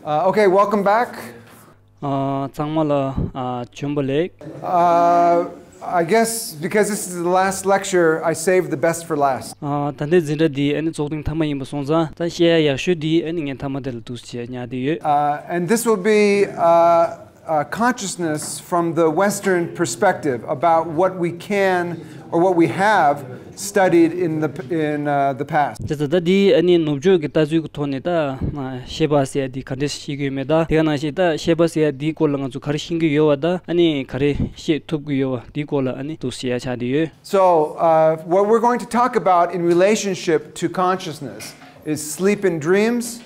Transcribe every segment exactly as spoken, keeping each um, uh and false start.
Uh, okay, welcome back. ཨ། ཚང་མ་ལ་ཨ། བྱོན་པ་ལེགས། Uh, I guess because this is the last lecture, I saved the best for last. ཨ། ད་ལྟའི་འཛིན་གྲྭ་འདི་ཨ་ནི་ཚོགས་ཐེངས་མཐའ་མ་ཡིན་པ་སོང་ཙང་ད་བཤད་ཡ་ཡག་ཤོས་འདི་ཨ་ནི་ངས་མཐའ་མ་དེ་ལ་འདུག་བྱས་ཉར་བསྡད་ཡོད། Uh, and this will be uh, uh, consciousness from the Western perspective about what we can or what we have studied in the in uh, the past. དེ་ད་ལྟ་འདི་ཨ་ནི་ནུབ་ཕྱོགས་ཀྱི་ལྟ་ཚུལ་གྱི་ཐོག་ནས་ད་ཤེས་པ་ཟེར་ཡ་འདི་ག་འདྲས་ཤེས་ཀྱི་ཡོད་མེད་ད། དེ་ག་ནང་བཞིན་ད་ཤེས་པ་ཟེར་ཡ་འདིའི་སྐོར་ལ་ང་ཚོ་ག་རེ་ཤེས་ཀྱི་ཡོད་བ་ད་ཨ་ནི་ག་རེ་ཤེས་ཐུབ་ཀྱི་ཡོད་བ་འདིའི་སྐོར་ལ་ཨ་ནི་འདུག་བཤད་ཡ་ཆགས་བསྡད་ཡོད། So, uh, what we're going to talk about in relationship to consciousness is sleep and dreams,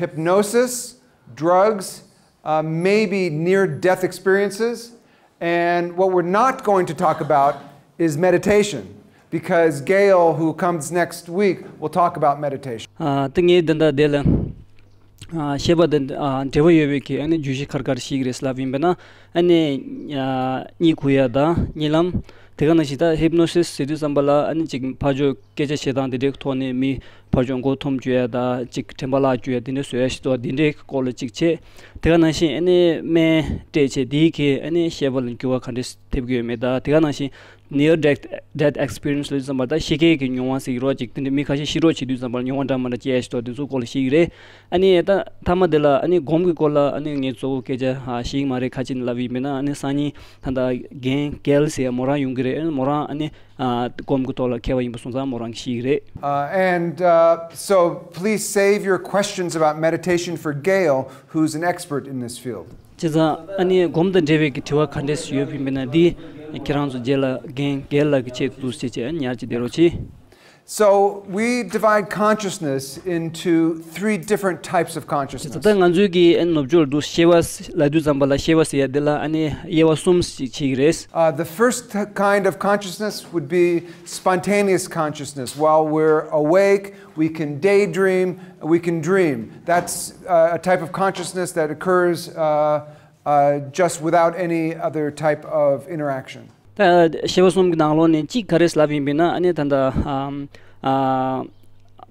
hypnosis, drugs, uh, maybe near death experiences, and what we're not going to talk about is meditation, because Gail, who comes next week, will talk about meditation. ཨ། དེ་ངས་འདི་འདྲ་དེ་ལ་ཨ། ཤེས་པ་དང་ཨ། འབྲེལ་བ་ཡོད་པའི་གི་ཨ་ནི་བརྗོད་གཞི་ག་རེ་ག་རེ་ཤེས་ཀྱི་རེད་ལབ་ཡིན་པས་ན་ཨ་ནི་ཨ། གཉིད་ཁུག་ཡ་དང་གཉིད་ལམ། དེ་ག་ནང་བཞིན་ད་ཧིབ་ནོ་སིས་ཟེར་དུས་ཙམ་པ་ལ་ཨ་ནི་ཅིག་ཕར་ཕྱོགས་སྐད་ཆ་བཤད་སྟངས་དེ་འདྲའི་ཐོག་ནས་མི་ཕར་ཕྱོགས་མགོ་འཐོམ་བཅུག་ཡ་དང་ཅིག་དྲན་པ་བརླག་བཅུག་ཡ་དེ་འདྲ་བཟོ་ཡ་ཞིག་འདུག་དེ་འདྲའི་སྐོར་ལ་ཅིག་བྱས། དེ་ག་ནང་བཞིན་ཨ་ནི་སྨན་སྤྲད་བྱས་དེའི་གི་ཨ་ནི་ཤེས་པ་ལ་འགྱུར་བ་ག་འདྲས་ཐེབས་ཀྱི་ཡོད་མེད་དང་དེ་ག་ནང་བཞིན་near death death experience ལ་ཙམ་པ་ད་ཤི་ཁའི་གི་མྱོང་བ་ཟེར་གྱི་རོ་ཅིག་དེ་འདྲ་མི་ཁ་ཤས་ཤི་རོགས་བྱེད་དུས་ཙམ་པ་མྱོང་བ་འདྲ་མ་འདྲ་སྐྱེ་ཡ་ཞིག་འདུག་དེ་ཚོ་སྐོར་ལ་ཤེས་ཀྱི་རེད། ཨ་ནི་ད་མཐའ་མ་དེ་ལ་ཨ་ནི་སྒོམ་གྱི་སྐོར་ལ་ཨ་ནི་ངས་གཙོ་བོ་སྐད་ཆ་ཨ་ཤེས་ཀྱི་མ་རེད། ཁ་ཅིག་ལབ་ཡིན་མིན་ན་ཨ་ནི་སང་ཉིན་ད་ལྟ་རྒན་གེལ་ཟེར་ཡ་མོ་རང་ཡོང་གི་རེད། ཨ་ནི་མོ་རང་ཨ་ནི་ཨ་སྒོམ་གྱི་ཐོག་ལ་མཁས་པ་ཡིན་པ་སོང་ཙང་མོ་རང་གིས་ཤེས་ཀྱི་རེད། Uh, and uh, so please save your questions about meditation for Gail, who's an expert in this field. བྱས་ཙང་ཨ་ནི་སྒོམ་དང་འབྲེལ་བའི་གི་དྲི་བ་ག་འདྲས་ཡོད་པ་ཡིན་ན་འདི་ཁྱེད་རང་ཚོ་རྗེས་ལ་རྒན་རྒན་ལགས་ཀྱི་ཆེད་དུ་ཟེར་བྱས་ཉར་གྱི་བསྡད་རོགས་གྱིས། So we divide consciousness into three different types of consciousness. ད་ང་ཚོའི་གི་ཨ་ནི་ནུབ་ཕྱོགས་ལ་འདུག་ཤེས་པ་ལབ་དུས་ཙམ་པ་ལ་ཤེས་པ་ཟེར་ཡ་འདི་ལ་ཨ་ནི་དབྱེ་བ་གསུམ་ཞིག་ཕྱེ་གི་རེད། Uh, the first kind of consciousness would be spontaneous consciousness while we're awake. We can daydream, we can dream. That's uh, a type of consciousness that occurs uh, uh, just without any other type of interaction. ད་ཤེས་པ་གསུམ་གྱི་ནང་ལོགས་ནས་གཅིག་ག་རེ་ལབ་ཡིན་པས་ན་ཨ་ནི་ད་ལྟ་ཨམ་ཨ་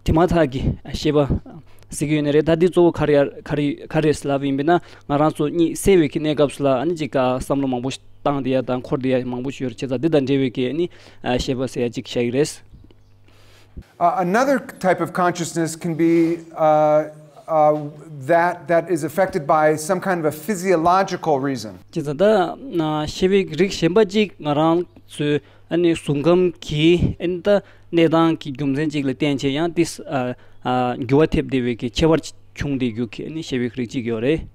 དེ་མ་ཐག་གི་ཤེས་པ་ཟེར་གྱི་ཡོད་ནི་རེད། ད་འདི་གཙོ་བོ་ག་རེ་ཡ་ག་རེ་ག་རེ་ལབ་ཡིན་པས་ན་ང་རང་ཚོ་གཉིད་སད་པའི་གི་གནས་སྐབས་སུ་ལ་ཨ་ནི་ཅིག་བསམ་བློ་མང་པོ་ཞིག་བཏང་བསྡད་ཡ་དང་འཁོར་བསྡད་ཡ་མང་པོ་ཞིག་ཡོད་རེད། བྱས་ཙང་འདི་དང་འབྲེལ་བའི་གི་ཨ་ནི་ཤེས་པ་ཟེར་ཡ་ཅིག་བཤད་ཀྱི་རེད། Uh, another type of consciousness can be uh, uh, that that is affected by some kind of a physiological reason. ཅི་ཙང་ད་ཤེས་པའི་རིགས་གཞན་པ་ཅིག་ང་རང་ཚོའི་ཨ་ནི་གཟུགས་ཁམས་ཀྱི་ཨ་ནི་ད་གནས་སྟངས་ཀྱི་རྒྱུ་མཚན་ཅིག་ལ་བརྟེན་བྱས་ཡང་ཏིས་འགྱུར་བ་ཐེབས་བསྡད་པའི་གི་ཁྱད་པར་བྱུང་བསྡད་རྒྱུ་གི་ཨ་ནི་ཤེས་པའི་རིགས་ཅིག་ཡོད་རེད།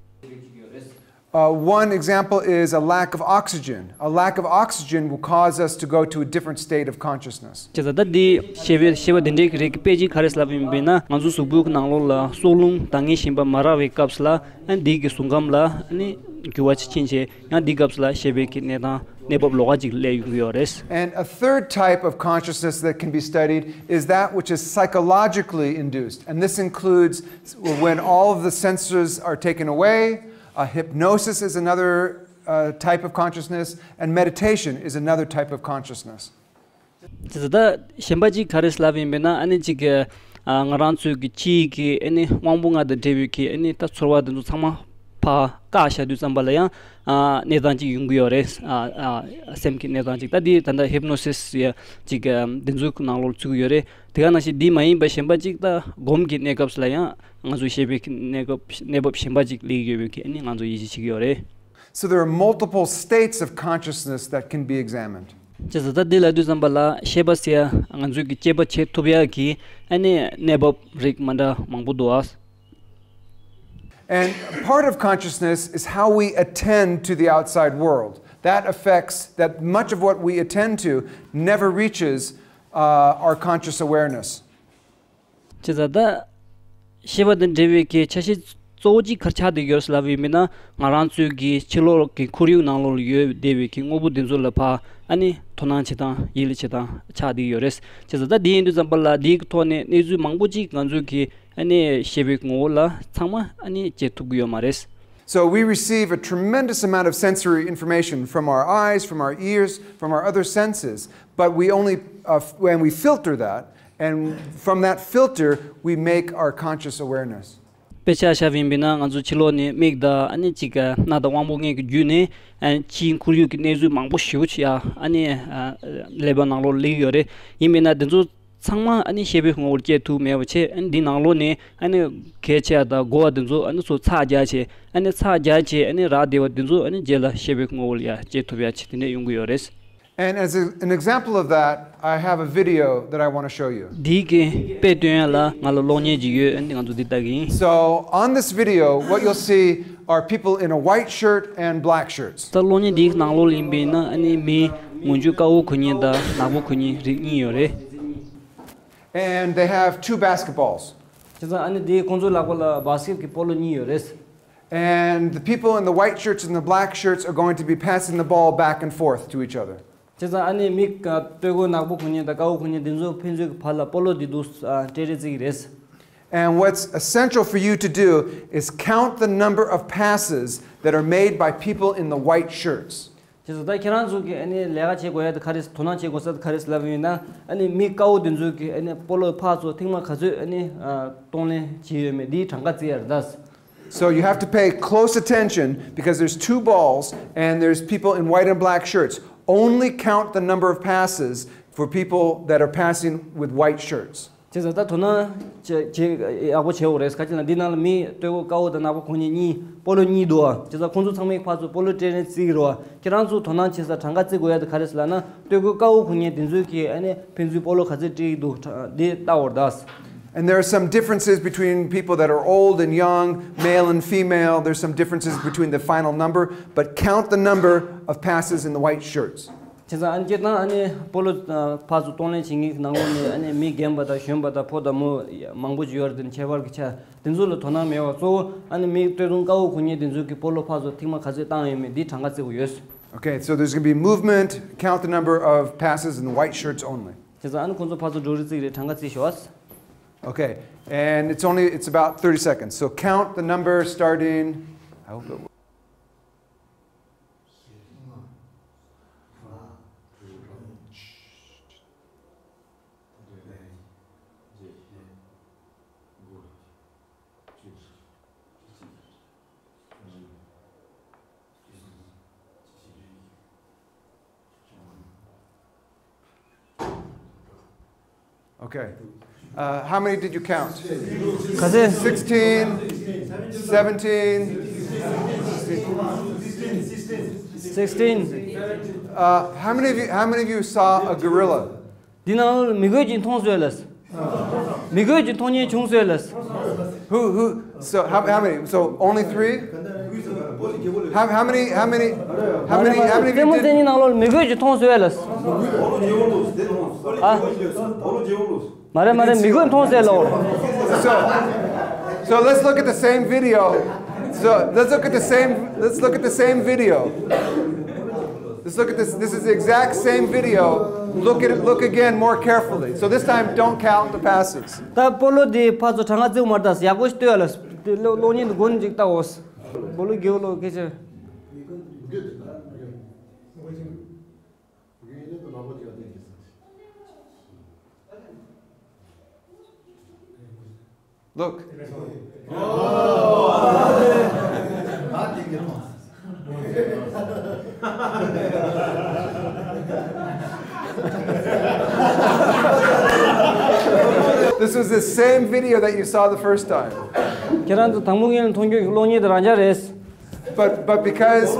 Uh, one example is a lack of oxygen. A lack of oxygen will cause us to go to a different state of consciousness. ཅི་ཙང་ད་འདི་ཤེས་པའི་ཤེས་པ་འདི་འདྲའི་གི་རིགས་ཀྱི་དཔེ་ཅིག་ག་རེ་ལབ་ཡིན་པས་ན་ང་ཚོ་གཟུགས་པོའི་གི་ནང་ལོགས་ལ་སྲོག་རླུང་ད་ངེས་གཞན་པ་མ་རག་པའི་སྐབས་སུ་ལ་ཨ་འདི་གི་གཟུགས་ཁམས་ལ་ཨ་ནི་འགྱུར་བ་ཅིག་ཕྱིན་བྱས་ཡང་འདི་སྐབས་སུ་ལ་ཤེས་པའི་གི་གནས་སྟངས་གནས་བབ་ལོགས་ཀ་ཅིག་སླེབས་ཡོང་གི་ཡོད་རེད། And a third type of consciousness that can be studied is that which is psychologically induced. And this includes when all of the senses are taken away, Uh, hypnosis is another uh, type of consciousness, and meditation is another type of consciousness. ད་གཞན་པ་ཅིག་ག་རེ་ལབ་ཡིན་པས་ན་ཨ་ནི་ཅིག་གི་ང་རང་ཚོའི་གི་ཅིག་གི་ཨ་ནི་དབང་པོ་ལྔ་དང་འབྲེལ་བའི་གི་ཨ་ནི་ད་ཚོར་བ་དེ་ཚོ་ཚང་མ་ཕར་བཀག་བཞག་དུས་ཙམ་པ་ལ་ཡང་གནས་སྟངས་ཅིག་ཡོང་གི་ཡོད་རེད། སེམས་ཀྱི་གནས་སྟངས་ཅིག་ད་འདི་ད་ལྟ་ཧིབ་ནོ་སིས་ཡ་ཅིག་འདི་ཚོའི་ནང་ལོགས་ཚུད་ཀྱི་ཡོད་རེད། དེ་ག་ནང་བཞིན་འདི་མ་ཡིན་པ་གཞན་པ་ཅིག་ད་སྒོམ་གྱི་གནས་སྐབས་སུ་ལ་ཡང་ང་ཚོ་ཤེས་པའི་གནས་སྐབས་གནས་བབ་གཞན་པ་ཅིག་སླེབས་ཡོད་པའི་གི་ཨ་ནི་ང་ཚོ་ཡིད་ཆེས་བྱེད་ཀྱི་ཡོད་རེད། So there are multiple states of consciousness that can be examined. ཅེས་ད་འདི་ལ་དུས་ཙམ་པ་ལ་ཤེས་པ་ཟེར་ང་ཚོའི་གི་དཔྱད་པ་བྱེད་ཐུབ་ཡག་གི་ཨ་ནི་གནས་བབ་རིགས་མ་འདྲ་མང་པོ་འདུག་ཨ། And part of consciousness is how we attend to the outside world. That affects that much of what we attend to never reaches uh, our conscious awareness. ཅེས་ད་ཤེས་པ་དང་འབྲེལ་བའི་གི་ཆ་ཤས་གཙོ་བོ་གཅིག་ག་རེ་ཆགས་བསྡད་ཡོད་ལབ་ཡིན་མིན་ན་ང་རང་ཚོའི་གི་ཕྱི་ལོགས་ཀྱི་ཁོར་ཡུག་ནང་ལོགས་ལ་ཡོད་བསྡད་པའི་གི་དངོས་པོ་འདི་ཚོ་ལ་ཕར་ཨ་ནི་དོ་སྣང་བྱེད་སྟངས་ཡིད་ལ་བྱེད་སྟངས་ཆགས་བསྡད་ཡོད་རེད། ཅེས་ད་འདི་ཡིན་དུས་ཙམ་པ་ལ་འདིའི་གི་ཐོག་ནས་གནས་ཚུལ་མང་པོ་ཅིག་ང་ཚོའི་གི་ཨ་ནི་ཤེས་པའི་ངོ་བོ་ལ་ཚང་མ་ཨ་ནི་བྱེད་ཐུབ་ཀྱི་ཡོད་མ་རེད། So we receive a tremendous amount of sensory information from our eyes, from our ears, from our other senses, but we only, uh, when we filter that, and from that filter, we make our conscious awareness. དཔེ་ཆ་བཞག་པ་ཡིན་པས་ན་ང་ཚོ་ཕྱི་ལོགས་ནས་མིག་དང་ཨ་ནི་གཅིག་ག་རྣ་དང་དབང་པོ་ལྔ་གི་བརྒྱུད་ནས་ཨ་ཕྱིའི་ཁོར་ཡུག་གི་གནས་ཚུལ་མང་པོ་ཞེ་པོ་ཅིག་ཡ་ཨ་ནི་ཀླད་པ་ནང་ལོགས་སླེབས་ཡོད་རེད། ཡིན་པས་ན་འདི་ཚོ་ཚང་མ་ཨ་ནི་ཤེས་པའི་ངོ་བོར་སྐྱེ་ཐུབ་མེད་པ་བྱས། ཨ་ནི་འདི་ནང་ལོགས་ནས་ཨ་ནི་གལ་ཆེ་བ་དང་གོ་བ་འདི་ཚོ་ཨ་ནི་ཚུར་ཚགས་རྒྱག་བྱས། ཨ་ནི་ཚགས་རྒྱག་བྱས་ཨ་ནི་རག་བསྡད་པ་འདི་ཚོ་ཨ་ནི་རྗེས་ལ་ཤེས་པའི་ངོ་བོར་ཡ་སྐྱེ་ཐུབ་ཡ་བྱས་དེ་འདྲས་ཡོང་གི་ཡོད་རེད། And as a- an example of that, I have a video that I want to show you. འདིའི་གི་དཔེ་སྟོན་ཡ་ལ་ང་ལ་གློག་བརྙན་ཅིག་ཡོད། ཨ་ནི་ང་ཚོ་འདི་ལྟ་གི་ཡིན། So, on this video, what you'll see are people in a white shirt and black shirts. ད་གློག་བརྙན་འདིའི་ནང་ལོགས་ལ་ཡིན་པས་ན་ཨ་ནི་མི་ངུ་འཇུ་དཀར་པོ་གོན་མཁན་དང་ནག་པོ་གོན་མཁན་རིགས་གཉིས་ཡོད་རེད། And they have two basketballs. བྱས་ཙང་ཨ་ནི་དེ་ཁོང་ཚོའི་ལག་པ་ལ་བཱ་སི་ཀེཊ་གི་སྤོ་ལོ་གཉིས་ཡོད་རེད། And the people in the white shirts and the black shirts are going to be passing the ball back and forth to each other. བྱས་ཙང་ཨ་ནི་མི་ཀ- སྟོད་གོས་ནག་པོ་གོན་མཁན་དང་དཀར་པོ་གོན་མཁན་དེ་ཚོ་ཕན་ཚུན་གྱི་བར་ལ་སྤོ་ལོ་འདི་འདུག་ཨ་སྤྲད་སྤྲད་རྩིས་ཀྱི་རེད། And what's essential for you to do is count the number of passes that are made by people in the white shirts. བྱས་ཙང་ད་ཁྱེད་རང་ཚོ་གི་ཨ་ནི་ལས་ཀ་བྱེད་དགོས་ཡ་དེ་ག་རེ། དོ་སྣང་བྱེད་དགོས་ས་དེ་ག་རེ་ལབ་ཡིན་ན། ཨ་ནི་མི་དཀར་པོ་དེ་ཚོ་གི་ཨ་ནི་སྤོ་ལོ་ཕར་ཚུར་ཐེངས་མ་ག་ཚོད་ཨ་ནི་ཨ་གཏོང་ལེན་བྱས་ཡོད་མེད་འདིའི་གྲངས་ཀ་བརྩི་ཡ་རེད་ད། So you have to pay close attention because there's two balls and there's people in white and black shirts. Only count the number of passes for people that are passing with white shirts. བྱས་ཙང་ད་དོ་སྣང་བྱེད་བྱེད་ཡག་པོ་བྱེད་དགོས་རེད། ག་ཅི་ལ་འདི་ནང་ལ་མི་སྟོད་གོས་དཀར་པོ་དང་ནག་པོ་གོན་མཁན་གཉིས་སྤོ་ལོ་གཉིས་འདུག་ཨ། བྱས་ཙང་ཁོང་ཚོ་ཚང་མའི་ཕར་ཚུར་སྤོ་ལོ་སྤྲད་ནས་རྩིས་ཀྱི་རེད་བ། ཁྱེད་རང་ཚོ་དོ་སྣང་བྱེད་ས་གྲངས་ཀ་བརྩི་དགོས་ཡ་དེ་ག་རེ་ཟེར་ལབ་ན། སྟོད་གོས་དཀར་པོ་གོན་མཁན་དེ་ཚོས་ཀྱིས་ཨ་ནི་ཕན་ཚུན་སྤོ་ལོ་ག་ཚོད་སྤྲད་ཀྱི་འདུག་དྲ- འདི་ལྟ་བར་གདའ། And there are some differences between people that are old and young, male and female. There's some differences between the final number, but count the number of passes in the white shirts. བྱས་ཙང་ཨ་ནི་སྤྱིར་བཏང་ཨ་ནི་སྤོ་ལོ་ཨ་ཕར་ཚུར་གཏོང་ལེན་བྱེད་མཁན་གྱི་ནང་ལོགས་ནས་ཨ་ནི་མི་རྒན་པ་དང་གཞོན་པ་དང་ཕོ་དང་མོ་མང་པོ་ཅིག་ཡོད་རེད། དེ་ནི་ཁྱད་པར་གྱི་ཆ་དེ་ཚོ་ལ་དོ་སྣང་མེད་པར་གཙོ་བོ་ཨ་ནི་མི་སྟོད་ཐུང་དཀར་པོ་གོན་མཁན་དེ་ཚོ་གིས་སྤོ་ལོ་ཕར་ཚུར་ཐེངས་མ་ག་ཚོད་བཏང་ཡོད་མེད་འདི་གྲངས་ཀ་བརྩི་དགོས་ཡོད། Okay, so there's going to be movement, count the number of passes in the white shirts only. བྱས་ཙང་ཨ་ནི་ཁོང་ཚོ་ཕར་ཚུར་འགྲོ་རེས་རྩིས་རེད། གྲངས་ཀ་བརྩི་ཤོག་ཨ། Okay, and it's only, it's about thirty seconds. So count the number starting, I hope it works. Okay. Uh, how many did you count? ག་ཚོད། Sixteen, seventeen. Sixteen. Uh, how many of you, how many of you saw a gorilla? འདི་ནང་ལ་མི་རྒོད་ཅིག་མཐོང་སོང་ལགས། མི་རྒོད་ཅིག་མཐོང་མཁན་བྱུང་སོང་ལགས། Who, who, so how, how many? So only three? How, how many, how many, how many, how many of རྩེད་མོ་རྩེ་you did? མཁན་ནང་ལོགས་ལ་མི་རྒོད་ཅིག་མཐོང་སོང་ལགས། ཨ། མ་རེད་མ་རེད། མི་རྒོད་མཐོང་སོང་ལགས། So, so let's look at the same video. So let's look at the same, let's look at the same video. Let's look at this. This is the exact same video. Look at it. Look again more carefully. So this time, don't count the passes. ད་སྤོ་ལོ་འདི་ཕར་ཚུར་གྲངས་ཀ་བརྩིས་མ་རེད་ད། ཡག་པོ་ཞིག་ལྟོས་ཨ་ལགས། དེ་གློག་གློག་བརྙན་འདི་མགོ་ནས་ཅིག་ལྟ་འོ། སྤོ་ལོ་རྒྱག་ལོ་སྐད་ཆ། Look. This was the same video that you saw the first time. ཁྱེད་རང་ཚོ་དང་པོ་ངས་མཐོང་རྒྱུ་གློག་བརྙན་དེ་རང་འཇགས་རེད། But, but because,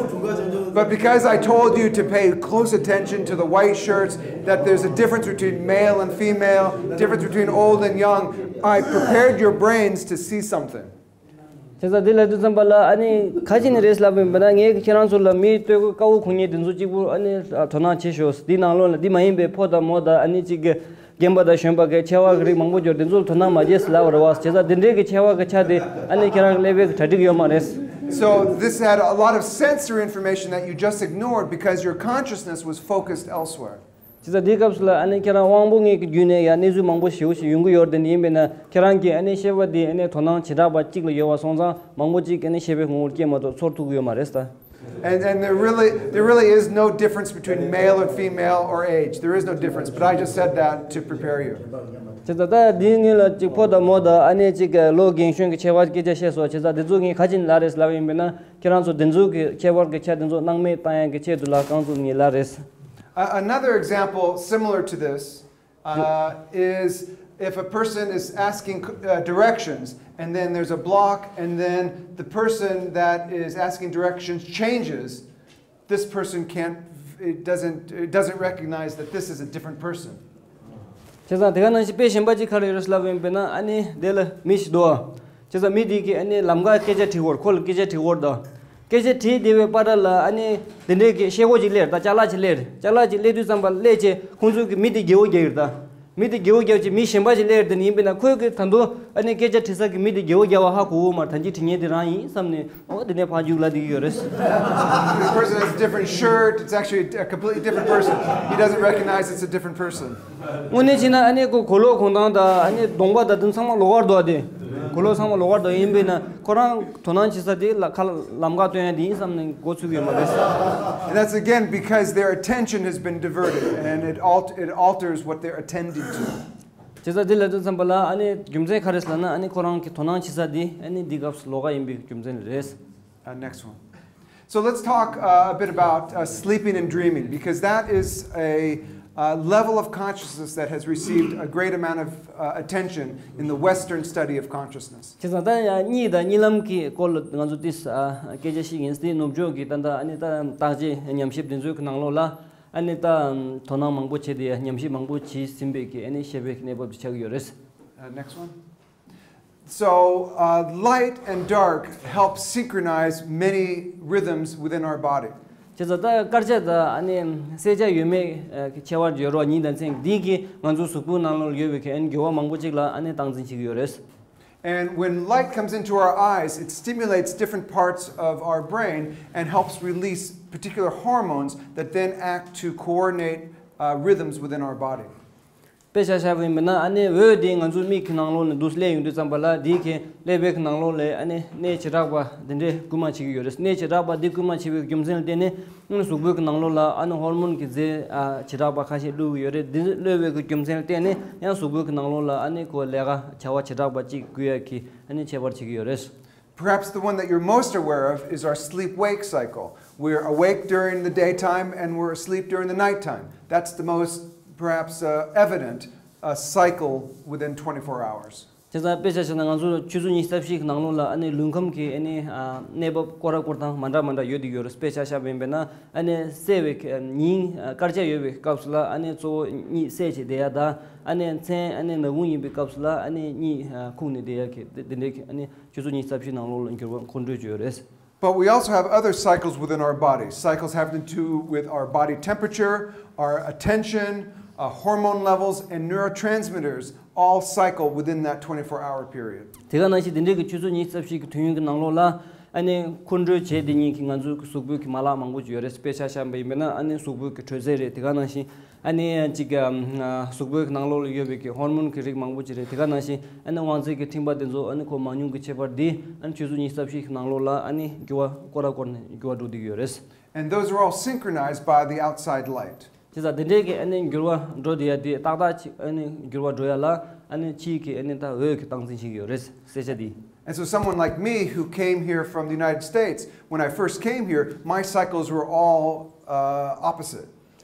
but because I told you to pay close attention to the white shirts, that there's a difference between male and female, difference between old and young, I prepared your brains to see something. བྱས་ཙང་འདི་ལབ་དུས་ཙམ་པ་ལ་ཨ་ནི་ག་ཅི་ནས་རེད་ལབ་ཡིན་པ་ན། ངས་ཁྱེད་རང་ཚོ་ལ་མི་སྟོད་གོས་དཀར་པོ་གོན་མཁན་དེ་ཚོ་གཅིག་པུ་ཨ་ནི་དོ་སྣང་བྱེད་ཤོག་འདི་ནང་ལོགས་ལ་འདི་མ་ཡིན་པའི་ཕོ་དང་མོ་དང་ཨ་ནི་གཅིག་གི་རྒན་པ་དང་གཞོན་པ་གི་ཆེ་བ་གི་རིགས་མང་པོ་འབྱོར། དེ་ཚོ་ལ་དོ་སྣང་མ་བྱེད་ཟེར་ལབ་པ་རེད་བ། བྱས་ཙང་འདི་འདྲའི་གི་ཆེ་བ་གི་ཆ་དེ་ཨ་ནི་ཁྱེད་རང་གི་ཀླད་པའི་གི་གྲ་སྒྲིག་ཡོད་མ་རེད། So this had a lot of sensory information that you just ignored because your consciousness was focused elsewhere. བྱས་ཙང་འདིའི་སྐབས་སུ་ལ་ཨ་ནི་ཁྱེད་རང་དབང་པོ་ལྔའི་གི་བརྒྱུད་ནས་ཡང་གནས་ཚུལ་མང་པོ་ཞེ་པོ་ཞིག་ཡོང་གི་ཡོད་རེད། དེ་ཡིན་པས་ན་ཁྱེད་རང་གི་ཨ་ནི་ཤེས་པ་འདི་ཨ་ནི་དོ་སྣང་བྱེ་བྲག་པ་གཅིག་ལ་ཡོད་པ་སོང་ཙང་མང་པོ་གཅིག་ཨ་ནི་ཤེས་པའི་ངོ་བོར་སྐྱེས་མ་གཏོགས་ཚོར་ཐུབ་ཀྱི་ཡོད་མ་རེད་ད། And, and there really, there really is no difference between male and female or age. There is no difference, but I just said that to prepare you. དེ་ད་ད་འདིའི་སྔོན་ལ་ཅིག་ཕོ་དང་མོ་དང་ཨ་ནི་ཅིག་ལོ་རྒན་གཞོན་གྱི་ཁྱད་པར་སྐད་ཆ་བཤད་སོང་། བྱས་ཙང་དེ་ཚོ་ངས་ག་ཅིག་ལབ་རེད་ལབ་ཡིན་པས་ན། ཁྱེད་རང་ཚོ་དེ་ཚོ་གི་ཁྱད་པར་གྱི་ཆ་དེ་ཚོ་སྣང་མེད་བཏང་ཡག་གི་ཆེད་དུ་ལ་རྐང་ཚུགས་ངས་ལབ་རེད། Uh, another example similar to this uh, is if a person is asking uh, directions and then there's a block and then the person that is asking directions changes, this person can't, it doesn't, it doesn't recognize that this is a different person. བྱས་ཙང་དེ་ག་ནང་བཞིན་དཔེ་གཞན་པ་ཅིག་ག་རེ་ཡོད་རེད་ལབ་ཡིན་པས་ན། ཨ་ནི་དེ་ལ་མི་ཞིག་འདུག་ཨ། བྱས་ཙང་མི་དེ་གིས་ཨ་ནི་ལམ་ཁ་སྐད་ཆ་དྲི་བར། ཁོ་ལ་སྐད་ཆ་དྲི་བར་དང་། སྐད་ཆ་དྲིས་བསྡད་པའི་བར་ལ་ཨ་ནི་དེ་འདྲའི་གི་ཤེལ་སྒོ་ཅིག་སླེབས། ད་ཅ་ལག་ཅིག་སླེབས། ཅ་ལག་ཅིག་སླེབས་དུས་ཙམ་པ་སླེབས་བྱས་ཁོང་ཚོ་གི་མི་དེ་དགེ་བོ་རྒྱག་ཡོད་ད། མི་དེ་དགེ་བོ་རྒྱག་བྱས་མི་གཞན་པ་ཅིག་སླེབས་དེ་ནི་ཡིན་པས་ན། ཁོས་གི་ད་དུང་ཨ་ནི་སྐད་ཆ་དྲི་ས་གི་མི་དེ་དགེ་བོ་རྒྱག་པ་ཧ་གོ་གི་མ་རེད། ད་ཅི་དྲི་མཁན་དེ་རང་ཡིན་བསམ་ནས། འོ་དེ་ནས་ཕར་རྒྱུགས་ལབ་བསྡད་ཀྱི་ཡོད་རེད། The person has a different shirt. It's actually a completely different person. He doesn't recognize it's a different person. དངོས་གནས་བྱས་ན་ཨ་ནི་ཁོ་གོས་ལོག་གོན་སྟངས་དང་ཨ་ནི་གདོང་པ་དང་དེ་ཚང་མ་ལོགས་ཀ་འདུག་ཨ། དེ་གོས་ལོག་ཚང་མ་ལོགས་ཀ་འདུག་ཡིན་པས་ན་ཁོ་རང་དོ་སྣང་བྱེད་ས་དེ་ལ་ཁ་ལམ་ཁ་སྟོན་ཡ་དེ་ཡིན་བསམ་ནས་འགོ་ཚུགས་ཡོད་མ་རེད། And that's again because their attention has been diverted and it, alt- it alters what they're attending to. བྱས་ཙང་དེ་ལབ་དུས་ཙམ་པ་ལ་ཨ་ནི་རྒྱུ་མཚན་ག་རེ་ཟེར་ན། ཨ་ནི་ཁོ་རང་གི་དོ་སྣང་བྱེད་ས་དེ་ཨ་ནི་འདི་སྐབས་སུ་ལོགས་ཀ་ཡིན་པའི་རྒྱུ་མཚན་རེད། Uh, next one. So let's talk uh, a bit about uh, sleeping and dreaming, because that is a uh, level of consciousness that has received a great amount of uh, attention in the Western study of consciousness. བྱས་ཙང་ད་ཡང་གཉིད་དང་གཉིད་ལམ་གྱི་སྐོར་ལ་ང་ཚོ་ཏིས་སྐད་ཆ་ཞིག་ཡིན། དེ་ནུབ་ཕྱོགས་ཀྱི་ད་ལྟ་ཨ་ནི་ད་བརྟག་དཔྱད་ཉམས་ཞིབ་དེ་ཚོའི་གི་ནང་ལོགས་ལ་ཨ་ནི་ད་དོ་སྣང་མང་པོ་བྱས་ཏེ་ཉམས་ཞིབ་མང་པོ་བྱས་ཟིན་པའི་གི་ཨ་ནི་ཤེས་པའི་གི་གནས་བབ་དེ་ཆགས་ཀྱི་ཡོད་རེད། Uh, next one. So, uh, light and dark help synchronize many rhythms within our body. བྱས་ཙང་ད་དཀར་ཆ་དང་ཨ་ནི་སེར་ཆ་ཡོད་མེད་ཁྱད་པར་ཡོད་རོགས། ཉིན་དང་མཚན་འདི་གིས་ང་ཚོའི་གཟུགས་པོའི་ནང་ལོགས་ཡོད་པའི་གི་ཨ་ནི་འགྱུར་བ་མང་པོ་ཅིག་ལ་ཨ་ནི་སྟངས་འཛིན་བྱེད་ཀྱི་ཡོད་རེད། And when light comes into our eyes, it stimulates different parts of our brain and helps release particular hormones that then act to coordinate uh, rhythms within our body. དཔེ་ཆ་བཞག་པ་ཡིན་ན་ཨ་ནི་འོད་དེ་ང་ཚོའི་མིག་གི་ནང་ལོགས་ནས་འདུག་སླེབས་ཡོང་དུས་ཙམ་པ་ལ། དེའི་གི་ཀླད་པའི་གི་ནང་ལོགས་ལ་ཨ་ནི་གནས་བྱེ་བྲག་པ་དེ་འདྲས་སྐུལ་མ་བྱེད་ཀྱི་ཡོད་རེད། གནས་བྱེ་བྲག་པ་འདི་སྐུལ་མ་བྱེད་པའི་རྒྱུ་མཚན་ལ་བརྟེན་ནས་ཨ་ནི་གཟུགས་པོའི་གི་ནང་ལོགས་ལ་ཨ་ནི་ཧོར་མོན་གྱི་རྫས་ཨ་བྱེ་བྲག་པ་ཁ་ཤས་བླུགས་ཀྱི་ཡོད་རེད། འདི་བླུགས་པའི་གི་རྒྱུ་མཚན་ལ་བརྟེན་ནས་ཡང་གཟུགས་པོའི་གི་ནང་ལོགས་ལ་ཨ་ནི་ཁོ་ལས་ཀ་བྱ་བ་བྱེ་བྲག་པ་གཅིག་སྐུལ་ཡག་གི་ཨ་ནི་ཁྱད་པར་བྱེད་ཀྱི་ཡོད་རེད། Perhaps the one that you're most aware of is our sleep wake cycle. We're awake during the daytime and we're asleep during the nighttime. That's the most, perhaps, uh, evident uh, cycle within twenty-four hours. བྱས་ཙང་དཔེ་ཆ་བཞག་ན་ང་ཚོ་ཆུ་ཚོད་ཉི་ཤུ་རྩ་བཞི་གི་ནང་ལོགས་ལ་ཨ་ནི་ལུས་ཁམས་ཀྱི་ཨ་ནི་ཨ་གནས་བབ་སྐོར་ར་སྐོར་སྟངས་མ་འདྲ་མ་འདྲ་ཡོད་དེ་ཡོད་རེད། དཔེ་ཆ་བཞག་པ་ཡིན་པས་ན་ཨ་ནི་གསལ་བའི་ཉིན་དཀར་ཆ་ཡོད་པའི་སྐབས་སུ་ལ་ཨ་ནི་གཙོ་བོ་གཉིད་སད་བྱས་བསྡད་ཡ་དང་། ཨ་ནི་མཚན་ཨ་ནི་ནག་ཁུང་ཡིན་པའི་སྐབས་སུ་ལ་ཨ་ནི་གཉིད་ཁུག་ནས་བསྡད་ཡ་གི་དེ་འདྲའི་གི་ཨ་ནི་ཆུ་ཚོད་ཉི་ཤུ་རྩ་བཞི་ནང་ལོགས་ལ་འགྱུར་བ་འཁོར་འགྲོས་ཅིག་ཡོད་རེད། But we also have other cycles within our body. Cycles having to do with our body temperature, our attention, uh, hormone levels, and neurotransmitters all cycle within that twenty-four hour period. དེ་ག་ནང་བཞིན་དེ་འདྲའི་གི་ཆུ་ཚོད་ཉི་ཤུ་རྩ་བཞི་གི་དུས་ཡུན་གྱི་ནང་ལོགས་ལ་ཨ་ནི་འཁོར་འགྲོས་བྱས་དེ་ཉིད་ཀྱི་ང་ཚོའི་གི་གཟུགས་པོའི་གི་མ་ལག་མང་པོ་ཅིག་ཡོད་རེད། དཔེ་ཆ་བཞག་པ་ཡིན་པས་ན་ཨ་ནི་གཟུགས་པོའི་གི་དྲོད་ཚད་རེད། དེ་ག་ནང་བཞིན་ཨ་ནི་གཅིག་གི་གཟུགས་པོའི་གི་ནང་ལོགས་ལ་ཡོད་པའི་གི་ཧོར་མོན་གི་རིགས་མང་པོ་ཅིག་རེད། དེ་ག་ནང་བཞིན་ཨ་ནི་དབང་རྩའི་གི་མཐུན་པ་དེ་ཚོ་ཨ་ནི་ཁོ་མང་ཉུང་གི་ཁྱད་པར་འདི་ཨ་ནི་ཆུ་ཚོད་ཉི་ཤུ་རྩ་བཞི་གི་ནང་ལོགས་ལ་ཨ་ནི་འགྱུར་བ་སྐོར་ར་སྐོར་ནས་འགྱུར་བ་འགྲོ་བསྡད་ཀྱི་ཡོད་རེད། And those are all synchronized by the outside light. བྱས་ཙང་དེ་འདྲའི་གི་ཨ་ནི་འགྱུར་བ་འགྲོ་བསྡད་ཡ་དེ་ཏག་ཏག་ཅིག་ཨ་ནི་འགྱུར་བ་འགྲོ་ཡ་ལ་ཨ་ནི་ཕྱིའི་གི་ཨ་ནི་ད་འོད་ཀྱི་སྟངས་འཛིན་བྱེད་ཀྱི་ཡོད་རེད། གསལ་ཆ་འདི། And so someone like me who came here from the United States, when I first came here, my cycles were all uh, opposite.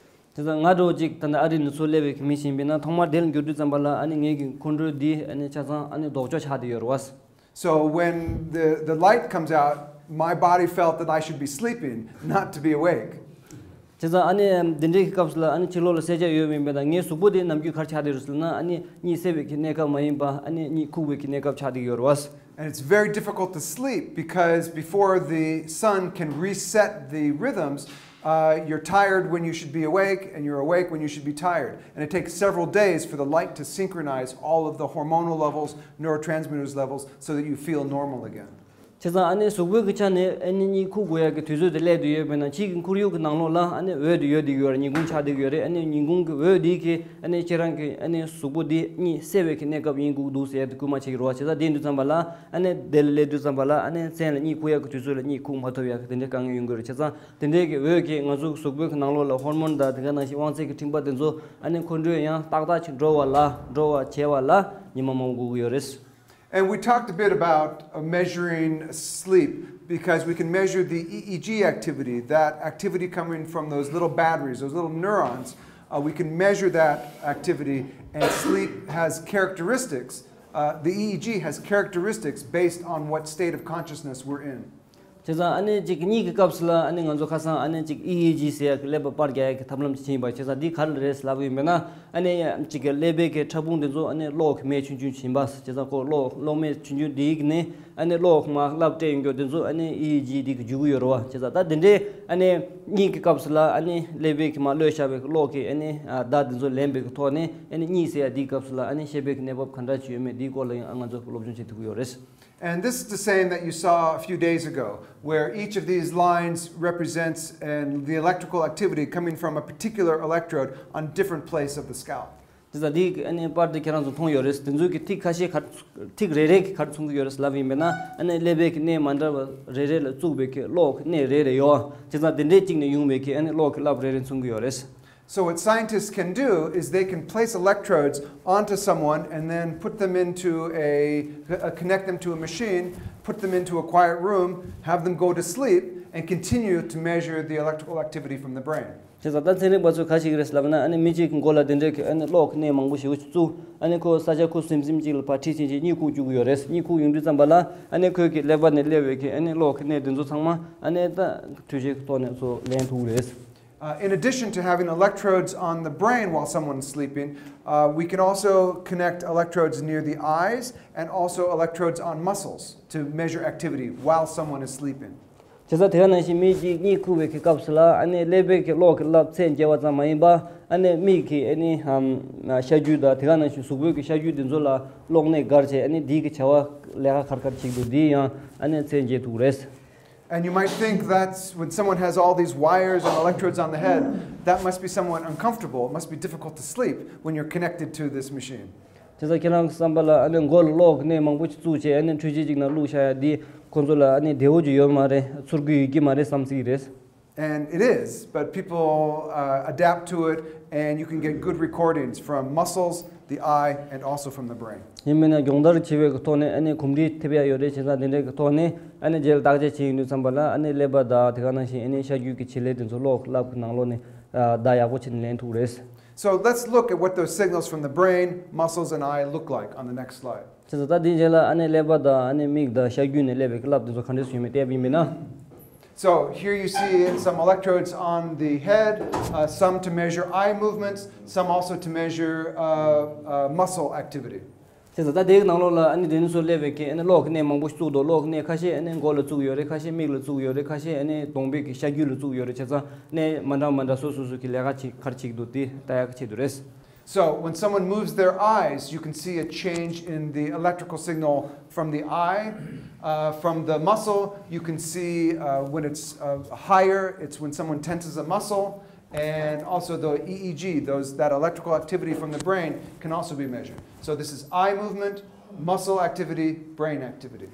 དེ་ཙང་ང་འདྲ་བོ་ཅིག་ད་ལྟ་ཨ་རི་ནས་ཚུར་སླེབས་པའི་མི་ཞིག་ཡིན་པས་ན་ཐོག་མར་དེར་འགྱུར་དུས་ཙམ་པ་ལ་ཨ་ནི་ངའི་གི་འཁོར་འགྲོས་འདི་ཨ་ནི་ཆ་ཚང་ཨ་ནི་ལྡོག་ཕྱོགས་ཆགས་བསྡད་ཡོད་རེད་བ། So when the, the light comes out, my body felt that I should be sleeping, not to be awake. བྱས་ཙང་ཨ་ནི་འདི་འདྲའི་གི་སྐབས་སུ་ལ་ཨ་ནི་ཕྱི་ལོགས་ལ་གསལ་ཆ་ཡོད་པ་ཡིན་པས་ན་ངའི་གཟུགས་པོ་དེ་ནམ་རྒྱུན་ག་རེ་ཆགས་བསྡད་ཡོད་རེད་ཟེར་ན་ཨ་ནི་གཉིད་སད་པའི་གི་གནས་སྐབས་མ་ཡིན་པ་ཨ་ནི་གཉིད་ཁུག་པའི་གི་གནས་སྐབས་ཆགས་བསྡད་ཡོད་རེད་བ། And it's very difficult to sleep because before the sun can reset the rhythms, uh, you're tired when you should be awake, and you're awake when you should be tired. And it takes several days for the light to synchronize all of the hormonal levels, neurotransmitters levels, so that you feel normal again. བྱས་ཙང་ཨ་ནི་གཟུགས་པོའི་གི་ཆ་ནས་ཨ་ནི་གཉིད་ཁུག་དགོས་ཡ་གི་དུས་ཚོད་དེ་སླེབས་བསྡད་ཡོད་པས་ན། ཁྱེད་ཀྱི་ཁོར་ཡུག་གི་ནང་ལོགས་ལ་ཨ་ནི་འོད་དེ་ཡོད་བསྡད་ཡོད་རེད། ཉིན་གུང་ཆགས་བསྡད་ཡོད་རེད། ཨ་ནི་ཉིན་གུང་གི་འོད་དེ་གིས་ཨ་ནི་ཁྱེད་རང་གི་ཨ་ནི་གཟུགས་པོ་དེ་གཉིད་སད་པའི་གི་གནས་སྐབས་ཡིན་དགོས་འདུག་ཟེར་ཡ་དེ་སྐུལ་མ་བྱེད་ཀྱི་རེད་བ། བྱས་ཙང་དེ་ཡིན་དུས་ཙམ་པ་ལ་ཨ་ནི་དེ་ལ་སླེབས་དུས་ཙམ་པ་ལ་ཨ་ནི་མཚན་ལ་གཉིད་ཁུག་ཡ་གི་དུས་ཚོད་ལ་གཉིད་ཁུག་མ་ཐུབ་ཡ་གི་དེ་འདྲའི་དཀའ་ངལ་ཡོང་གི་རེད། བྱས་ཙང་དེ་འདྲའི་གི་འོད་ཀྱིས་ང་ཚོའི་གཟུགས་པོའི་གི་ནང་ལོགས་ལ་ཧོར་མོན་དང་དེ་ག་ནང་བཞིན་དབང་རྩའི་གི་འཕྲིན་པ་དེ་ཚོ་ཨ་ནི་འཁོར་འགྲོས་ཡང་ཏག་ཏག་ཅིག་འགྲོ་བ་ལ་འགྲོ་བ་བྱེད་པ་ལ་ཉི་མ་མང་པོ་དགོས་ཀྱི་ཡོད་རེད། And we talked a bit about uh, measuring sleep because we can measure the E E G activity, that activity coming from those little batteries, those little neurons. Uh, we can measure that activity, and sleep has characteristics. Uh, the E E G has characteristics based on what state of consciousness we're in. བྱས་ཙང་ཨ་ནི་གཅིག་གཉིད་ཀྱི་སྐབས་སུ་ལ་ཨ་ནི་ང་ཚོ་ཁ་སང་ཨ་ནི་གཅིག་ཨི་ཨི་ཇི་ཟེར་ཡག་གི་ཀླད་པ་པར་རྒྱག་ཡག་གི་ཐབས་ལམ་ཅིག་བྱས་ཡིན་པ། བྱས་ཙང་འདི་ག་རེ་རེད་ལབ་ཡིན་པས་ན། ཨ་ནི་གཅིག་གི་ཀླད་པའི་གི་ཕྲ་ཕུང་དེ་ཚོ་ཨ་ནི་གློག་གི་མེ་ཆུང་ཆུང་ཞིག་ཡིན་པ། བྱས་ཙང་ཁོ་གློག་གློག་མེ་ཆུང་ཆུང་འདི་ཡིག་ནི་ཨ་ནི་གློག་མ་ལབ་སྤྲད་ཡོང་རྒྱུ་དེ་ཚོ་ཨ་ནི་ཨི་ཨི་ཇི་འདི་གི་འཇུག་གི་ཡོད་རེད་བ། བྱས་ཙང་ད་དེ་འདྲའི་ཨ་ནི་གཉིད་ཀྱི་སྐབས་སུ་ལ་ཨ་ནི་ཀླད་པའི་གི་མ་གློད་བཞག་པའི་གི་གློག་གི་ཨ་ནི་ཨ་བརྡ་དེ་ཚོ་ལེན་པའི་གི་ཐོག་ནས་ཨ་ནི་གཉིད་སད་ཡག་འདིའི་སྐབས་སུ་ལ་ཨ་ནི་ཤེས་པའི་གི་གནས་བབ་ག་འདྲ་ཅིག་ཡོད་མེད་འདིའི་སྐོར་ལ་ཡང་ཨ་ང་ཚོ་སློབ་སྦྱོང་བྱེད་ཐུབ་ཀྱི་ཡོད་རེད། And this is the same that you saw a few days ago, where each of these lines represents and the electrical activity coming from a particular electrode on different place of the scalp. དེ་ཙང་འདི་ཨ་ནི་པར་འདི་ཁྱེད་རང་ཚོ་མཐོང་ཡོད་རེད། དེ་ཚོའི་གི་ཐིག་ཁ་ཤས་ག་ཐིག་རེ་རེ་གི་ག་རེ་མཚོན་གྱི་ཡོད་རེད་ལབ་ཡིན་པས་ན། ཨ་ནི་ཀླད་པའི་གི་གནས་མ་འདྲ་བ་རེ་རེ་ལ་བཙུགས་པའི་གི་གློག་གི་གནས་རེ་རེ་ཡོད། བྱས་ཙང་དེ་འདྲའི་གཅིག་ནས་ཡོང་བའི་གི་ཨ་ནི་གློག་གི་རླབས་རེ་རེ་མཚོན་གྱི་ཡོད་རེད། So, what scientists can do is they can place electrodes onto someone and then put them into a, uh, connect them to a machine, put them into a quiet room, have them go to sleep, and continue to measure the electrical activity from the brain. བྱས་ཙང་ད་ཚན་རིག་པ་ཚོས་ག་ཞིག་རེད་ལབ་ན། ཨ་ནི་མི་གཅིག་གི་མགོ་ལ་དེ་འདྲའི་གི་ཨ་ནི་གློག་གི་གནས་མང་པོ་ཞིག་བཙུགས། ཨ་ནི་ཁོ་ས་ཆ་ཁུ་སིམ་སིམ་གཅིག་ལ་ཕར་ཁྲིད་ཕྱིན་བྱས་གཉིད་ཁུག་བཅུག་གི་ཡོད་རེད། གཉིད་ཁུག་ཡོང་དུས་ཙམ་པ་ལ་ཨ་ནི་ཁོའི་གི་ཀླད་པ་ནས་སླེབས་པའི་གི་ཨ་ནི་གློག་གི་གནས་དེ་ཚོ་ཚང་མ་ཨ་ནི་ད་འཕྲུལ་ཆས་ཀྱི་ཐོག་ནས་ཚུར་ལེན་ཐུབ་ཀྱི་རེད། Uh, in addition to having electrodes on the brain while someone's sleeping, uh, we can also connect electrodes near the eyes and also electrodes on muscles to measure activity while someone is sleeping. བྱས་ཙང་དེ་ག་ནང་བཞིན་མི་གཅིག་གཉིད་ཁུག་པའི་གི་སྐབས་སུ་ལ་ཨ་ནི་ཀླད་པའི་གི་གློག་གི་རླབས་མཚན་སྐྱེལ་བ་ཙམ་མ་ཡིན་པ། ཨ་ནི་མིག་གི་ཨ་ནི་ཨམ་ཤ་རྒྱུས་དང་དེ་ག་ནང་བཞིན་གཟུགས་པོའི་གི་ཤ་རྒྱུས་དེ་ཚོ་ལ་གློག་གནད་བསྒར་བྱས། ཨ་ནི་འདིའི་གི་བྱ་བ་ལས་ཀ་ག་རེ་ག་རེ་བྱེད་ཀྱི་འདུག་འདི་ཡང་ཨ་ནི་མཚན་སྐྱེལ་ཐུབ་ཀྱི་རེད། And you might think that's when someone has all these wires and electrodes on the head, that must be somewhat uncomfortable. It must be difficult to sleep when you're connected to this machine. བྱས་ཙང་ཁྱེད་རང་གི་བསམ་པ་ལ་ཨ་ནི་མགོ་ལ་གློག་གི་གནས་མང་པོ་ཞིག་བཙུགས་བྱས་ཨ་ནི་འཕྲུལ་ཆས་ཅིག་ནང་བླུགས་བཞག་ཡ་འདི་ཁོང་ཚོ་ལ་ཨ་ནི་བདེ་བོ་ཅིག་ཡོད་མ་རེད། ཚོར་གི་ཡོད་ཀྱི་མ་རེད་བསམ་སྲིད་ཀྱི་རེད། And it is, but people uh, adapt to it, and you can get good recordings from muscles, the eye, and also from the brain. ཡིན་མིན་ན་སྦྱོང་བརྡར་བྱེད་པའི་གི་ཐོག་ནས་ཨ་ནི་གོམས་འདྲིས་ཐེབས་ཡ་ཡོད་རེད། བྱས་ཙང་དེ་འདྲའི་གི་ཐོག་ནས་ཨ་ནི་རྗེས་ལ་བརྟག་དཔྱད་བྱེད་ཡོང་དུས་ཙམ་པ་ལ་ཨ་ནི་ཀླད་པ་དང་དེ་ག་ནང་བཞིན་ཨ་ནི་ཤ་རྒྱུས་ཀྱི་བྱེད་ལས་དེ་ཚོ་གློག་རླབས་ཀྱི་ནང་ལོགས་ནས་བརྡ་ཡག་པོ་བྱས་ནས་ལེན་ཐུབ་ཀྱི་རེད། So let's look at what those signals from the brain, muscles, and eye look like on the next slide. བྱས་ཙང་ད་དེའི་རྗེས་ལ་ཨ་ནི་ཀླད་པ་དང་ཨ་ནི་མིག་དང་ཤ་རྒྱུས་ནས་སླེབས་པའི་རླབས་དེ་ཚོ་ག་འདྲས་སུ་ཡོད་མེད་བལྟས་པ་ཡིན་མིན་ན། So here you see some electrodes on the head, uh, some to measure eye movements, some also to measure uh, uh, muscle activity. བྱས་ཙང་ད་དེའི་ནང་ལོགས་ལ་ཨ་ནི་དེ་ནས་སུ་སླེབས་པའི་གི་ཨ་ནི་གློག་གི་གནས་མང་པོ་ཞིག་བཙུགས་འདུག་གློག་གི་གནས་ཁ་ཤས་ཨ་ནི་མགོ་ལ་བཙུགས་ཡོད་རེད། ཁ་ཤས་མིག་ལ་བཙུགས་ཡོད་རེད། ཁ་ཤས་ཨ་ནི་གདོང་པའི་གི་ཤ་རྒྱུས་ལ་བཙུགས་ཡོད་རེད། བྱས་ཙང་གནས་མ་འདྲ་མ་འདྲ་སོ་སོ་སོ་གི་ལས་ཀ་ཅིག་ག་རེ་བྱེད་ཀྱི་འདུག་དེ་ལྟ་ཡག་གི་ཆེད་དུ་རེད། So when someone moves their eyes, you can see a change in the electrical signal from the eye. Uh, from the muscle, you can see uh, when it's uh, higher, it's when someone tenses a muscle. And also the E E G, those, that electrical activity from the brain can also be measured. So this is eye movement, muscle activity, brain activity.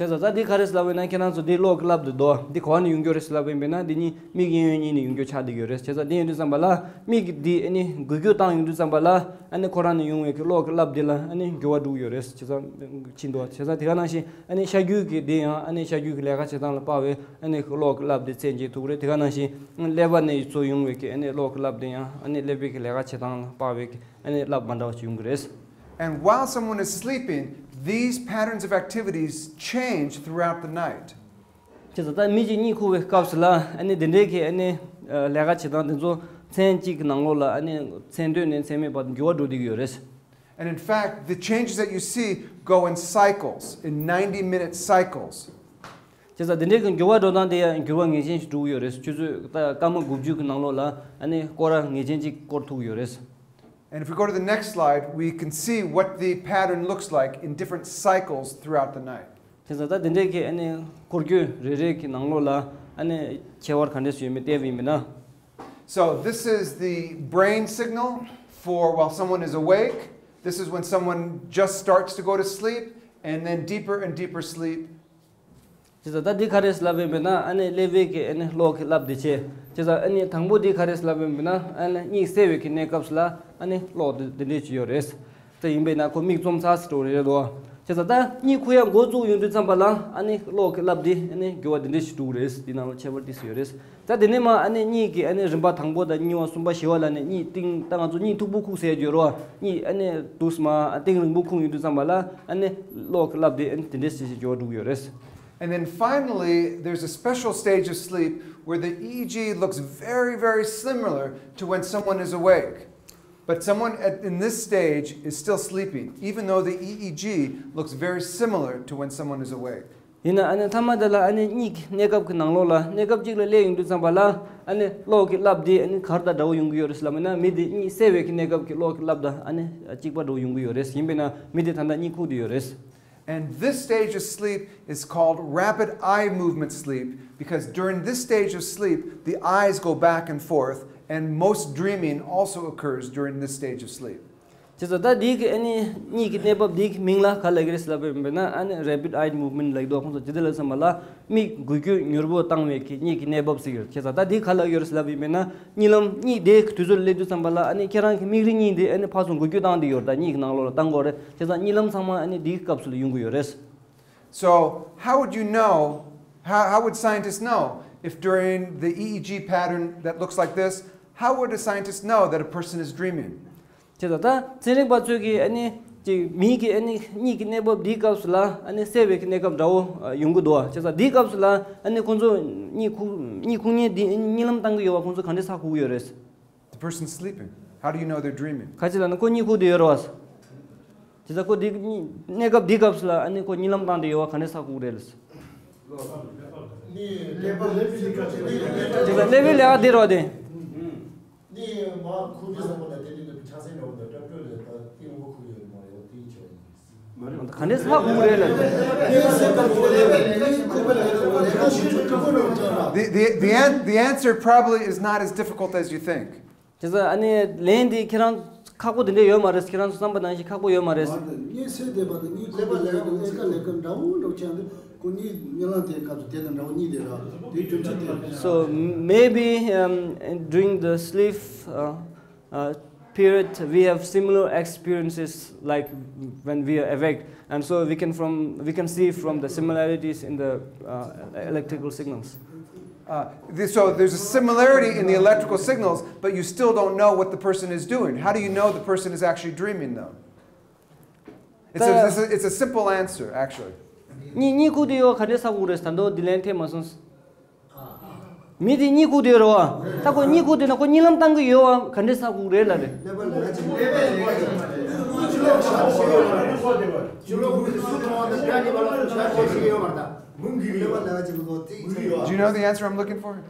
བྱས་ཙང་ད་འདི་ག་རེ་ལབ་ཡིན་ན། ཁྱེད་རང་ཚོ་འདི་གློག་གི་རླབས་འདི་དོ་འདི་ག་བ་ནས་ཡོང་རྒྱུ་རེད་ལབ་ཡིན་པས་ན། འདི་གཉིས་མིག་གཡས་གཡོན་གཉིས་ནས་ཡོང་རྒྱུ་ཆགས་བསྡད་ཡོད་རེད། བྱས་ཙང་འདི་ཡིན་དུས་ཙམ་པ་ལ་མིག་འདི་ཨ་ནི་འགུལ་སྐྱོད་བཏང་ཡོང་དུས་ཙམ་པ་ལ་ཨ་ནི་ཁོ་རང་ནས་ཡོང་བའི་གི་གློག་གི་རླབས་འདི་ལ་ཨ་ནི་འགྱུར་བ་འགྲོ་གི་ཡོད་རེད། བྱས་ཙང་ཕྱིན་འདུག་བྱས་ཙང་དེ་ག་ནང་བཞིན་ཨ་ནི་ཤ་རྒྱུས་ཀྱི་འདི་ཡང་ཨ་ནི་ཤ་རྒྱུས་ཀྱི་ལས་ཀ་བྱེད་སྟངས་ལ་དཔག་པའི་ཨ་ནི་གློག་གི་རླབས་འདི་མཚན་བརྗེ་ཐུབ་རེད། དེ་ག་ནང་བཞིན་ཀླད་པ་ནས་ཚུར་ཡོང་བའི་གི་ཨ་ནི་གློག་གི་རླབས་འདི་ཡང་ཨ་ནི་ཀླད་པའི་གི་ལས་ཀ་བྱེད་སྟངས་ལ་དཔག་པའི་གི་ཨ་ནི་རླབས་མ་འདྲ་བ་ཞིག་ཡོང་གི་རེད། And while someone is sleeping, these patterns of activities change throughout the night. བྱས་ཙང་ད་མི་གཅིག་གཉིད་ཁུག་པའི་སྐབས་སུ་ལ་ཨ་ནི་དེ་འདྲའི་གི་ཨ་ནི་ལས་ཀ་བྱེད་སྟངས་དེ་ཚོ་མཚན་གཅིག་གི་ནང་ལོགས་ལ་ཨ་ནི་མཚན་སྟོད་ནས་མཚན་སྨད་བར་དུ་འགྱུར་བ་འགྲོ་བསྡད་ཀྱི་ཡོད་རེད། And in fact, the changes that you see go in cycles, in ninety minute cycles. བྱས་ཙང་དེ་འདྲའི་གི་འགྱུར་བ་འགྲོ་སྟངས་དེ་ཡང་འགྱུར་བ་ངེས་ཅན་ཞིག་འགྲོ་གི་ཡོད་རེད། ཆུ་ཚོད་ད་སྐར་མ་དགུ་བཅུ་གི་ནང་ལོགས་ལ་ཨ་ནི་སྐོར་ར་ངེས་ཅན་གཅིག་སྐོར་ཐུབ་ཀྱི་ཡོད་རེད། And if we go to the next slide, we can see what the pattern looks like in different cycles throughout the night. བྱས་ཙང་ད་དེ་འདྲའི་གི་ཨ་ནི་འཁོར་སྐྱོད་རེ་རེ་གི་ནང་ལོགས་ལ་ཨ་ནི་ཁྱད་པར་ག་འདྲས་ཡོད་མེད་བལྟས་པ་ཡིན་པ་ན། So this is the brain signal for while someone is awake. This is when someone just starts to go to sleep and then deeper and deeper sleep. བྱས་ཙང་ད་འདི་ག་རེ་ལབ་ཡིན་པ་ན་ཨ་ནི་ཀླད་པའི་གི་ཨ་ནི་གློག་གི་རླབས་འདི་བྱས། བྱས་ཙང་ཨ་ནི་དང་པོ་འདི་ག་རེ་ལབ་ཡིན་པ་ན་ཨ་ནི་གཉིད་སད་པའི་གི་གནས་སྐབས་སུ་ལ་ཨ་ནི་གློག་འདི་འདི་འདྲས་ཅིག་ཡོད་རེད། དེ་ཡིན་པས་ན་ཁོ་མིག་བཙུམ་ཚར་ཟེར་འགྲོ་རེད་དོ། བྱས་ཙང་ད་གཉིད་ཁུག་ཡ་འགོ་བཙུགས་ཡོང་དུས་ཙམ་པ་ལ་ཨ་ནི་གློག་གི་རླབས་འདི་ཨ་ནི་འགྱུར་བ་འདི་འདྲས་ཞིག་འགྲོ་གི་རེད། འདི་ནང་ལ་ཁྱད་པར་འདི་སུ་ཡོད་རེད། ད་དེ་ནས་མ་ཨ་ནི་གཉིད་ཀྱི་ཨ་ནི་རིམ་པ་དང་པོ་དང་གཉིས་པ་གསུམ་པ་བཞི་པ་ལ་ནི་གཉིད་གཏིང་ད་ང་ཚོ་གཉིད་མཐུག་པོ་ཁུག་ཟེར་རྒྱུ་རོ། གཉིད་ཨ་ནི་དུས་མ་ཨ་གཏིང་རིང་པོ་ཁུག་ཡོང་དུས་ཙམ་པ་ལ་ཨ་ནི་གློག་གི་རླབས་དེ་ཨ་ནི་དེ་འདྲས་ཞིག་ཞིག་འགྱུར་བ་འགྲོ་གི་ཡོད་རེད། And then finally, there's a special stage of sleep where the E E G looks very, very similar to when someone is awake. But someone at, in this stage is still sleeping, even though the E E G looks very similar to when someone is awake. ཡིན་ན་ཨ་ནི་མཐའ་མ་དེ་ལ་ཨ་ནི་གཉིད་ཀྱི་གནས་སྐབས་ཀྱི་ནང་ལོགས་ལ་གནས་སྐབས་གཅིག་ལ་སླེབས་ཡོང་དུས་ཙམ་པ་ལ་ཨ་ནི་གློག་གི་རླབས་དེ་ཨ་ནི་ག་རེ་དང་འདྲ་བོ་ཡོང་གི་ཡོད་རེད་ལབ་ན་མི་དེ་གཉིད་སད་པའི་གི་གནས་སྐབས་ཀྱི་གློག་གི་རླབས་དང་ཨ་ནི་གཅིག་པ་འདྲ་བོ་ཡོང་གི་ཡོད་རེད། ཡིན་པས་ན་མི་དེ་ད་ལྟ་གཉིད་ཁུག་བསྡད་ཡོད་རེད། And this stage of sleep is called rapid eye movement sleep because during this stage of sleep, the eyes go back and forth, and most dreaming also occurs during this stage of sleep. བྱས་ཙང་ད་འདི་གི་ཨ་ནི་གཉིད་ཀྱི་གནས་བབ་འདི་གི་མིང་ལ་ག་ལབ་ཀྱི་རེད་ལབ་པ་ཡིན་པ་ན་ཨ་ནི་rapid eye movement ལབ་ཀྱི་འདུག་ཁོང་ཚོ་ཇི་ལྟར་ལབ་ཙམ་པ་ལ་མིག་འགུལ་སྐྱོད་མྱུར་པོ་བཏང་བའི་གི་གཉིད་ཀྱི་གནས་བབ་ཟེར་གྱི་ཡོད། བྱས་ཙང་ད་འདི་ག་ལབ་ཀྱི་ཡོད་རེད་ལབ་པ་ཡིན་པ་ན་གཉིད་ལམ་གཉིད་དེ་གི་དུས་ཚོད་ལ་སླེབས་དུས་ཙམ་པ་ལ་ཨ་ནི་ཁྱེད་རང་གི་མིག་རིལ་གཉིས་དེ་ཨ་ནི་ཕར་ཚུར་འགུལ་སྐྱོད་བཏང་བསྡད་ཡོད་རེད། ད་གཉིད་ཀྱི་ནང་ལོགས་ལ་བཏང་དགོས་རེད། བྱས་ཙང་གཉིད་ལམ་ཚང་མ་ཨ་ནི་འདི་གི་སྐབས་སུ་ལ་ཡོང་གི་ཡོད་རེད། So, how would you know, how, how would scientists know if during the E E G pattern that looks like this, how would a scientist know that a person is dreaming? བྱས་ཙང་ད་ཚན་རིག་པ་ཚོས་ཀྱིས་ཨ་ནི་ཅིག་མིའི་གི་ཨ་ནི་གཉིད་ཀྱི་གནས་བབ་འདིའི་སྐབས་སུ་ལ་ཨ་ནི་སད་པའི་གི་གནས་སྐབས་འདྲ་བོ་ཡོང་གི་འདུག་བྱས་ཙང་འདིའི་སྐབས་སུ་ལ་ཨ་ནི་ཁོང་ཚོ་གཉིད་ཁུག་གཉིད་ཁུག་མཁན་འདི་ཨ་ནི་གཉིད་ལམ་བཏང་གི་ཡོད་པ་ཁོང་ཚོ་ག་འདྲས་ཧ་གོ་གི་ཡོད་རེད། The person's sleeping. How do you know they're dreaming? ག་ཅི་ལབ་ན་ཁོ་གཉིད་ཁུག་བསྡད་ཡོད་རེད་བ། དེ་ཚ་ཁོ་འདི་གཉིད་གནས་སྐབས་འདི་སྐབས་སུ་ལ་ཨ་ནི་ཁོ་གཉིད་ལམ་བཏང་བསྡད་ཡོད་བ་ག་འདྲས་ཧ་གོ་གི་རེད་ལབ། དེ་ཚ་ཀླད་པའི་ལས་ཀ་འདི་རེད་བ་དེ། ག་འདྲས་ཧ་གོ་གི་རེད་ལབ། The, the, the, an- the answer probably is not as difficult as you think. དེ་ཚོ་ཨ་ནི་ལན་འདི་ཁྱེད་རང་ཁག་པོ་དེ་འདྲ་ཡོད་མ་རེད། ཁྱེད་རང་ཚོ་བསམ་པ་ནང་བཞིན་ཁག་པོ་ཡོད་མ་རེད། མ་རེད། གཉིད་སད་བསྡད་པ་དང་གཉིད་ཁུག་པ་ལས་ཀ་ལས་ཀ་ལས་ཀ་འདྲ་བོ་འདྲ་བོ་ཆགས་འདུག་ཁོ་གཉིད་གཉིད་ལམ་དེ་སྐབས་སུ་དེ་དང་འདྲ་བོ་གཉིད་དེ་ར་དེ་རྒྱུ་མཚན་དེ་རེད། So maybe um, during the sleep uh, uh, period, we have similar experiences like when we are awake, and so we can from we can see from the similarities in the uh, electrical signals. Uh, th- so there's a similarity in the electrical signals, but you still don't know what the person is doing. How do you know the person is actually dreaming, though? It's a, it's a, it's a simple answer, actually. གཉིད་གཉིད་ཁུག་དེ་ཡོད་ག་འདྲས་ཧ་གོ་རེད། ད་དུང་འདི་ལན་འཐེན་མ་སོང་། མི་དེ་གཉིད་ཁུག་དེ་ཡོད་རེད་བ། ད་ཁོ་གཉིད་ཁུག་དེ་ན་ཁོ་གཉིད་ལམ་བཏང་གི་ཡོད་བ་ག་འདྲས་ཧ་གོ་རེད་ལབ་རེད། Do you know the answer I'm looking for?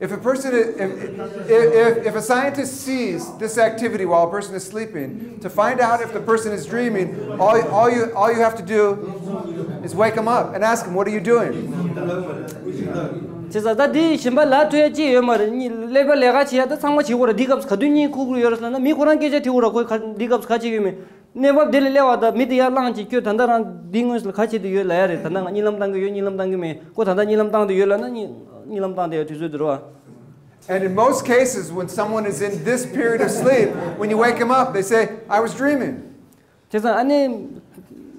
If a person, if, if, if a scientist sees this activity while a person is sleeping, to find out if the person is dreaming, all, all, you, all you have to do is wake him up and ask him, "What are you doing?" བྱས་ཙང་ད་དེ་གཞན་པ་ལབ་ཐུབ་ཡ་ཅི་ཡོད་མ་རེད། གཉིད་ཀླད་པ་ལས་ཀ་བྱེད་ཡ་ད་ཚང་མ་བྱེད་དགོས་རེད། འདི་སྐབས་སུ་ག་དུས་གཉིད་ཁུག་གི་ཡོད་རེད་ཟེར་ན་མི་ཁོ་རང་སྐད་ཆ་དྲི་དགོས་རེད། ཁོས་ག་འདི་སྐབས་སུ་ག་བྱེད་ཀྱི་ཡོད་མེད། གནས་བབ་དེ་ལ་སླེབས་པ་དང་མི་དེ་ཡར་ལངས་ཅིག་ཁྱོད་ད་ལྟ་རང་འདི་སྔོན་ལ་ག་བྱེད་དུ་ཡོད་ལབ་ཡ་རེད། ད་ལྟ་ང་གཉིད་ལམ་བཏང་གི་ཡོད། གཉིད་ལམ་བཏང་གི་མེད། ཁོ་ད་ལྟ་གཉིད་ལམ་བཏང་དུ་ཡོད་ལབ་ན་གཉིད་གཉིད་ལམ་བཏང་དུ་ཡོད་དུས་ཚོད་དུ་རེད་བ། And in most cases, when someone is in this period of sleep, when you wake them up, they say, "I was dreaming." བྱས་ཙང་ཨ་ནི་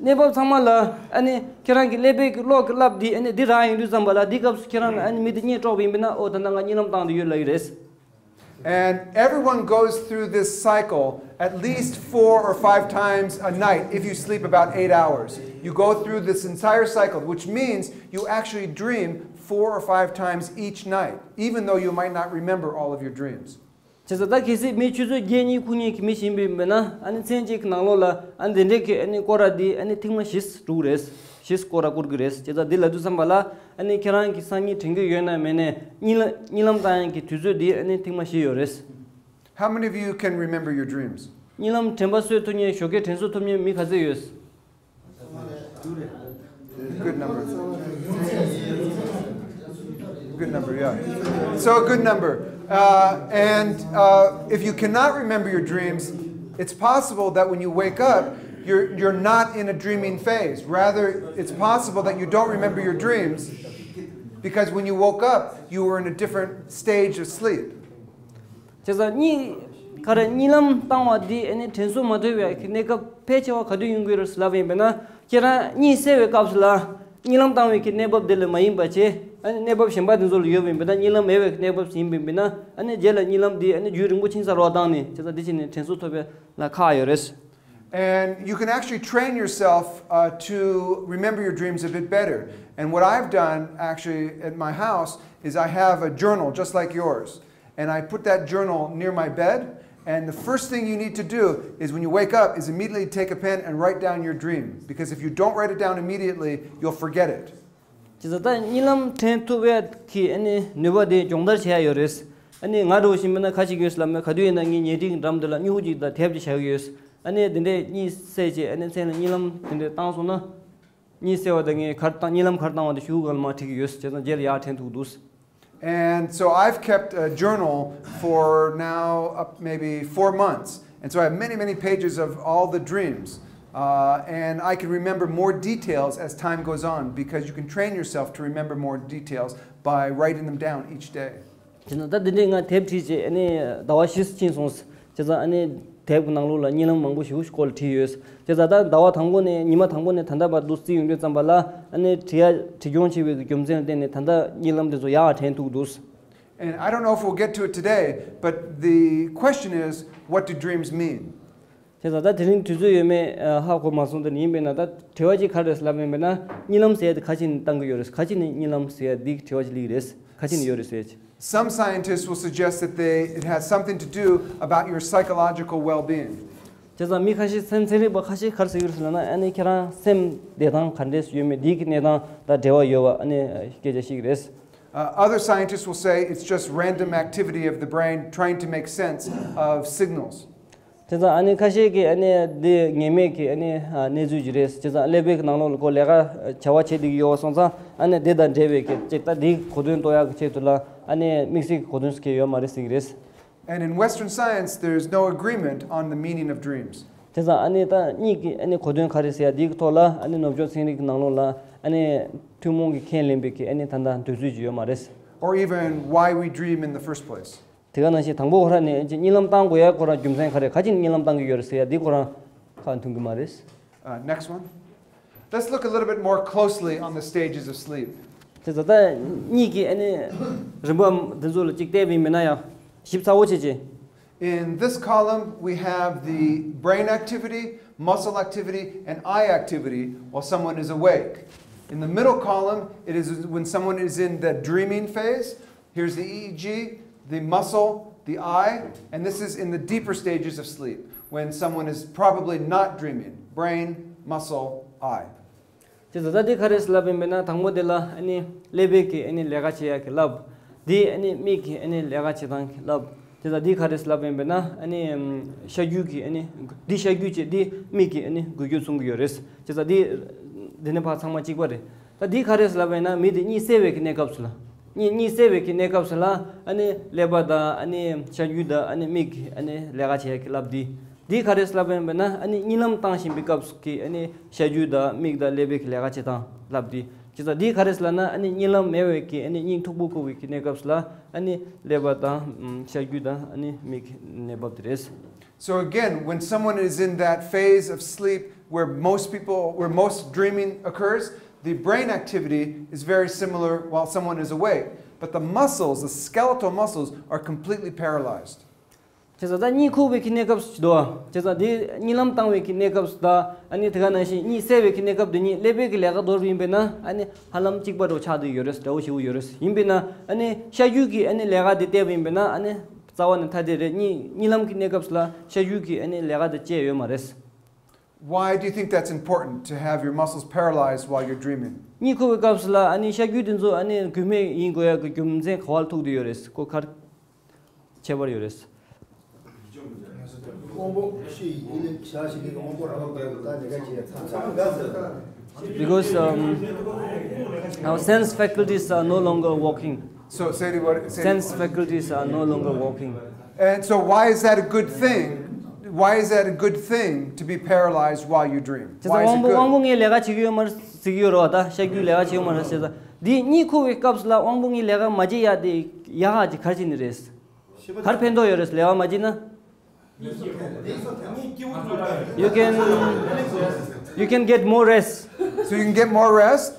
གནས་བབ་ཚང་མ་ལ་ཨ་ནི་ཁྱེད་རང་གི་ཀླད་པའི་གི་གློག་གི་རླབས་འདི་ཨ་ནི་འདི་རག་ཡོང་དུས་ཙམ་པ་ལ་འདི་སྐབས་སུ་ཁྱེད་རང་ལ་ཨ་ནི་མི་འདི་གཉིད་དཀྲོགས་པ་ཡིན་པས་ན་ཨོ་ད་ལྟ་ང་གཉིད་ལམ་བཏང་དུ་ཡོད་ལབ་ཀྱི་རེད། And everyone goes through this cycle at least four or five times a night if you sleep about eight hours. You go through this entire cycle, which means you actually dream four or five times each night, even though you might not remember all of your dreams. བྱས་ཙང་ད་གལ་སྲིད་མི་ཆུ་ཚོད་བརྒྱད་གཉིས་ཁུག་མཁན་གྱི་མི་ཞིག་ཡིན་པ་ཡིན་ན་ཨ་ནི་མཚན་གཅིག་གི་ནང་ལོགས་ལ་ཨ་ནི་དེ་འདྲའི་གི་ཨ་ནི་སྐོར་ར་འདི་ཨ་ནི་ཐེངས་མ་བཞི་འགྲོ་གི་རེད། བཞི་སྐོར་ར་བསྐོར་གི་རེད། བྱས་ཙང་འདི་ལབ་དུས་ཙམ་པ་ལ་ཨ་ནི་ཁྱེད་རང་གི་སང་ཉིན་དྲན་གི་ཡོད་ན་མེད་ན་གཉིད་ལ་གཉིད་ལམ་བཏང་ཡག་གི་དུས་ཚོད་འདི་ཨ་ནི་ཐེངས་མ་བཞི་ཡོད་རེད། How many of you can remember your dreams? གཉིད་ལམ་དྲན་པ་གསོ་ཐུབ་མཁན་ཞོགས་ཀས་དྲན་གསོ་ཐུབ་མཁན་མི་ག་ཚོད་ཡོད། Good number. Good number, yeah. So a good number. Uh, and uh, if you cannot remember your dreams, it's possible that when you wake up, you're, you're not in a dreaming phase. Rather, it's possible that you don't remember your dreams because when you woke up, you were in a different stage of sleep. བྱས་ཙང་གཉིད་ག་རེ་གཉིད་ལམ་བཏང་བ་འདི་ཨ་ནི་དྲན་གསོ་མ་ཐུབ་པའི་གནས་སྐབས་ཕལ་ཆེ་བ་ག་དུས་ཡོང་གི་རེད་ལབ་ཡིན་པས་ན། ཁྱེད་རང་གཉིད་སད་པའི་སྐབས་སུ་ལ་གཉིད་ལམ་བཏང་བའི་གི་གནས་བབ་དེ་ལ་མ་ཡིན་པ་བྱས། ཨ་ནི་གནས་བབ་གཞན་པ་དེ་ཚོ་ལ་ཡོད་པ་ཡིན་པས་ན། གཉིད་ལམ་མེད་པའི་གནས་བབ་ཡིན་པ་ཡིན་པས་ན། ཨ་ནི་རྗེས་ལ་གཉིད་ལམ་འདི་ཨ་ནི་རྒྱུན་རིང་པོ་ཕྱིན་ཚར་བ་བཏང་ནས་བྱས་ཙང་འདི་བྱས་ནས་དྲན་གསོ་ཐོབ་པའི་ལ་ཁག་ཡོད་རེད། And you can actually train yourself uh, to remember your dreams a bit better. And what I've done actually at my house is I have a journal just like yours. And I put that journal near my bed. And the first thing you need to do is when you wake up is immediately take a pen and write down your dream. Because if you don't write it down immediately, you'll forget it. བྱས་ཙང་ད་གཉིད་ལམ་དྲན་ཐུབ་པའི་གི་ཨ་ནི་ནུས་པ་དེ་སྦྱོང་བརྡར་བྱེད་ཡ་ཡོད་རེད། ཨ་ནི་ང་འདྲ་བོ་ཞིག་མིན་ན་ཁ་ཅིག་ཡོད་ལབ་མེད། ག་དུས་ཡིན་ན་ངའི་ཉལ་ཁྲིའི་འགྲམ་དེ་ལ་སྨྱུ་གུ་ཅིག་དང་དེབ་ཅིག་བཞག་གི་ཡོད། ཨ་ནི་དེ་འདྲས་གཉིད་སད་བྱས་ཨ་ནི་མཚན་ལ་གཉིད་ལམ་དེ་འདྲས་བཏང་སོང་ན། གཉིད་སད་པ་དང་ངས་ག་རེ་བཏང་གཉིད་ལམ་ག་རེ་བཏང་བ་དེ་གཞུག་གུ་གང་ལ་མར་བྲིས་ཀྱི་ཡོད། བྱས་ཙང་རྗེས་ལ་ཡར་དྲན་ཐུབ་འདུག And so I've kept a journal for now uh, maybe four months. And so I have many, many pages of all the dreams. Uh, and I can remember more details as time goes on because you can train yourself to remember more details by writing them down each day. བྱས་ཙང་ད་འདི་འདྲའི་ང་དེབ་བྲིས་རྗེས་ཨ་ནི་ཟླ་བ་བཞི་ཕྱིན་སོང་། བྱས་ཙང་ཨ་ནི་དེབ་ཀྱི་ནང་ལོགས་ལ་གཉིད་ལམ་མང་པོ་ཞིག་སྐོར་ལ་བྲིས་ཡོད། བྱས་ཙང་ད་ཟླ་བ་དང་པོ་ནས་ཉི་མ་དང་པོ་ནས་ད་ལྟ་བར་དུ་བརྩིས་ཡོང་དུས་ཙམ་པ་ལ་ཨ་ནི་བྲིས་ཡ་བྲིས་སྐྱོང་བྱས་པའི་རྒྱུ་མཚན་ལ་བརྟེན་ནས་ད་ལྟ་གཉིད་ལམ་དེ་ཚོ་ཡག་དྲན་ཐུབ་འདུག And I don't know if we'll get to it today, but the question is, what do dreams mean? བྱས་ཙང་ད་དེ་རིང་དུས་ཚོད་ཡོད་མེད་ཧ་གོ་མ་སོང་། དེ་ཡིན་པས་ན་ད་དྲི་བ་ཅིག་ག་རེ་ལབ་ཡིན་པས་ན། གཉིད་ལམ་ཟེར་ཡ་དེ་ག་ཅི་ནས་བཏང་གི་ཡོད་རེད། ག་ཅི་ནས་གཉིད་ལམ་ཟེར་ཡ་འདི་དྲི་བ་ཅིག་སླེབས་ཀྱི་རེད། ག་ཅི་ནས་ཡོད་རེད་ཟེར་ཡ་ཅིག Some scientists will suggest that they, it has something to do about your psychological well being. བྱས་ཙང་མི་ཁ་ཤས་སེམས་ཚན་རིག་པ་ཁ་ཤས་ག་རེ་ཟེར་གྱི་རེད་ཟེར་ན། ཨ་ནི་ཁྱེད་རང་སེམས་བདེ་ཐང་ག་འདྲས་ཡོད་མེད་འདི་གི་གནས་སྟངས་དང་འབྲེལ་བ་ཡོད་པ་ཨ་ནི་སྐད་ཆ་བཤད་ཀྱི་རེད། Uh, other scientists will say it's just random activity of the brain trying to make sense of signals. བྱས་ཙང་ཨ་ནི་ཁ་ཤས་ཀྱིས་ཨ་ནི་འདི་ངེས་མེད་ཀྱི་ཨ་ནི་གནས་ཚུལ་ཅིག་རེད། བྱས་ཙང་ཀླད་པའི་ནང་ལོགས་ལ་ཁོ་ལས་ཀ་བྱ་བ་བྱེད་བསྡད་ཀྱི་ཡོད་པ་སོང་ཙང་ཨ་ནི་འདི་དང་འབྲེལ་བའི་གི་ཅིག་ད་འདི་གོ་དོན་རྟོགས་ཡག་གི་ཆེད་དུ་ལ་ཨ་ནི་དམིགས་བསལ་གྱི་གོ་དོན་ཟེར་མཁན་ཡོད་མ་རེད་ཟེར་གྱི་རེད། And in Western science, there is no agreement on the meaning of dreams. བྱས་ཙང་ཨ་ནི་ད་གཉིད་ཀྱི་ཨ་ནི་གོ་དོན་ག་རེ་ཟེར་ཡ་འདིའི་ཐོག་ལ་ཨ་ནི་ནུབ་ཕྱོགས་ཚན་རིག་གི་ནང་ལོགས་ལ་ཨ་ནི་ཐུན་མོང་གི་ཁས་ལེན་པའི་གི་ཨ་ནི་ད་ལྟ་འདོད་ཚུལ་ཅིག་ཡོད་མ་རེད། Or even why we dream in the first place. དེ་ག་ནང་བཞིན་དང་པོ་ཁོ་རང་ནས་གཉིད་ལམ་བཏང་དགོས་ཡ་ཁོ་རང་རྒྱུ་མཚན་ག་རེ། ག་ཅི་ནས་གཉིད་ལམ་བཏང་གི་ཡོད་རེད་ཟེར་ཡ་འདི་ཁོ་རང་ཁ་མཐུན་གི་མ་རེད། Uh, next one. Let's look a little bit more closely on the stages of sleep. དེ་ད་ལྟ་གཉིད་ཀྱི་ཨ་ནི་རིམ་པ་འདི་ཚོ་ལ་གཅིག་བལྟས་པ་ཡིན་ན་ཡང་ཞིབ་ཚགས་པོ་བྱེད་ཅིག In this column, we have the brain activity, muscle activity, and eye activity while someone is awake. In the middle column, it is when someone is in the dreaming phase. Here's the E E G, the muscle, the eye, and this is in the deeper stages of sleep when someone is probably not dreaming. Brain, muscle, eye. དེ་ད་ལྟ་འདི་ག་རེ་ལབ་ཡིན་པས་ན། དང་པོ་དེ་ལ་ཨ་ནི་ཀླད་པའི་གི་ཨ་ནི་ལས་ཀ་བྱེད་ཡག་གི་ལབ། འདི་ཨ་ནི་མིག་གི་ཨ་ནི་ལས་ཀ་བྱེད་སྟངས་གི་ལབ། དེ་ད་འདི་ག་རེ་ལབ་ཡིན་པས་ན། ཨ་ནི་ཤ་རྒྱུས་ཀྱི་ཨ་ནི་འདི་ཤ་རྒྱུས་བྱེད། འདི་མིག་གི་ཨ་ནི་འགུལ་སྐྱོད་མཚོན་གྱི་ཡོད་རེད། དེ་ད་འདི་འདི་ནས་ཕར་ཚང་མ་གཅིག་པ་རེད། ད་འདི་ག་རེ་ལབ་ཡིན་ན། མི་དེ་གཉིད་སད་པའི་གི་གནས་སྐབས་སུ་ལ། གཉིད་གཉིད་སད་པའི་གི་གནས་སྐབས་སུ་ལ་ཨ་ནི་ཀླད་པ་དང་ཨ་ནི་ཤ་རྒྱུས་དང་ཨ་ནི་མིག་གི་ཨ་ནི་ལས་ཀ་བྱེད་ཡག་གི་ལབ་འདི། འདི་ག་རེ་ལབ་ཡིན་པས་ན། ཨ་ནི་གཉིད་ལམ་བཏང་བཞིན་པའི་སྐབས་ཀྱི་ཨ་ནི་ཤ་རྒྱུས་དང་མིག་དང་ཀླད་པའི་གི་ལས་ཀ་བྱེད་སྟངས་ལབ་འདི། བྱས་ཙང་འདི་ག་རེ་ལབ་ན། ཨ་ནི་གཉིད་ལམ་མེད་པའི་གི་ཨ་ནི་གཉིད་མཐུག་པོ་ཁུག་པའི་གི་གནས་སྐབས་སུ་ལ་ཨ་ནི་ཀླད་པ་དང་ཤ་རྒྱུས་དང་ཨ་ནི་མིག་གི་གནས་བབ་དེ་རེད། So again, when someone is in that phase of sleep where most people, where most dreaming occurs, the brain activity is very similar while someone is awake. But the muscles, the skeletal muscles, are completely paralyzed. བྱས་ཙང་ད་གཉིད་ཁུག་པའི་གི་གནས་སྐབས་སུ་འདུག་བ། བྱས་ཙང་འདི་གཉིད་ལམ་བཏང་བའི་གི་གནས་སྐབས་སུ་དང་། ཨ་ནི་དེ་ག་ནང་བཞིན་གཉིད་སད་པའི་གི་གནས་སྐབས་དེ་གཉིས་ཀླད་པའི་གི་ལས་ཀ་མདོར་ཡིན་པས་ན་ཨ་ནི་ཧ་ལམ་གཅིག་པ་འདྲ་བོ་ཆགས་བསྡད་ཡོད་རེད། འདྲ་བོ་ཞེ་པོ་ཡོད་རེད། ཡིན་པས་ན་ཨ་ནི་ཤ་རྒྱུས་ཀྱི་ཨ་ནི་ལས་ཀ་དེ་བལྟས་པ་ཡིན་པས་ན་ཨ་ནི་རྩ་བ་ནས་ཐ་དད་རེད། གཉིད་གཉིད་ལམ་གྱི་གནས་སྐབས་སུ་ལ་ཤ་རྒྱུས་ཀྱི་ཨ་ནི་ལས་ཀ་དེ་བཅས་ཡོད་མ་རེད། Why do you think that's important to have your muscles paralyzed while you're dreaming? གཉིད་ཁུག་པའི་སྐབས་སུ་ལ་ཨ་ནི་ཤ་རྒྱུས་དེ་ཚོ་ཨ་ནི་འགུལ་མེད་ཡིན་དགོས་ཡག་གི་རྒྱུ་མཚན་ག་བ་ལ་ཐུག་བསྡད་ཡོད་རེད། ཁོ་ག་རེ་ཁྱད་པར་ཡོད་རེད། དབང་པོ་ཤེས་ཡིན་ལས་བྱ་ཞིག་གི་དབང་པོ་རང་དབང་རྒྱལ་དུ་ད་ལས་ཀ་བྱེད་ཚང་མ་དགའ་ཟེར། Because um, our sense faculties are no longer working. So say it what say it. Sense faculties are no longer working. And so why is that a good thing? Why is that a good thing to be paralyzed while you dream? Why is it དབང་པོ་དབང་པོ་good? ངའི་ལས་ཀ་བྱེད་ཀྱི་ཡོད་མ་རེད་ཟེར་གྱི་ཡོད་རེད་བ། ད་ཤ་རྒྱུས་ལས་ཀ་བྱེད་ཀྱི་ཡོད་མ་རེད་ཟེར་ད། འདི་གཉིད་ཁུག་པའི་སྐབས་སུ་ལ་དབང་པོ་ངའི་ལས་ཀ་མ་བྱེད་ཡ་དེ་ཡག་ག་ཅིག་ག་རེ་བྱེད་ནི་རེད། ག་རེ་ཕན་ཐོགས་ཡོད་རེད་ལས་ཀ་མ་བྱེད་ན། You can you can get more rest. So you can get more rest,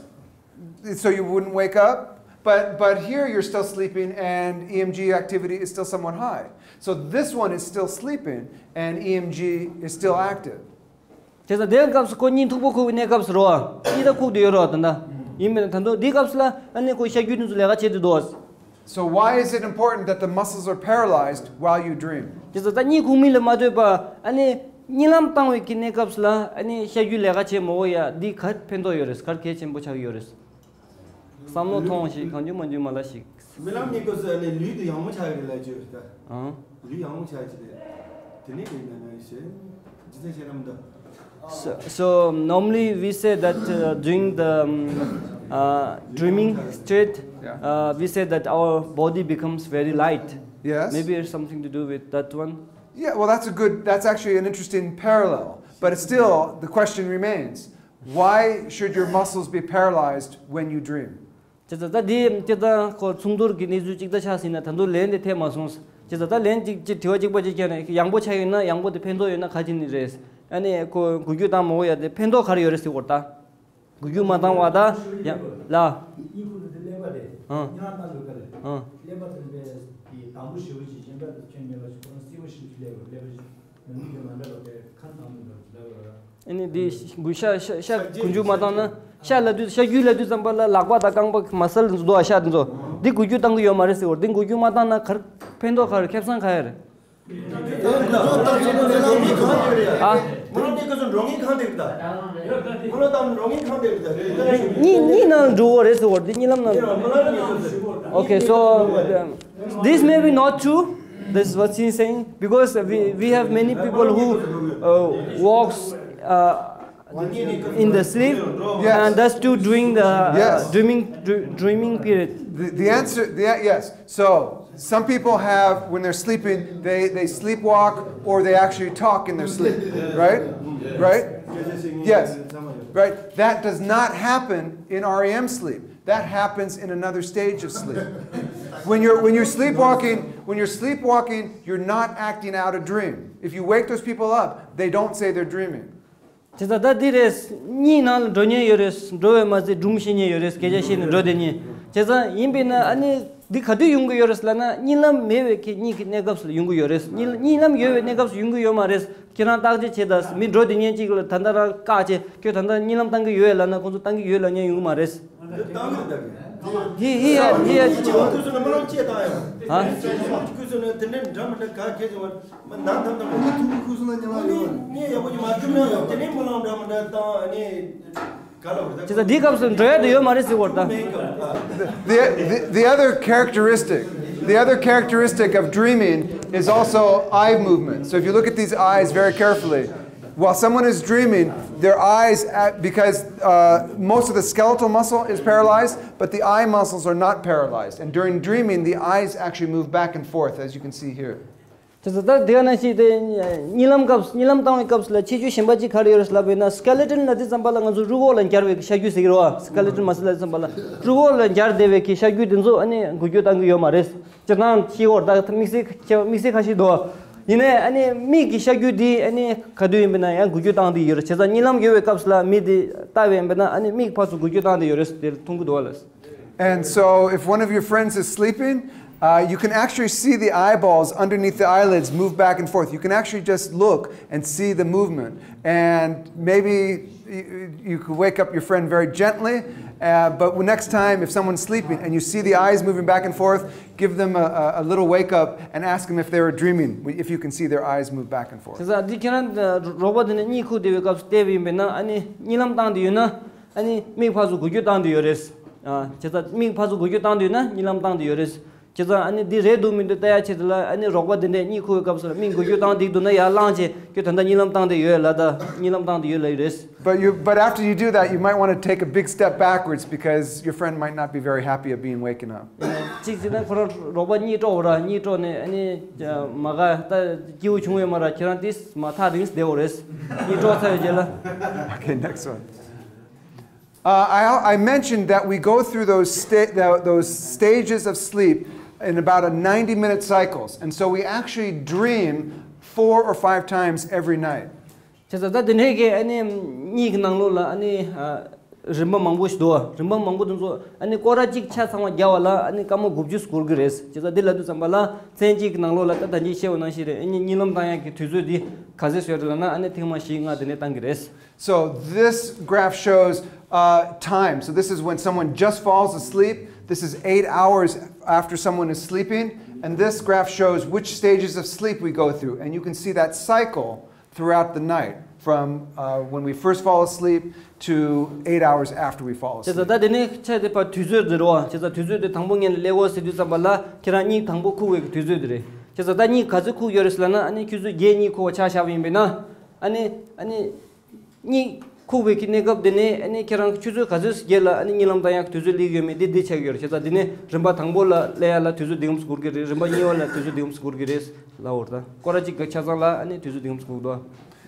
so you wouldn't wake up. But but here you're still sleeping, and E M G activity is still somewhat high. So this one is still sleeping, and E M G is still active. དེ་ཙང་དེའི་སྐབས་སུ་ཁོ་གཉིད་མཐུག་པོ་ཁུག་གི་གནས་སྐབས་སུ་རོ། གཉིད་ད་ཁུག་དུ་ཡོད་རོ་ད་ད། ཡིན་པས་ན་ད་དུང་འདིའི་སྐབས་སུ་ལ་ཨ་ནི་ཁོ་ཤ་རྒྱུས་དེ་ཚོ་ལས་ཀ་བྱེད་དུ་འདུག So why is it important that the muscles are paralyzed while you dream? དེ་ཙང་ད་གཉིད་ཁུག་མིན་ལ་མ་ལྟོས་པ་ཨ་ནི་གཉིད་ལམ་བཏང་བའི་གི་གནས་སྐབས་སུ་ལ་ཨ་ནི་ཤ་རྒྱུས་ལས་ཀ་བྱེད་མ་འོ་ཡ་འདི་ག་ཕན་ཐོགས་ཡོད་རེད། ག་གལ་ཆེན་པོ་ཆགས་ཡོད་རེད། བསམ་བློ་ཐོངས་ཤིག་གང་བྱུང་མང་བྱུང་མ་ལ་ཞིག་རྨི་ལམ་གཉིད་སྐབས་སུ་ཨ་ནི་ལུས་དེ་ཡང་མོ་ཆགས་ཡོད་རེད་ལ་བརྗོད་རེད་ད། ཨང་། ལུས་ཡང་མོ་ཆགས་ཀྱི་རེད། དེ་ནས་དེ་ན་ན་ཞེས་ཇི་ལྟར་བཤད་ན་མི་འདུག So, so normally we say that uh, during the um, uh, dreaming state, yeah. uh, we say that our body becomes very light. Yes. Maybe it's something to do with that one. Yeah, well, that's a good, that's actually an interesting parallel. But it's still, the question remains, why should your muscles be paralyzed when you dream? དེ་ཙང་ད་འདི་དེ་ད་ཁོ་མཚུངས་བསྡུར་གྱི་གནས་ཚུལ་གཅིག་ད་ཆགས་ཟིན་ན་ད་དུང་ལན་དེ་ཐེབས་མ་སོང་། དེ་ཙང་ད་ལན་གཅིག་གཅིག་དྲི་བ་གཅིག་པ་གཅིག་བྱས་ནས་ཡང་པོ་ཆགས་ཡོད་ན་ཡང་པོ་དེ་ཕན་ཐོགས་ཡོད་ན་ག་ཅི་ནི་རེད། ཨ་ནི་ཁོ་འགུལ་སྐྱོད་བཏང་མ་འོ་ཡ་དེ་ཕན་ཐོགས་ག་རེ་ཡོད་རེད་ཟེར་བ་ད། འགུལ་སྐྱོད་མ་བཏང་བ་ད་ཡ་ལ། ཨང་། ཨང་། ཨ་ནི་འདི་འགུལ་ཤ་ཤ་ཤ་འགུལ་སྐྱོད་མ་བཏང་ན་ཤ་ལབ་དུས་ཤ་རྒྱུས་ལབ་དུས་ཙམ་པ་ལ་ལག་པ་དང་རྐང་པ་མ་སལ་འདུག་ཨ་ཤ་དེ་ཚོ་འདི་འགུལ་སྐྱོད་བཏང་གི་ཡོད་མ་རེད་ཟེར་བ་འདི་འགུལ་སྐྱོད་མ་བཏང་ན་ག་རེ་ཕན་ཐོགས་ག་རེ་ཁེ་བཟང་ག་ཡ་རེད། ཨ། གཉིད་གཉིད་ནང་འགྲོ་བོ་རེད་ཟེར་བ་འདི་གཉིད་ལམ་ནང་། Okay, so um, this may be not true. This is what she's saying because we, we have many people who uh, walks uh, in the sleep Yes. and that's too during the uh, Yes. dreaming dr- dreaming period. The, the answer, the, yes. So some people have, when they're sleeping, they, they sleepwalk or they actually talk in their sleep, right? Right? Yes. Right? That does not happen in R E M sleep. That happens in another stage of sleep. When you're, when you're sleepwalking, when you're sleepwalking, you're not acting out a dream. If you wake those people up, they don't say they're dreaming. དེ་ལྟ་ད་འདི་རེད། གཉིད་ནང་ལ་འགྲོ་ཉེན་ཡོད་རེད། འགྲོ་བས་མ་ཚད་སྒྲུང་བཤད་ཉེན་ཡོད་རེད། སྐད་ཆ་བཤད་ནས་འགྲོ་བསྡད་ཉེན། བྱས་ཙང་ཡིན་པས་ན་ཨ་ནི་འདི་ག་དུས་ཡོང་གི་ཡོད་རེད་ལབ་ན་གཉིད་ལམ་མེད་པའི་གི་གཉིད་ཀྱི་གནས་སྐབས་སུ་ཡོང་གི་ཡོད་རེད། གཉིད་གཉིད་ལམ་ཡོད་པའི་གནས་སྐབས་སུ་ཡོང་གི་ཡོད་མ་རེད། ཁྱེད་རང་བརྟག་དཔྱད་བྱེད་དང་། མི་འགྲོ་བསྡད་ཉེན་གཅིག་ལ་ད་ལྟ་རང་བཀག་བྱས་ཁྱོད་ད་ལྟ་གཉིད་ལམ་བཏང་གི་ཡོད་ལབ་ན་ཁོང་ཚོ་བཏང་གི་ཡོད་ལབ་ཉེན་ཡོང་གི་མ་རེད། འདི་བཏང་གི་རེད་ད། འདི་འདི་ཧི་ཡ་ཧི་ཡ་ཅི་ཁུ་སུ་ནི་མི་ལོང་ཅེས་བཏང་ཡོད། ཧ། ཁུ་སུ་ནི་དེ་འདྲ་འདྲ་མི་འདྲ་ག་ཁྱེད་ཀྱི་བར། མི་ནང་ཐམ་ཐམ་ནི་ཐུག་ཁུ་སུ་ན་ཉི་ལ་ཡོད། ནི་ཡག་པོ་ཉི་མ་ཐུག་ན་ཡོད། དེ་ནི་མི་ལང་འདྲ་མི་འདྲ་དང་ནི་ག་ལ་བར་ད། ཅི་ད་འདི་སྐབས་སུ་འགྲོ་ཡ་དེ་ཡོད་མ་རེད་ཟེར་བར་ད། The, the, the other characteristic, the other characteristic of dreaming is also eye movement. So if you look at these eyes very carefully, while someone is dreaming, their eyes, at, because uh, most of the skeletal muscle is paralyzed, but the eye muscles are not paralyzed. And during dreaming, the eyes actually move back and forth, as you can see here. དེ་ཚོ་ད་དེ་ག་ནང་བཞིན་དེ་གཉིད་ལམ་སྐབས་གཉིད་ལམ་བཏང་བའི་སྐབས་སུ་ལ་ཁྱད་ཆོས་གཞན་པ་ཅིག་ག་རེ་ཡོད་རེད་ལབ་པས་ན། སྐེ་ལེ་ཊོན་ལབ་དུས་ཙམ་པ་ལ་ང་ཚོ་རུས་ཁོག་ལ་འབྱར་བའི་ཤ་རྒྱུས་ཟེར་གྱི་རེད་བ། སྐེ་ལེ་ཊོན་མ་སལ་ལབ་དུས་ཙམ་པ་ལ་རུས་ཁོག་ལ་འབྱར་བསྡད་པའི་གི་ཤ་རྒྱུས་དེ་ཚོ་ཨ་ནི་འགུལ་སྐྱོད་བཏང་གི་ཡོད་མ་རེད། སྤྱིར་བཏང་ཤེས་ཀྱི་ཡོད་རེད། ད་དམིགས་བསལ་དམིགས་བསལ་ཁ་ཤས་འདུག་ཡིན་ནའི་ཨ་ནི་མིག་གི་ཤ་རྒྱུས་འདི་ཨ་ནི་ག་དུས་ཡིན་པས་ན་ཡང་འགུལ་སྐྱོད་བཏང་བསྡད་ཡོད་རེད། བྱས་ཙང་གཉིད་ལམ་ཡོད་པའི་སྐབས་སུ་ལ་མིག་འདི་བལྟ་བས་ཡིན་པས་ན་ཨ་ནི་མིག་ཕར་ཚུར་འགུལ་སྐྱོད་བཏང་བསྡད་ཡོད་རེད་ཟེར་དེ་མཐོང་གི་འདུག་བ་ལགས། And so, if one of your friends is sleeping, uh, you can actually see the eyeballs underneath the eyelids move back and forth. You can actually just look and see the movement. And maybe you, you could wake up your friend very gently, uh, but next time, if someone's sleeping and you see the eyes moving back and forth, give them a, a, a little wake up and ask them if they were dreaming, if you can see their eyes move back and forth. དེ་ཚོ་འདི་ཁྱེད་རང་རོགས་པ་དེ་ནས་གཉིད་ཁུག་བསྡད་པའི་སྐབས་སུ་བལྟས་པ་ཡིན་པས་ན་ཨ་ནི་གཉིད་ལམ་བཏང་བསྡད་ཡོད་ན། ཨ་ནི་མིག་ཕར་ཚུར་འགུལ་སྐྱོད་བཏང་བསྡད་ཡོད་རེད། ཨ། བྱས་ཙང་མིག་ཕར་ཚུར་འགུལ་སྐྱོད་བཏང་བསྡད་ཡོད་ན་གཉིད་ལམ་བཏང་བསྡད་ཡོད་རེད། བྱས་ཙང་ཨ་ནི་འདི་རེད་འདུག་མི་འདུག་ལྟ་ཡ་ཆེད་དུ་ལ་ཨ་ནི་རོགས་པ་འདི་འདྲས་གཉིད་ཁུག་པའི་སྐབས་སུ་ལ་མི་འགུལ་སྐྱོད་བཏང་བསྡད་འདུག་ན་ཡར་ལངས་བྱས་ཁྱོད་ད་ལྟ་གཉིད་ལམ་བཏང་བསྡད་ཡོད་ལ། ད་གཉིད་ལམ་བཏང་བསྡད་ཡོད་ལ་ཡོད་རེད། But you, but after you do that, you might want to take a big step backwards because your friend might not be very happy of being waken up. གཅིག་བྱས་ན་ཁོ་རང་རོགས་པ་གཉིད་དཀྲོག་ར། གཉིད་དཀྲོག་ནས་ཨ་ནི་མ་ག་ད་སྐྱིད་པོ་བྱུང་ཡོད་མ་ར། ཁྱེད་རང་དེ་མ་ཐག་རིང་བསྡད་འོ་རེད། གཉིད་དཀྲོག་ཚར་བའི་རྗེས་ལ། Okay, next one. Uh, I, I mentioned that we go through those, sta- tho- those stages of sleep in about a ninety minute cycles. And so we actually dream four or five times every night. བྱས་ཙང་ད་དེ་འདྲའི་གི་ཨ་ནི་གཉིད་ཀྱི་ནང་ལོགས་ལ་ཨ་ནི་ཨ་རིམ་པ་མང་པོ་ཞིག་འདུག་རིམ་པ་མང་པོ་དེ་ཚོ་ཨ་ནི་སྐོར་ར་གཅིག་ཆ་ཚང་བ་བརྒྱབ་པ་ལ་ཨ་ནི་སྐར་མ་དགུ་བཅུ་འགོར་གི་རེད། བྱས་ཙང་འདི་ལབ་དུས་ཙམ་པ་ལ་མཚན་གཅིག་གི་ནང་ལོགས་ལ་ད་ད་གིན་བཤད་པ་ནང་བཞིན་རེད། ཨ་ནི་གཉིད་ལམ་བཏང་ཡག་གི་དུས་ཚོད་འདི་ག་ཚོད་ཡོད་རེད་ལབ་ན་ཨ་ནི་ཐེངས་མ་བཞི་ལྔ་དེ་འདྲས་བཏང་གི་རེད། So this graph shows uh, time. So this is when someone just falls asleep. This is eight hours after someone is sleeping. And this graph shows which stages of sleep we go through. And you can see that cycle throughout the night from uh, when we first fall asleep to eight hours after we fall asleep. བྱས་ཙང་ད་དེ་ནས་ཆ་དེ་བར་དུས་ཚོད་འདི་རེད་བ། བྱས་ཙང་དུས་ཚོད་དེ་དང་པོ་ངས་ཀླད་ཀོར་ཟེར་དུས་ཙམ་པ་ལ་ཁྱེད་རང་གཉིད་དང་པོ་ཁུག་པའི་དུས་ཚོད་དེ་རེད། བྱས་ཙང་ད་གཉིད་ག་ཚོད་ཁུག་ཡོད་རེད་ཟེར་ལབ་ན་ཨ་ནི་ཆུ་ཚོད་བརྒྱད་གཉིད་ཁུག་པ་ཆ་བཞག་པ་ཡིན་པས་ན་ཨ་ནི་ཨ་ནི། གཉིད་ཁུག་པའི་གི་གནས་སྐབས་དེ་ནས་ཨ་ནི་ཁྱེད་རང་ཆུ་ཚོད་ག་ཚོད་རྗེས་ལ་ཨ་ནི་གཉིད་ལམ་བཏང་ཡག་དུས་ཚོད་སླེབས་ཡོད་མེད་དེ་འདི་ཆགས་ཀྱི་ཡོད་རེད། བྱས་ཙང་དེ་ནས་རིམ་པ་དང་པོ་ལ་སླེབས་ཡག་ལ་དུས་ཚོད་འདི་གམ་སུ་འགོར་གི་རེད། རིམ་པ་གཉིས་པ་ལ་དུས་ཚོད་འདི་གམ་སུ་འགོར་གི་རེད་ལབ་པ་རེད། ད་སྐོར་ར་གཅིག་གི་ཆ་ཚང་ལ་ཨ་ནི་དུས་ཚོད་འདི་གམ་སུ་འགོར་འདུག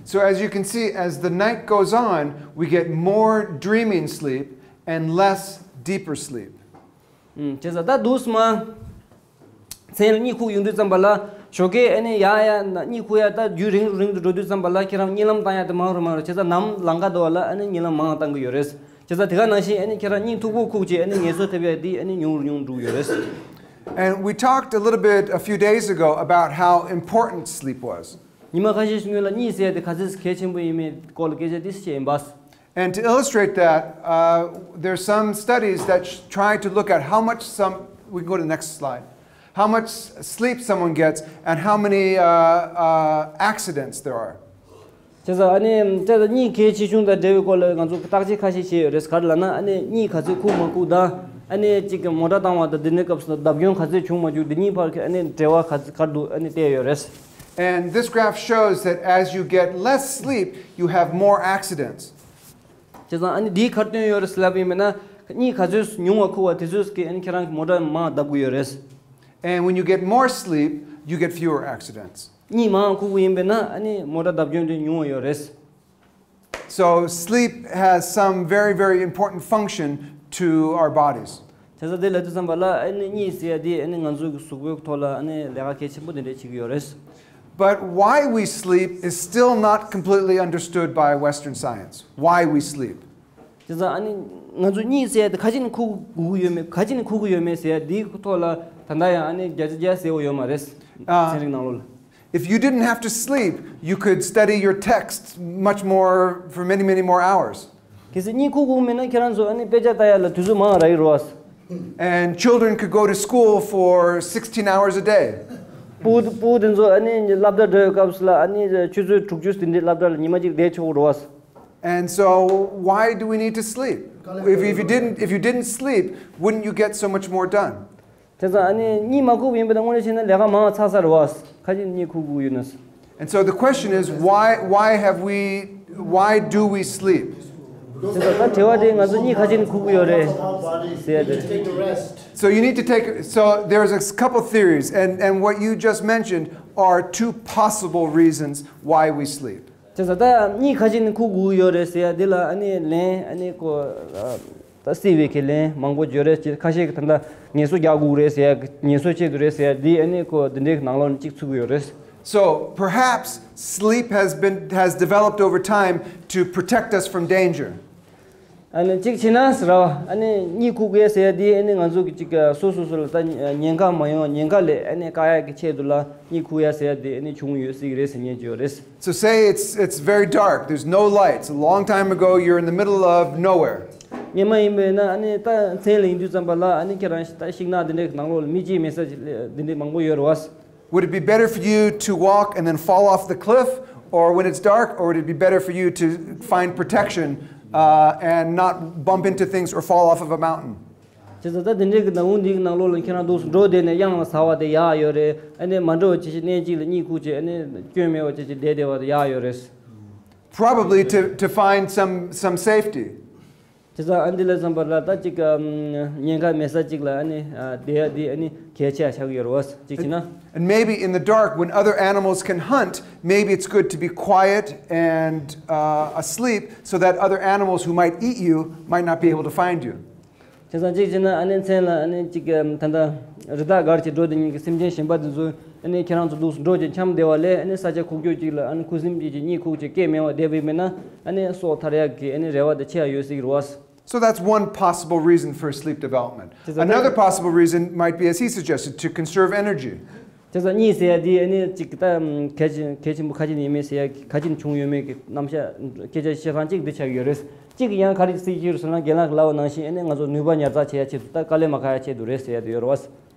So as you can see, as the night goes on, we get more dreaming sleep and less deeper sleep. ཨུམ། བྱས་ཙང་ད་འདུག་སེ་མ། མཚན་ལ་གཉིད་ཁུག་ཡོང་དུས་ཙམ་པ་ལ་ཞོགས་ཀས་ཨ་ནི་ཡ་ཡ་ན་གཉིད་ཁུག་ཡ་ད་རྒྱུན་རིང་རིང་དུ་འགྲོ་དུས་ཙམ་པ་ལ་ཁྱེད་རང་གཉིད་ལམ་བཏང་ཡ་དེ་མང་རུ་མང་རུ། བྱས་ཙང་ནམ་ལང་ཀ་འདུག་བ་ལ་ཨ་ནི་གཉིད་ལམ་མང་བཏང་གི་ཡོད་རེད། བྱས་ཙང་དེ་ག་ནང་བཞིན་ཨ་ནི་ཁྱེད་རང་གཉིད་མཐུག་པོ་ཁུག་བྱས་ཨ་ནི་ངལ་གསོ་ཐེབས་ཡ་དེ་ཨ་ནི་ཉུང་རུ་ཉུང་རུ་འགྲོ་གི་ཡོད་རེད། And we talked a little bit a few days ago about how important sleep was. ཉི་མ་ཁ་ཤས་ཤིག་སྔོན་ལ་གཉིད་ཟེར་ཡ་དེ་ག་ཚོད་གལ་ཆེན་པོ་ཡིན་མིན་སྐོར་ལ་སྐད་ཆ་ཏོག་ཙམ་བཤད་ཡིན་པ། And to illustrate that, uh, there's some studies that sh- try to look at how much some, we can go to the next slide, how much s- sleep someone gets and how many uh, uh, accidents there are. བྱས་ཙང་ཨ་ནི་ད་ལྟ་གཉིད་གལ་ཆེ་ཆུང་དང་འབྲེལ་བའི་སྐོར་ལ་ང་ཚོ་བརྟག་དཔྱད་ཁ་ཤས་བྱས་ཡོད་རེད། ག་རེ་ལབ་ན་ཨ་ནི་གཉིད་ག་ཚོད་ཁུག་མ་ཁུག་དང་ཨ་ནི་གཅིག་གི་མོ་ཊ་བཏང་བ་དང་འདི་འདྲའི་སྐབས་སུ་བརྡབ་སྐྱོན་ག་ཚོད་བྱུང་མ་བྱུང་འདི་གཉིས་བར་གྱི་ཨ་ནི་འབྲེལ་བ་ག་ཚོད་ག་རེ་འདུག་ཨ་ནི་བལྟས་ཡོད་རེད། And this graph shows that as you get less sleep, you have more accidents. བྱས་ཙང་ཨ་ནི་འདིས་ག་རེ་སྟོན་ཡོད་རེད་ལབ་པ་ཡིན་པས་ན་གཉིད་ག་ཚོད་ཉུང་བ་ཁུག་པ་དེ་ཚོད་ཀྱིས་ཨ་ནི་ཁྱེད་རང་གི་མོ་ཊ་མང་བརྡབ་དགོས་ཡོད་རེད། And when you get more sleep, you get fewer accidents. གཉིད་མང་ཁུག་པ་ཡིན་པས་ན་ཨ་ནི་མོ་ཊ་བརྡབ་སྐྱོན་དེ་ཉུང་བ་ཡོད་རེད། So sleep has some very, very important function to our bodies. བྱས་ཙང་དེ་ལབ་དུས་ཙམ་པ་ལ་ཨ་ནི་གཉིད་ཟེར་ཡ་དེ་ཨ་ནི་ང་ཚོའི་གི་གཟུགས་པོའི་ཐོག་ལ་ཨ་ནི་ལས་ཀ་གལ་ཆེན་པོ་དེ་འདྲས་བྱེད་ཀྱི་ཡོད་རེད། But why we sleep is still not completely understood by Western science. Why we sleep. བྱས་ཙང་ཨ་ནི་ང་ཚོ་གཉིད་ཟེར་ཡ་དེ་ག་ཅི་ནས་ཁུག་དགོས་ཀྱི་ཡོད་མེད་ག་ཅི་ནས་ཁུག་གི་ཡོད་མེད་ཟེར་ཡ་དེའི་ཐོག་ལ་ད་ལྟ་ཡང་ཨ་ནི་བརྒྱ་ཆ་བརྒྱ་གསལ་པོ་ཡོད་མ་རེད། ཨ། ཚན་རིག་ནང་ལོགས་ལ། If you didn't have to sleep, you could study your text much more for many, many more hours. གལ་སྲིད་གཉིད་ཁུག་དགོས་མེད་ན་ཁྱེད་རང་ཚོ་ཨ་ནི་དཔེ་ཆ་ལྟ་ཡ་ལ་དུས་ཚོད་མང་རག་གི་རེད་བ། And children could go to school for sixteen hours a day. ཕྲུ་གུ་ཕྲུ་གུ་དེ་ཚོ་ཨ་ནི་སློབ་གྲྭ་འགྲོ་བའི་སྐབས་སུ་ལ་ཨ་ནི་ཆུ་ཚོད་དྲུག་ཅུ་དེ་འདྲའི་སློབ་གྲྭ་ལ་ཉི་མ་གཅིག་བསྡད་ཆོག་གི་རེད་བ། And so, why do we need to sleep? If, if you didn't, if you didn't sleep, wouldn't you get so much more done? དེ་ཙང་ཨ་ནི་གཉིད་མ་ཁུག་པ་ཡིན་པ་དང་དངོས་གནས་བྱས་ན་ལས་ཀ་མང་བ་ཚར་ས་རེད་བ། ཁ་ཅིག་གཉིད་ཁུག་དགོས་ཡོད་ན། And so the question is, why, why have we, why do we sleep? དེ་ཙང་ད་དྲི་བ་དེ་ང་ཚོ་གཉིད་ཁ་ཅིག་ནི་ཁུག་གི་ཡོད་རེད་ཟེར་ཡ་དེ་རེད། So you need to take, so there's a couple theories, and, and what you just mentioned are two possible reasons why we sleep. བྱས་ཙང་ད་གཉིད་ཁ་ཅིག་ནི་ཁུག་དགོས་ཀྱི་ཡོད་རེད་ཟེར་ཡ་འདི་ལ་ཨ་ནི་ལན་ཨ་ནི་ཀོ་ད་སྲིད་པའི་ཁས་ལེན་མང་པོ་བརྗོད་རེད་ཅེས། ཁ་ཤས་ཀྱིས་ད་ལྟ་ངལ་གསོ་རྒྱག་དགོས་རེད་ཟེར་ཡ་ངལ་གསོ་ཆེད་དུ་རེད་ཟེར་ཡ་འདི་ཨ་ནི་ཀོ་འདི་འདྲའི་ནང་ལོགས་ནས་གཅིག་ཚུད་ཀྱི་ཡོད་རེད། So perhaps sleep has been, has developed over time to protect us from danger. ཨ་ནི་གཅིག་བྱས་ན་ཟེར་བ་ཨ་ནི་གཉིད་ཁུག་དགོས་ཟེར་ཡ་འདི་ཨ་ནི་ང་ཚོ་གི་གཅིག་སོ་སོ་སོ་ལ་ད་ཉེན་ཁ་མ་ཡོང་ཉེན་ཁ་ལས་ཨ་ནི་བཀག་ཡ་གི་ཆེད་དུ་ལ་གཉིད་ཁུག་ཡ་ཟེར་ཡ་འདི་ཨ་ནི་བྱུང་ཡོད་སྲིད་ཀྱི་རེད་ཟེར་མཁན་ཅིག་ཡོད་རེད། So say it's, it's very dark, there's no lights. A long time ago, you're in the middle of nowhere. སྔོན་མ་ཡིན་པས་ན་ཨ་ནི་ད་མཚན་ལ་ཡིན་དུས་ཙམ་པ་ལ་ཨ་ནི་ཁྱེད་རང་ད་ཤིང་ནགས་འདི་འདྲའི་ནང་ལོགས་ལ་མི་གཅིག་མེད་ས་འདི་འདྲའི་མང་པོ་ཡོད་རེད་བ། Would it be better for you to walk and then fall off the cliff, or when it's dark, or would it be better for you to find protection uh, and not bump into things or fall off of a mountain? བྱས་ཙང་ད་དེ་འདྲའི་གི་ནང་བུ་འདིའི་ནང་ལོགས་ལ་ཁྱེད་རང་འདུག་སེ་འགྲོ་བསྡད་ནས་གཡང་ལ་ཟ་བ་དེ་ཡག་ཡོད་རེད། ཨ་ནི་མ་འགྲོ་བ་ཅི་ཞིག་གནས་གཅིག་ལ་གཉིད་ཁུག་བྱས། ཨ་ནི་སྐྱོན་མེད་པ་ཅི་ཞིག་བསྡད་བསྡད་པ་དེ་ཡག་ཡོད་རེད། Probably to, to find some, some safety. བྱས་ཙང་ཨ་འདི་ལ་བསམ་པ་ལ་ད་ཅིག་ཉེན་ཁ་མེད་ས་ཅིག་ལ་ཨ་ནི་བསྡད་ཡ་འདི་ཨ་ནི་གལ་ཆེ་ཆགས་ཀྱི་ཡོད་རེད་བ། གཅིག་བྱས་ན། And maybe in the dark, when other animals can hunt, maybe it's good to be quiet and uh, asleep so that other animals who might eat you might not be able to find you. བྱས་ཙང་གཅིག་བྱས་ན་ཨ་ནི་མཚན་ལ་ཨ་ནི་ཅིག་ད་ལྟ་རི་དྭགས་སྒར་གྱི་འགྲོ་དེ་ཉིད་ཀྱི་སེམས་ཅན་གཞན་པ་དེ་ཚོ་ཨ་ནི་ཁྱེད་རང་ཚོ་འདུག་སེ་འགྲོ་བྱས་འཁྱམས་བསྡད་པ་ལས་ཨ་ནི་ས་ཆ་ཁུག་ཀྱོག་ཅིག་ལ་ཨ་ནི་ཁུ་སིམ་ཅིག་གིས་གཉིད་ཁུག་བྱས་སྐད་མེད་པ་བསྡད་པ་ཡིན་པས་ན། ཨ་ནི་སྲོག་ཐར་ཡག་གི་ཨ་ནི་རེ་བ་དེ་ཆེ་བ་ཡོད་སྲིད་ཀྱི་རེད་བ། So that's one possible reason for sleep development. Another possible reason might be, as he suggested, to conserve energy. བྱས་ཙང་གཉིད་སད་ཡ་འདི་ཨ་ནི་ཅིག་ད་གལ་ཆེན་གལ་ཆེན་པོ་ཁ་ཅིག་ཡིན་མིན་སད་ཡ་གི་ཁ་ཅིག་བྱུང་ཡོད་མེད་ཀྱི་རྣམ་གཞག་སྐད་ཆ་བཤད་སྟངས་གཅིག་འདི་ཆགས་ཀྱི་ཡོད་རེད། གཅིག་ཡང་ག་རེ་སྲིད་ཀྱི་ཡོད་ཟེར་ན་རྒན་ལགས་ཀྱིས་ལབ་པ་ནང་བཞིན་ཨ་ནི་ང་ཚོ་ནུས་པ་ཉར་ཚགས་བྱེད་ཡ་ཆེད་དུ་ད་དཀའ་ལས་མ་ཁག་ཡ་ཆེད་དུ་རེད་ཟེར་ཡ་དེ་ཡོད་རེད་བ།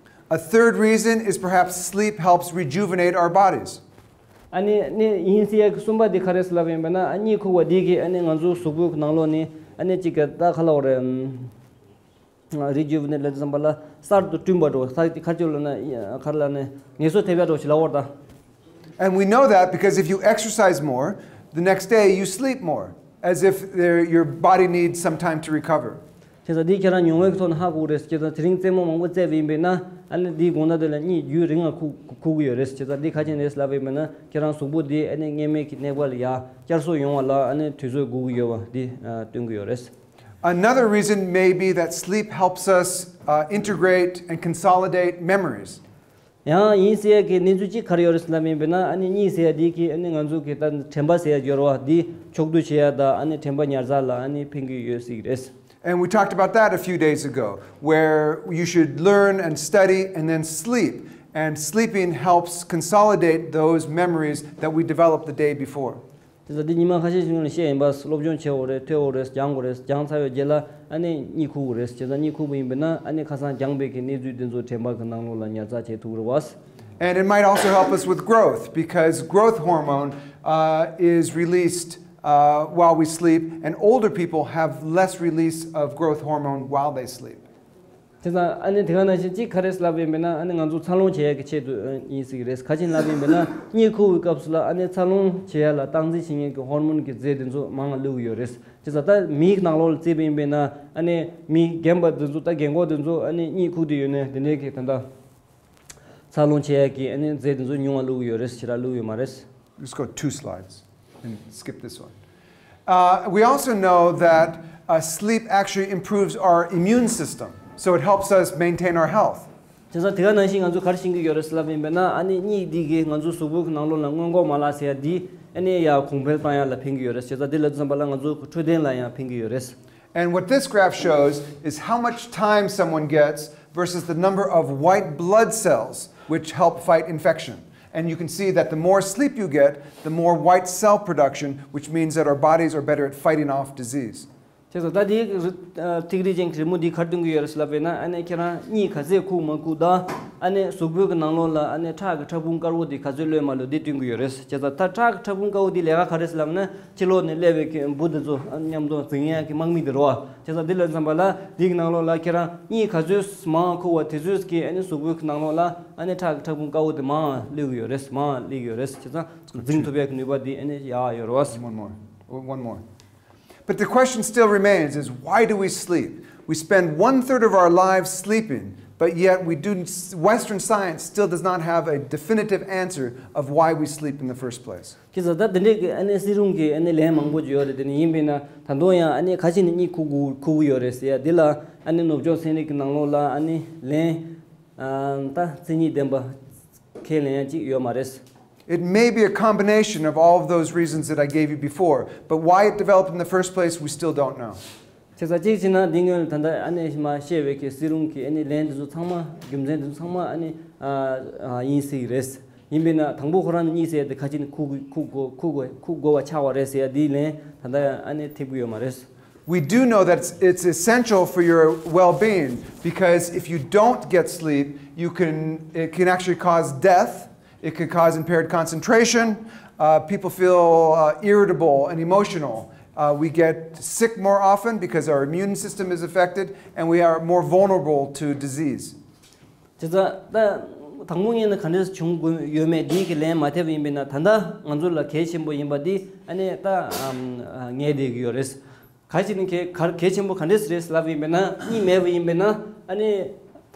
A third reason is perhaps sleep helps rejuvenate our bodies. ཨ་ནི་ནི་ཡིན་སྲིད་ཡ་གི་གསུམ་པ་འདི་ག་རེ་ཟེར་ལབ་ཡིན་པ་ན་ཨ་གཉིད་ཁུག་པ་འདི་གིས་ཨ་ནི་ང་ཚོའི་གཟུགས་པོའི་ནང་ལོགས་ནི་ཨ་ནི་གཅིག་གི་ད་ག་ལབ་དགོས་རེད། རི་ཇུ་ཝི་ནེ་ཊི་ལབ་དུས་ཙམ་པ་ལ་གསར་དུ་བསྐྲུན་པ་འདྲ་བོ། ས་ཁ་ཅིག་ལབ་ན་ག་རེ་ལབ་ན་ངལ་གསོ་ཐེབས་ཡ་འདྲ་བོ་ཞིག་ལབ་དགོས་རེད་ད། And we know that because if you exercise more, the next day you sleep more, as if there- your body needs some time to recover. བྱས་ཙང་འདི་ཁྱེད་རང་མྱོང་བའི་ཐོག་ནས་ཧ་གོ་གི་རེད། བྱས་ཙང་དེ་རིང་རྩེད་མོ་མང་པོ་རྩེས་པ་ཡིན་པས་ན་ཨ་ནི་འདིའི་དགོང་དག་དེ་ལ་གཉིད་རྒྱུན་རིང་ང་ཁུག་ཁུག་གི་ཡོད་རེད། བྱས་ཙང་འདི་ག་རེ་བྱས་ནས་ལབ་པ་ཡིན་པས་ན་ཁྱེད་རང་གཟུགས་པོ་འདི་ཨ་ནི་སྔོན་མའི་གི་གནས་བབ་ལ་ཡར་བསྐྱར་གསོ་ཡོང་བ་ལ་ཨ་ནི་དུས་ཚོད་དགོས་ཀྱི་ཡོད་པ་འདི་ཨ་སྟོན་གྱི་ཡོད་རེད། Another reason may be that sleep helps us uh, integrate and consolidate memories. ཡང་ཡིན་སྲིད་ཡ་གི་གནས་ཚུལ་གཅིག་ག་རེ་ཡོད་རེད་ཟེར་ལབ་ཡིན་པས་ན་ཨ་ནི་གཉིད་སད་ཡ་འདི་གིས་ཨ་ནི་ང་ཚོ་གི་ད་དྲན་པ་ཟེར་ཡ་ཡོད་རེད་བ། འདི་ཕྱོགས་བསྡུ་བྱེད་ཡ་དང་ཨ་ནི་དྲན་པ་ཉར་ཚགས་ལ་ཨ་ནི་ཕན་གྱི་ཡོད་སྲིད་ཀྱི་རེད། And we talked about that a few days ago, where you should learn and study and then sleep. And sleeping helps consolidate those memories that we developed the day before. དེ་ཚོ་འདི་ཉི་མ་ཁ་ཤས་ཤིག་སྔོན་ལ་བཤད་ཡིན་པ། སློབ་སྦྱོང་བྱེད་དགོས་རེད། ཐོས་དགོས་རེད། སྦྱང་དགོས་རེད། སྦྱངས་ཚར་བའི་རྗེས་ལ་ཨ་ནི་གཉིད་ཁུག་དགོས་རེད། བྱས་ཙང་གཉིད་ཁུག་པ་ཡིན་པས་ན་ཨ་ནི་ཁ་སང་སྦྱངས་པའི་གི་གནས་ཚུལ་དེ་ཚོ་དྲན་པ་གི་ནང་ལོགས་ལ་ཉར་ཚགས་བྱེད་ཐུབ་ཀྱི་རེད་བ། And it might also help us with growth because growth hormone uh, is released uh, while we sleep, and older people have less release of growth hormone while they sleep. བྱས་ཙང་ཨ་ནི་དེ་ག་ནང་བཞིན་གཅིག་ག་རེ་ལབ་ཡིན་པས་ན་ཨ་ནི་ང་ཚོ་འཚར་ལོངས་བྱེད་ཡག་གི་ཆེད་དུ་ཡིན་སྲིད་ཀྱི་རེད། ག་རེ་བྱས་ནས་ལབ་ཡིན་པས་ན་གཉིད་ཁུག་པའི་སྐབས་སུ་ལ་ཨ་ནི་འཚར་ལོངས་བྱེད་ཡག་ལ་སྟངས་འཛིན་བྱེད་མཁན་གྱི་ཧོར་མོན་གྱི་རྫས་དེ་ཚོ་མང་བ་བླུགས་ཡོད་རེད། བྱས་ཙང་ད་མིའི་ནང་ལོགས་ལ་བརྩིས་པ་ཡིན་པས་ན་ཨ་ནི་མི་རྒན་པ་དེ་ཚོ་ད་རྒན་གོག་དེ་ཚོ་ཨ་ནི་གཉིད་ཁུག་བསྡད་ཡོད་ནའི་དེ་འདྲའི་གི་ད་ལྟ་འཚར་ལོངས་བྱེད་ཡག་གི་ཨ་ནི་རྫས་དེ་ཚོ་ཉུང་བ་བླུགས་ཡོད་རེད། ཞེ་དྲག་བླུགས་ཡོད་མ་རེད། Let's go two slides and skip this one. Uh, we also know that uh, sleep actually improves our immune system, so it helps us maintain our health. བྱས་ཙང་དེ་ག་ནང་བཞིན་ང་ཚོ་ག་རེ་ཤེས་ཀྱི་ཡོད་རེད་ཟེར་ལབ་ཡིན་པས་ན་ཨ་ནི་གཉིད་འདི་གིས་ང་ཚོ་གཟུགས་པོའི་ནང་ལོགས་ལ་སྔོན་འགོག་མ་ལག་ཟེར་ཡ་འདི་ཨ་ནི་ཡར་གོང་འཕེལ་བཏང་ཡ་ལ་ཕན་གྱི་ཡོད་རེད། བྱས་ཙང་འདི་ལ་བསམ་པ་ལ་ང་ཚོ་འཕྲོད་བསྟེན་ལ་ཡང་ཕན་གྱི་ཡོད་རེད། And what this graph shows is how much time someone gets versus the number of white blood cells which help fight infection. And you can see that the more sleep you get, the more white cell production, which means that our bodies are better at fighting off disease. བྱས་ཙང་ད་དེའི་ཐིག་རིས་ཅན་གྱི་རི་མོ་འདིས་ག་རེ་སྟོན་གྱི་ཡོད་རེད་ཟེར་ལབ་པས་ན་ཨ་ནི་ཁྱེད་རང་གཉིད་ག་ཚད་ཁུག་མ་ཁུག་དང་ཨ་ནི་གཟུགས་པོའི་གི་ནང་ལོགས་ལ་ཨ་ནི་ཁྲག་གི་ཕྲ་ཕུང་དཀར་པོ་འདི་ག་ཚོད་ལོན་མ་ལོན་འདི་སྟོན་གྱི་ཡོད་རེད། བྱས་ཙང་ད་ཁྲག་གི་ཕྲ་ཕུང་དཀར་པོ་འདི་ལས་ཀ་ག་རེ་ཟེར་ལབ་ན། ཕྱི་ལོགས་ནས་སླེབས་པའི་འབུ་དེ་ཚོ་མཉམ་དུ་འཛིང་ཡག་གི་དམག་མི་དེ་རེད་བ། བྱས་ཙང་འདི་ལ་བསམ་པ་ལ་འདིའི་ནང་ལོགས་ལ་ཁྱེད་རང་གཉིད་ག་ཚོད་མང་ཁུག་པ་དེ་ཚོད་ཀྱིས་ཨ་ནི་གཟུགས་པོའི་ནང་ལོགས་ལ་ཨ་ནི་ཁྲག་གི་ཕྲ་ཕུང་དཀར་པོ་དེ་མང་སླེབས་ཀྱི་ཡོད་རེད། མང་སླེབས་ཀྱི་ཡོད་རེད། བྱས་ཙང་འཛིང་ཐུབ་ཡག་གི་ནུས་པ་འདི་ཨ་ནི་ཡག་ཡོད་རེད་བ། One more. One more. But the question still remains is why do we sleep? We spend one third of our lives sleeping, but yet we do Western science still does not have a definitive answer of why we sleep in the first place. ཁྱེད་ཚོ་ད་དེ་འདྲའི་གི་ཨ་ནི་སྲིད་རུང་གི་ཨ་ནི་ལན་མང་པོ་ཅིག་ཡོད་རེད། དེ་ནི་ཡིན་པས་ན་ད་དུང་ཡང་ཨ་ནི་ག་ཅི་ནས་གཉིད་ཁུག་དགོས་ཁུག་གི་ཡོད་རེད་ཟེར་ཡ་འདི་ལ་ཨ་ནི་ནུབ་ཕྱོགས་ཚན་རིག་གི་ནང་ལོགས་ལ་ཨ་ནི་ལན་ད་མཚན་ཉིད་ལྡན་པ་ཁས་ལེན་ཡ་ཅིག་ཡོད་མ་རེད། It may be a combination of all of those reasons that I gave you before, but why it developed in the first place, we still don't know. བྱས་ཙང་གཅིག་བྱས་ན་འདི་སྔོན་ལ་ད་ལྟ་ཨ་ནི་མ་བཤད་པའི་གི་སྲིད་རུང་གི་ཨ་ནི་ལན་དེ་ཚོ་ཚང་མ་རྒྱུ་མཚན་དེ་ཚོ་ཚང་མ་ཨ་ནི་ཨ་ཨ་ཡིན་སྲིད་རེད། ཡིན་པས་ན་དང་པོ་ཁོ་རང་ནས་གཉིད་སད་དེ་ག་ཅི་ནས་ཁུག་ཁུག་དགོས་ཁུག་དགོས་ཁུག་དགོས་པ་ཆགས་པ་རེད་ཟེར་ཡ་འདིའི་ལན་ད་ལྟ་ཨ་ནི་ཐེབས་ཀྱི་ཡོད་མ་རེད། We do know that it's, it's essential for your well being because if you don't get sleep, you can, it can actually cause death. It can cause impaired concentration. Uh, people feel uh, irritable and emotional. Uh, we get sick more often because our immune system is affected and we are more vulnerable to disease. དེ་ཚོ་ད་དང་པོ་ཉིད་ནས་ག་འདྲས་བྱུང་དགོས་ཡོད་མེད་འདི་གི་ལན་མ་ཐེབས་ཡིན་པས་ན། ད་ལྟ་ང་ཚོ་ལ་གལ་ཆེན་པོ་ཡིན་པ་འདི་ཨ་ནི་ད་ཨམ་ཨ་ངེས་བསྡད་ཀྱི་ཡོད་རེད། གལ་ཆེ་ནི་གལ་གལ་གལ་ཆེན་པོ་ག་འདྲས་རེད་ལབ་ཡིན་པས་ན། གཉིད་མེད་པ་ཡིན་པས་ན་ཨ་ནི་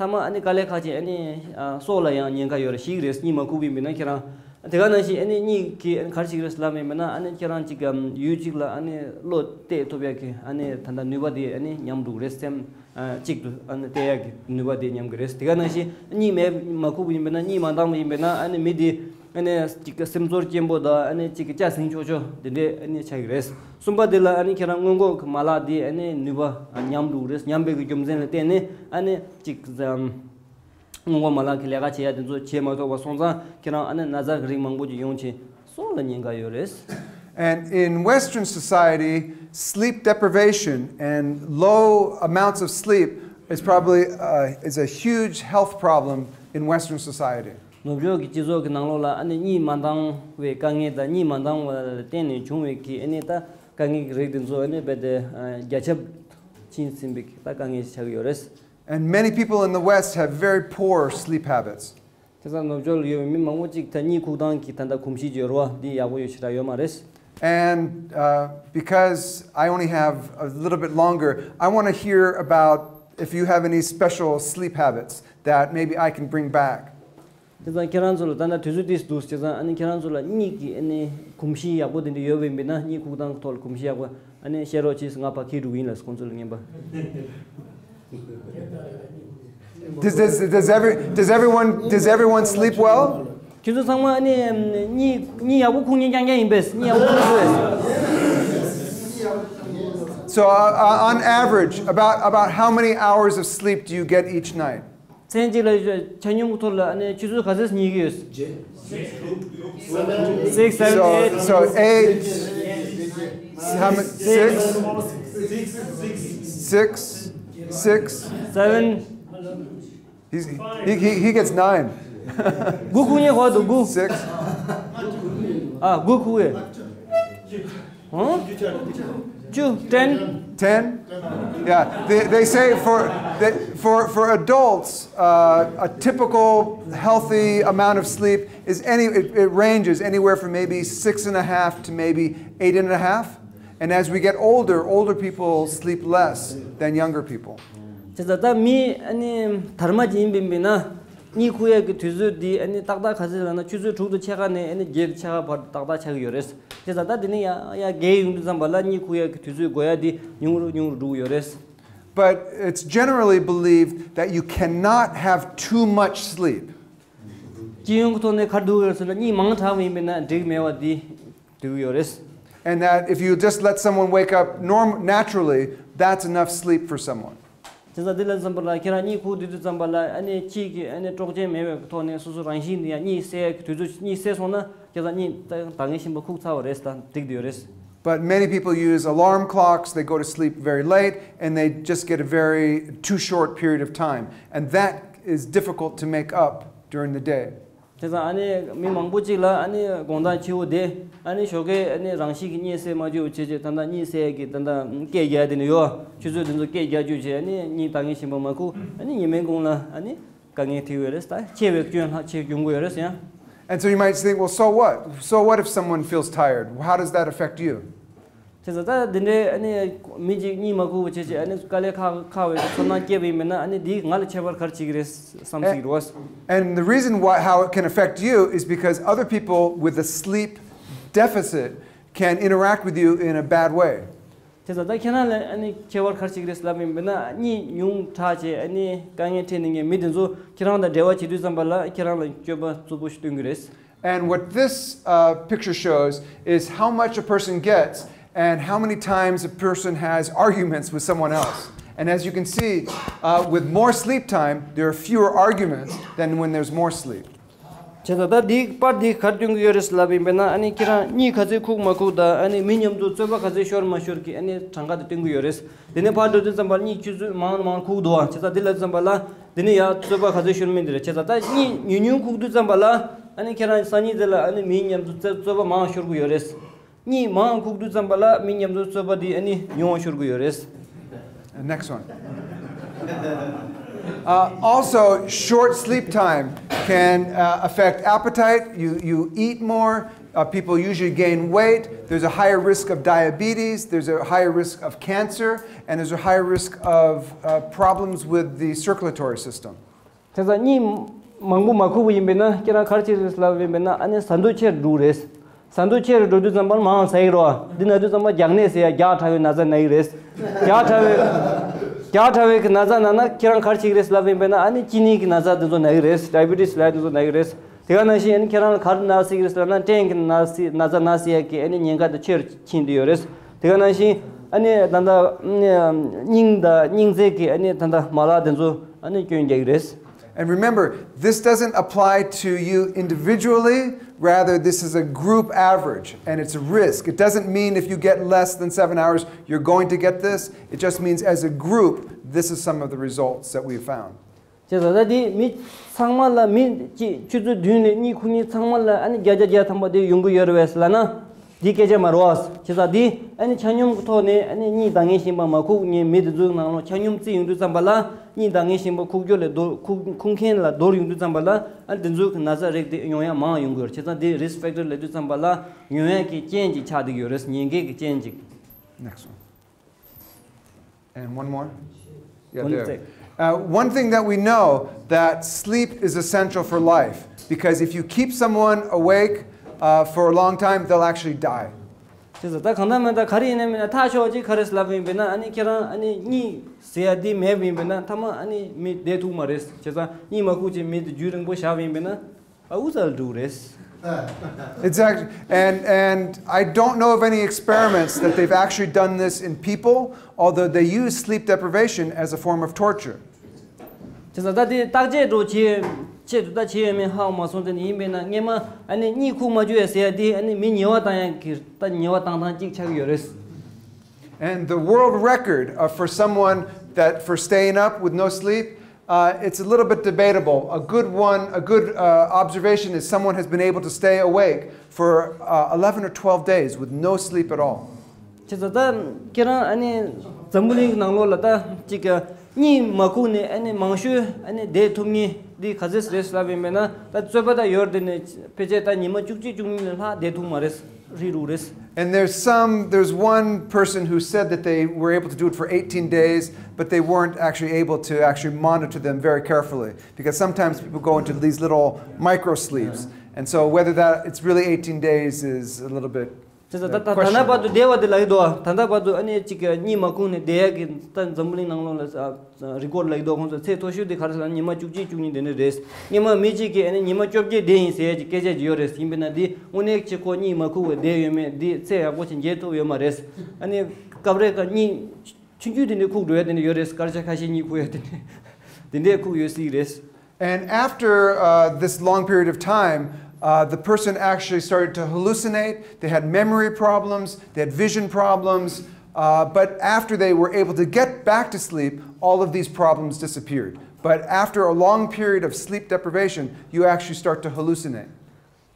ཐ་མ་ཨ་ནི་དཀའ་ལས་ཁག་ཅིག་ཨ་ནི་ཨ་སྲོག་ལ་ཡང་ཉེན་ཁ་ཡོད་རེད། ཤི་གི་རེད། གཉིད་མ་ཁུག་པ་ཡིན་པས་ན་ཁྱེད་རང་། དེ་ག་ནང་བཞིན་ཨ་ནི་གཉིད་ཀྱི་ཨ་ནི་ག་རེ་བྱེད་ཀྱི་རེད་ལབ་ཡིན་པས་ན། ཨ་ནི་ཁྱེད་རང་ཅིག་གམ་ཡུལ་གཅིག་ལ་ཨ་ནི་བློ་གཏད་ཐུབ་ཡག་གི་ཨ་ནི་ད་ལྟ་ནུས་པ་དེ་ཨ་ནི་ཉམས་འགྲོ་གི་རེད། སེམས་ཨ་གཅིག་ཏུ་ཨ་ནི་གཏད་ཡག་གི་ནུས་པ་དེ་ཉམས་ཀྱི་རེད། དེ་ག་ནང་བཞིན་གཉིད་མེད་མ་ཁུག་པ་ཡིན་པས་ན། གཉིད་མ་འདང་བ་ཡིན་པས་ན་ཨ་ནི་མི་དེ་ཨ་ནི་གཅིག་གི་སེམས་ཚོར་སྐྱེན་པོ་དང་ཨ་ནི་གཅིག་གི་སྐྱ་སེང་ཆོག་ཆོག་དེ་འདྲས་ཨ་ནི་ཆགས་ཀྱི་རེད། གསུམ་པ་དེ་ལ་ཨ་ནི་ཁྱེད་རང་སྔོན་འགོག་གི་མ་ལག་དེ་ཨ་ནི་ནུས་པ་ཉམས་འགྲོ་གི་རེད། ཉམས་པའི་གི་རྒྱུ་མཚན་ལ་བརྟེན་ནས་ཨ་ནི་གཅིག་ཨམ། སྔོན་འགོག་མ་ལག་གི་ལས་ཀ་བྱེད་ཡ་དེ་ཚོ་བྱེད་མ་ཐུབ་པ་སོང་ཙང་ཁྱེད་རང་ཨ་ནི་ན་ཚ་གི་རིགས་མང་པོ་ཅིག་ཡོང་ཆེད་སྲོག་ལ་ཉེན་ཁ་ཡོད་རེད། And in Western society, sleep deprivation and low amounts of sleep is probably uh, is a huge health problem in Western society. ནུབ་ཕྱོགས་ཀྱི་སྤྱི་ཚོགས་ཀྱི་ནང་ལོགས་ལ་ཨ་ནི་གཉིད་མ་འདང་བའི་དཀའ་ངལ་དང་། གཉིད་མ་འདང་བ་ལ་བརྟེན་ནས་བྱུང་བའི་གི་ཨ་ནི་ད་དཀའ་ངལ་གྱི་རིགས་དེ་ཚོ་ཨ་ནི་རྦད་དེ་ཨ་རྒྱ་ཁྱབ་ཕྱིན་ཟིན་པའི་ད་དཀའ་ངལ་ཞིག་ཆགས་ཀྱི་ཡོད་རེད། And many people in the West have very poor sleep habits. དེ་ཙང་ནུབ་ཕྱོགས་ལ་ཡོད་པའི་མི་མང་པོ་ཅིག་ད་གཉིད་ཁུག་སྟངས་ཀྱི་ད་ལྟ་གོམས་གཤིས་ཅིག་ཡོད་རེད་བ། འདི་ཡག་པོ་ཡོད་ཞེ་དྲག་ཡོད་མ་རེད། And uh, because I only have a little bit longer, I want to hear about if you have any special sleep habits that maybe I can bring back. དེ་ཙང་ཁྱེད་རང་ཚོ་ལ་ད་ལྟ་དུས་ཚོད་ཏིས་འདུག་བྱས་ཙང་ཨ་ནི་ཁྱེད་རང་ཚོ་ལ་གཉིད་ཀྱི་ཨ་ནི་གོམས་གཤིས་ཡག་པོ་དེ་འདྲ་ཡོད་པ་ཡིན་པས་ན། གཉིད་ཁུག་སྟངས་ཐོག་ལ་གོམས་གཤིས་ཡག་པོ་ཨ་ནི་བཤད་རོགས་གྱིས། ང་ཕར་འཁྱེར་འགྲོ་གི་ཡིན་ལ། ཁོང་ཚོ་ལ་ངན་པ། Does, does, does, every, does, everyone, does everyone sleep well? ཁྱེད་ཚོ་ཚང་མ་ཨ་ནི་གཉིད་གཉིད་ཡག་པོ་ཁུག་མཁན་རྐྱང་རྐྱང་ཡིན་པས། གཉིད་ཡག་པོ་ཁུག་མཁན་ཚོས། So uh, uh, on average, about, about how many hours of sleep do you get each night? མཚན་གཅིག་ལ་ཆ་སྙོམས་ཀྱི་ཐོག་ལ་ཨ་ནི་ཆུ་ཚོད་ག་ཚོད་ཉལ་གྱི་ཡོད། Six, seven, So, eight, so eight, how many, six, six, six, seven. He's, he, he, he gets nine. དགུ་ཁུག་མཁན་ཁོ་འདུག་དགུ། Six. ཨ་དགུ་ཁུག་གི། ཧང་། བཅུ། Ten. Ten? Yeah, they, they say for, they, for, for adults, uh, a typical healthy amount of sleep is any, it, it ranges anywhere from maybe six and a half to maybe eight and a half. And as we get older, older people sleep less than younger people. བྱས་ཙང་ད་མི་ཨ་ནི་དར་མ་ཅིག་ཡིན་པ་ཡིན་ན། གཉིད་ཁུག་ཡག་གི་དུས་ཚོད་འདི་ཨ་ནི་ཏག་ཏག་ག་ཚོད་ལབ་ན། ཆུ་ཚོད་དྲུག་དང་ཕྱེད་ཀ་ནས་ཨ་ནི་བརྒྱད་དང་ཕྱེད་ཀ་བར་ཏག་ཏག་ཆགས་ཀྱི་ཡོད་རེད། བྱས་ཙང་ད་དེ་ནས་ཡར་ཡར་རྒས་ཡོང་དུས་ཙམ་པ་ལ་གཉིད་ཁུག་ཡག་གི་དུས་ཚོད་འགོར་ཡག་འདི་ཉུང་རུ་ཉུང་རུ་འགྲོ་གི་ཡོད་རེད། But it's generally believed that you cannot have too much sleep. སྤྱི་ཡོངས་ཀྱི་ཐོག་ནས་ག་རེ་འདུག་ཟེར་ན། གཉིད་མང་དྲགས་པ་ཡིན་པ་ཡིན་ན་འགྲིག་མེད་པ་འདི་འདུག་ཡོད་རེད། And that if you just let someone wake up norm naturally, that's enough sleep for someone. བྱས་ཙང་འདི་ལ་ཙམ་པ་ལ་ཁྱེད་རང་གཉིད་ཁུག་དུས་དུས་ཙམ་པ་ལ་ཨ་ནི་ཁྱེད་ཀྱི་ཨ་ནི་དཀྲོག་རྐྱེན་མེད་པའི་ཐོག་ནས་སོ་སོ་རང་བཞིན་འདི་ཡང་གཉིད་སད་ཀྱི་དུས་ཚོད་གཉིད་སད་སོང་ན། བྱས་ཙང་གཉིད་ད་ད་ངས་ཤིན་པ་ཁུག་ཚར་བ་རེད། ད་འགྲིག་དུ་ཡོད་རེད། But many people use alarm clocks, they go to sleep very late, and they just get a very too short period of time. And that is difficult to make up during the day. བྱས་ཙང་ཨ་ནི་མི་མང་པོ་ཅིག་ལ་ཨ་ནི་དགོང་དག་ཕྱི་པོ་དེ་ཨ་ནི་ཞོགས་ཀས་ཨ་ནི་རང་བཞིན་གྱི་གཉིད་སད་མ་བཅུག་བྱས་བྱས་ད་ལྟ་གཉིད་སད་ཀྱི་ད་ལྟ་སྐད་རྒྱག་དེ་ནི་ཡོད། ཆུ་ཚོད་དེ་ཚོ་སྐད་རྒྱག་བཅུག་བྱས་ཨ་ནི་གཉིད་ད་ངས་ཤིན་པ་མ་ཁུག་ཨ་ནི་ཉི་མའི་གུང་ལ་ཨ་ནི་དཀའ་ངལ་འཕྲད་ཡོད་རེད། ད་ཆེ་བའི་སྐྱོན་ལྷག་ཆེ་ཡོང་གི་ཡོད་རེད་ཟེར་ཡང་། And so you might think, well, so what? So what if someone feels tired? How does that affect you? བྱས་ཙང་ད་འདི་འདྲའི་ཨ་ནི་མི་གཅིག་གཉིད་མ་ཁུག་པ་བྱས་བྱས་ཨ་ནི་དཀའ་ལས་ཁག་ཁག་པའི་ཚོར་སྣང་སྐྱེས་པ་ཡིན་པ་ན། ཨ་ནི་འདིས་ང་ལ་ཁྱད་པར་ག་རེ་བྱེད་ཀྱི་རེད་བསམ་སྲིད་ཀྱི་རེད་བ། And the reason why how it can affect you is because other people with a sleep deficit can interact with you in a bad way. བྱས་ཙང་ད་ཁྱེད་རང་ལ་ཨ་ནི་ཁྱད་པར་ག་རེ་བྱེད་ཀྱི་རེད་ལབ་ཡིན་པ་ན། གཉིད་ཉུང་དྲགས་བྱས་ཨ་ནི་དཀའ་ངལ་འཕྲད་ནས་ངས་མི་དེ་ཚོ་ཁྱེད་རང་དང་འབྲེལ་བ་བྱེད་དུས་ཙམ་པ་ལ་ཁྱེད་རང་ལ་སྤྱོད་པ་རྩུབ་པོ་ཞིག་སྟོན་གྱི་རེད། And what this uh, picture shows is how much a person gets and how many times a person has arguments with someone else. And as you can see, uh, with more sleep time, there are fewer arguments than when there's more sleep. བྱས་ཙང་ད་འདིའི་པར་འདིས་ག་རེ་སྟོན་གྱི་ཡོད་རེད་ལབ་ཡིན་པ་ན། ཨ་ནི་ཁྱེད་རང་གཉིད་ག་ཚོད་ཁུག་མ་ཁུག་དང་། ཨ་ནི་མི་མཉམ་དུ་རྩོད་པ་ག་ཚོད་ཤོར་མ་ཤོར་གྱི་ཨ་ནི་གྲངས་ཀ་དེ་སྟོན་གྱི་ཡོད་རེད། དེ་ནས་ཕར་འགྲོ་དུས་ཙམ་པར་གཉིད་ཆུ་ཚོད་མང་མང་ཁུག་འདུག་བ། བྱས་ཙང་འདི་ལབ་ཙམ་པ་ལ་དེ་ནས་ཡར་རྩོད་པ་ག་ཚོད་ཤོར་མིན་དེ་རེད། བྱས་ཙང་ད་གཉིད་ཉུང་ཉུང་ཁུག་དུས་ཙམ་པ་ལ་ཨ་ནི་ཁྱེད་རང་སང་ཉིན་དེ་ལ་ཨ་ནི་མི་མཉམ་དུ་རྩོད་རྩོད་པ་མང་ཤོར་གྱི་ཡོད་རེད། གཉིད་མང་ཁུག་དུས་ཙམ་པ་ལ་མི་མཉམ་དུ་རྩོད་པ་དེ་ཨ་ནི་ཉུང་བ་ཤོར་གི་ཡོད་རེད། Next one. Uh, also, short sleep time can uh, affect appetite. You, you eat more. Uh, people usually gain weight. There's a higher risk of diabetes. There's a higher risk of cancer. And there's a higher risk of uh, problems with the circulatory system. དེ་ཙང་གཉིད་མང་པོ་མ་ཁུག་པ་ཡིན་པས་ན་ཁྱེད་རང་ག་རེ་བྱེད་རེད་ལབ་ཡིན་པས་ན་ཨ་ནི་ཟ་འདོད་ཆེར་འགྲོ་རེད། ཟ་འདོད་ཆེར་འགྲོ་དུས་ཙམ་པར་མང་ཟ་ཡི་རོ། འདི་ན་དུས་ཙམ་པར་རྒྱགས་ནད་ཟེར་ཡ་རྒྱགས་ཕྲ་བའི་ན་ཚ་ན་ཡི་རེད། རྒྱགས་ཕྲ་བའི་རྒྱགས་ཕྲ་བའི་གི་ན་ཚ་ན་ན་ཁྱེད་རང་ག་རེ་བྱེད་ཀྱི་རེད་ལབ་ཡིན་པས་ན་ཨ་ནི་གཅིན་སྙི་གི་ན་ཚ་དེ་ཚོ་ན་ཡི་རེད། ཌའི་བི་ཊི་སི་ལབ་ཡ་དེ་ཚོ་ན་ཡི་རེད། དེ་ག་ནང་བཞིན་ཨ་ནི་ཁྱེད་རང་ལ་ག་རེ་ན་སྲིད་ཀྱི་རེད་ཟེར་ན་སྐྲན་གྱི་ན་སྲིད་ན་ཚ་ན་སྲིད་ཡ་གི་ཨ་ནི་ཉེན་ཁ་དེ་ཆེར་ཕྱིན་དུ་ཡོད་རེད། དེ་ག་ནང་བཞིན་ཨ་ནི་ད་ལྟ་སྙིང་དང་སྙིང་རྩའི་གི་ཨ་ནི་ད་ལྟ་མ་ལག་དེ་ཚོ་ཨ་ནི་སྐྱོན་རྒྱག་གི་རེད། And remember, this doesn't apply to you individually. Rather, this is a group average, and it's a risk. It doesn't mean if you get less than seven hours, you're going to get this. It just means as a group, this is some of the results that we found. བྱས་ཙང་ད་འདི་མི་ཚང་མ་ལ་མི་གཅིག་ཆུ་ཚོད་བདུན་ནས་གཉིད་ཁུག་མཁན་ཚང་མ་ལ་ཨ་ནི་བརྒྱ་ཆ་བརྒྱ་ཐམ་པ་དེ་ཡོང་གི་ཡོད་རེད་བས་ལབ་ན། འདི་སྐད་ཆ་མ་རེད་བ། བྱས་ཙང་འདི་ཨ་ནི་ཆ་སྙོམས་ཀྱི་ཐོག་ནས་ཨ་ནི་གཉིད་ལྡང་མཁན་ཞིག་ཡིན་པ་མ་ཁུག་མཁན་མི་དེ་ཚོའི་ནང་ལ་ཆ་སྙོམས་རྩིས་ཡོང་དུས་ཙམ་པ་ལ་གཉིད་ལྡང་མཁན་ཞིག་ཡིན་པ་ཁུག་རྒྱུ་ལས་འདོར་ཁུག་ཁུག་མཁན་ལ་འདོར་ཡོང་དུས་ཙམ་པ་ལ་ཨ་ནི་དེ་ཚོའི་གི་ན་ཚ་རིགས་དེ་ཡོང་ཡ་མང་ཡོང་གི་ཡོད་རེད། བྱས་ཙང་འདི་risk factor ལབ་དུས་ཙམ་པ་ལ་ཡོང་ཡ་གི་རྐྱེན་ཅིག་ཆགས་བསྡད་ཀྱི་ཡོད་རེད། ཉེན་ཁའི་གི་རྐྱེན་ཅིག Next one. And one more? Yeah, one there. Uh, one thing that we know that sleep is essential for life because if you keep someone awake uh, for a long time, they'll actually die. དེ་ཚོ་ད་གང་ལྟར་མིན་ད་ག་རེ་ཡིན་ན་མིན་ན་ཐག་ཆོད་ཅིག་ག་རེ་ལབ་ཡིན་པས་ན་ཨ་ནི་ཁྱེད་རང་ཨ་ནི་གཉིད་ཟེར་ཡ་འདི་མེད་པ་ཡིན་པས་ན་མཐའ་མ་ཨ་ནི་མི་བསྡད་ཐུབ་མ་རེད། བྱས་ཙང་གཉིད་མ་ཁུག་ཅིག་མི་དེ་རྒྱུན་རིང་པོ་བཞག་པ་ཡིན་པས་ན། Exactly. And, and I don't know of any experiments that they've actually done this in people, although they use sleep deprivation as a form of torture. དེ་ཙང་ད་དེ་བརྟག་དཔྱད་འགྲོ་བྱེད་ཆེད་དུ་ད་བྱེད་ཡོད་མེད་ཧ་གོ་མ་སོང་། དེ་ནི་ཡིན་པས་ན་སྔས་མ་ཨ་ནི་གཉིད་ཁུག་མ་བཅུག་ཡ་ཟེར་ཡ་དེ་ཨ་ནི་མི་ཉེས་པ་བཏང་ཡ་གི་ད་ཉེས་པ་བཏང་སྟངས་གཅིག་ཆགས་ཀྱི་ཡོད་རེད། And the world record uh, for someone that for staying up with no sleep, uh, it's a little bit debatable. A good one, a good uh, observation is someone has been able to stay awake for uh, eleven or twelve days with no sleep at all. བྱས་ཙང་ད་ཁྱེད་རང་ཨ་ནི་འཛམ་བུ་གླིང་གི་ནང་ལོགས་ལ་ད་ཅིག་གཉིད་མ་ཁུག་ནས་ཨ་ནི་མང་ཤོས་ཨ་ནི་བསྡད་ཐུབ་མཁན་འདི་ག་ཚོད་རེད་ལབ་ཡིན་པས་ན་ད་རྩོད་པ་ད་ཡོད་རེད། དེ་ནས་ཕལ་ཆེར་ད་ཉི་མ་བཅུ་གཅིག་བཅུ་གཉིས་ལས་ལྷག་བསྡད་ཐུབ་མ་རེད། རི་རུ་རེད། And there's some, there's one person who said that they were able to do it for eighteen days, but they weren't actually able to actually monitor them very carefully because sometimes people go into these little micro sleeps. And so whether that it's really eighteen days is a little bit དེ་ཚོ་ད་ད་ད་ལྟ་བར་དུ་བསྡད་པ་དེ་ལབ་ཀྱི་འདུག་ད་ལྟ་བར་དུ་ཨ་ནི་གཅིག་གཉིད་མ་ཁུག་ནས་བསྡད་ཡག་གི་ད་འཛམ་བུ་གླིང་ནང་ལོགས་ལ་རི་ཀོཌ་ལབ་ཀྱི་འདུག་ཁོང་ཚོ་ཚད་མཐོ་ཤོས་དེ་ག་རེ་ཟེར་ན་ཉི་མ་བཅུ་གཅིག་བཅུ་གཉིས་དེ་འདྲ་རེད། སྔོན་མ་མི་གཅིག་གིས་ཨ་ནི་ཉི་མ་བཅོ་བརྒྱད་བསྡད་ཡིན་ཟེར་ཡ་གི་སྐད་ཆ་ཅིག་ཡོད་རེད། ཡིན་པས་ན་འདི་དངོས་གནས་ཀྱི་ཁོ་གཉིད་མ་ཁུག་པར་བསྡད་ཡོད་མེད་འདི་ཚད་ཡག་པོ་ཅིག་འཇལ་ཐུབ་ཡོད་མ་རེད། ཨ་ནི་སྐབས་རེ་ཁ་གཉིད་ཆུང་ཆུང་དེ་འདྲ་ཁུག་འགྲོ་ཡ་དེ་འདྲ་ཡོད་རེད། སྐར་ཆ་ཁ་ཤས་གཉིད་ཁུག་ཡ་དེ་འདྲ་དེ་འདྲ་ཁུག་ཡོད་སྲིད་རེད། And after uh, this long period of time, uh, the person actually started to hallucinate. They had memory problems, they had vision problems. Uh, but after they were able to get back to sleep, all of these problems disappeared. But after a long period of sleep deprivation, you actually start to hallucinate.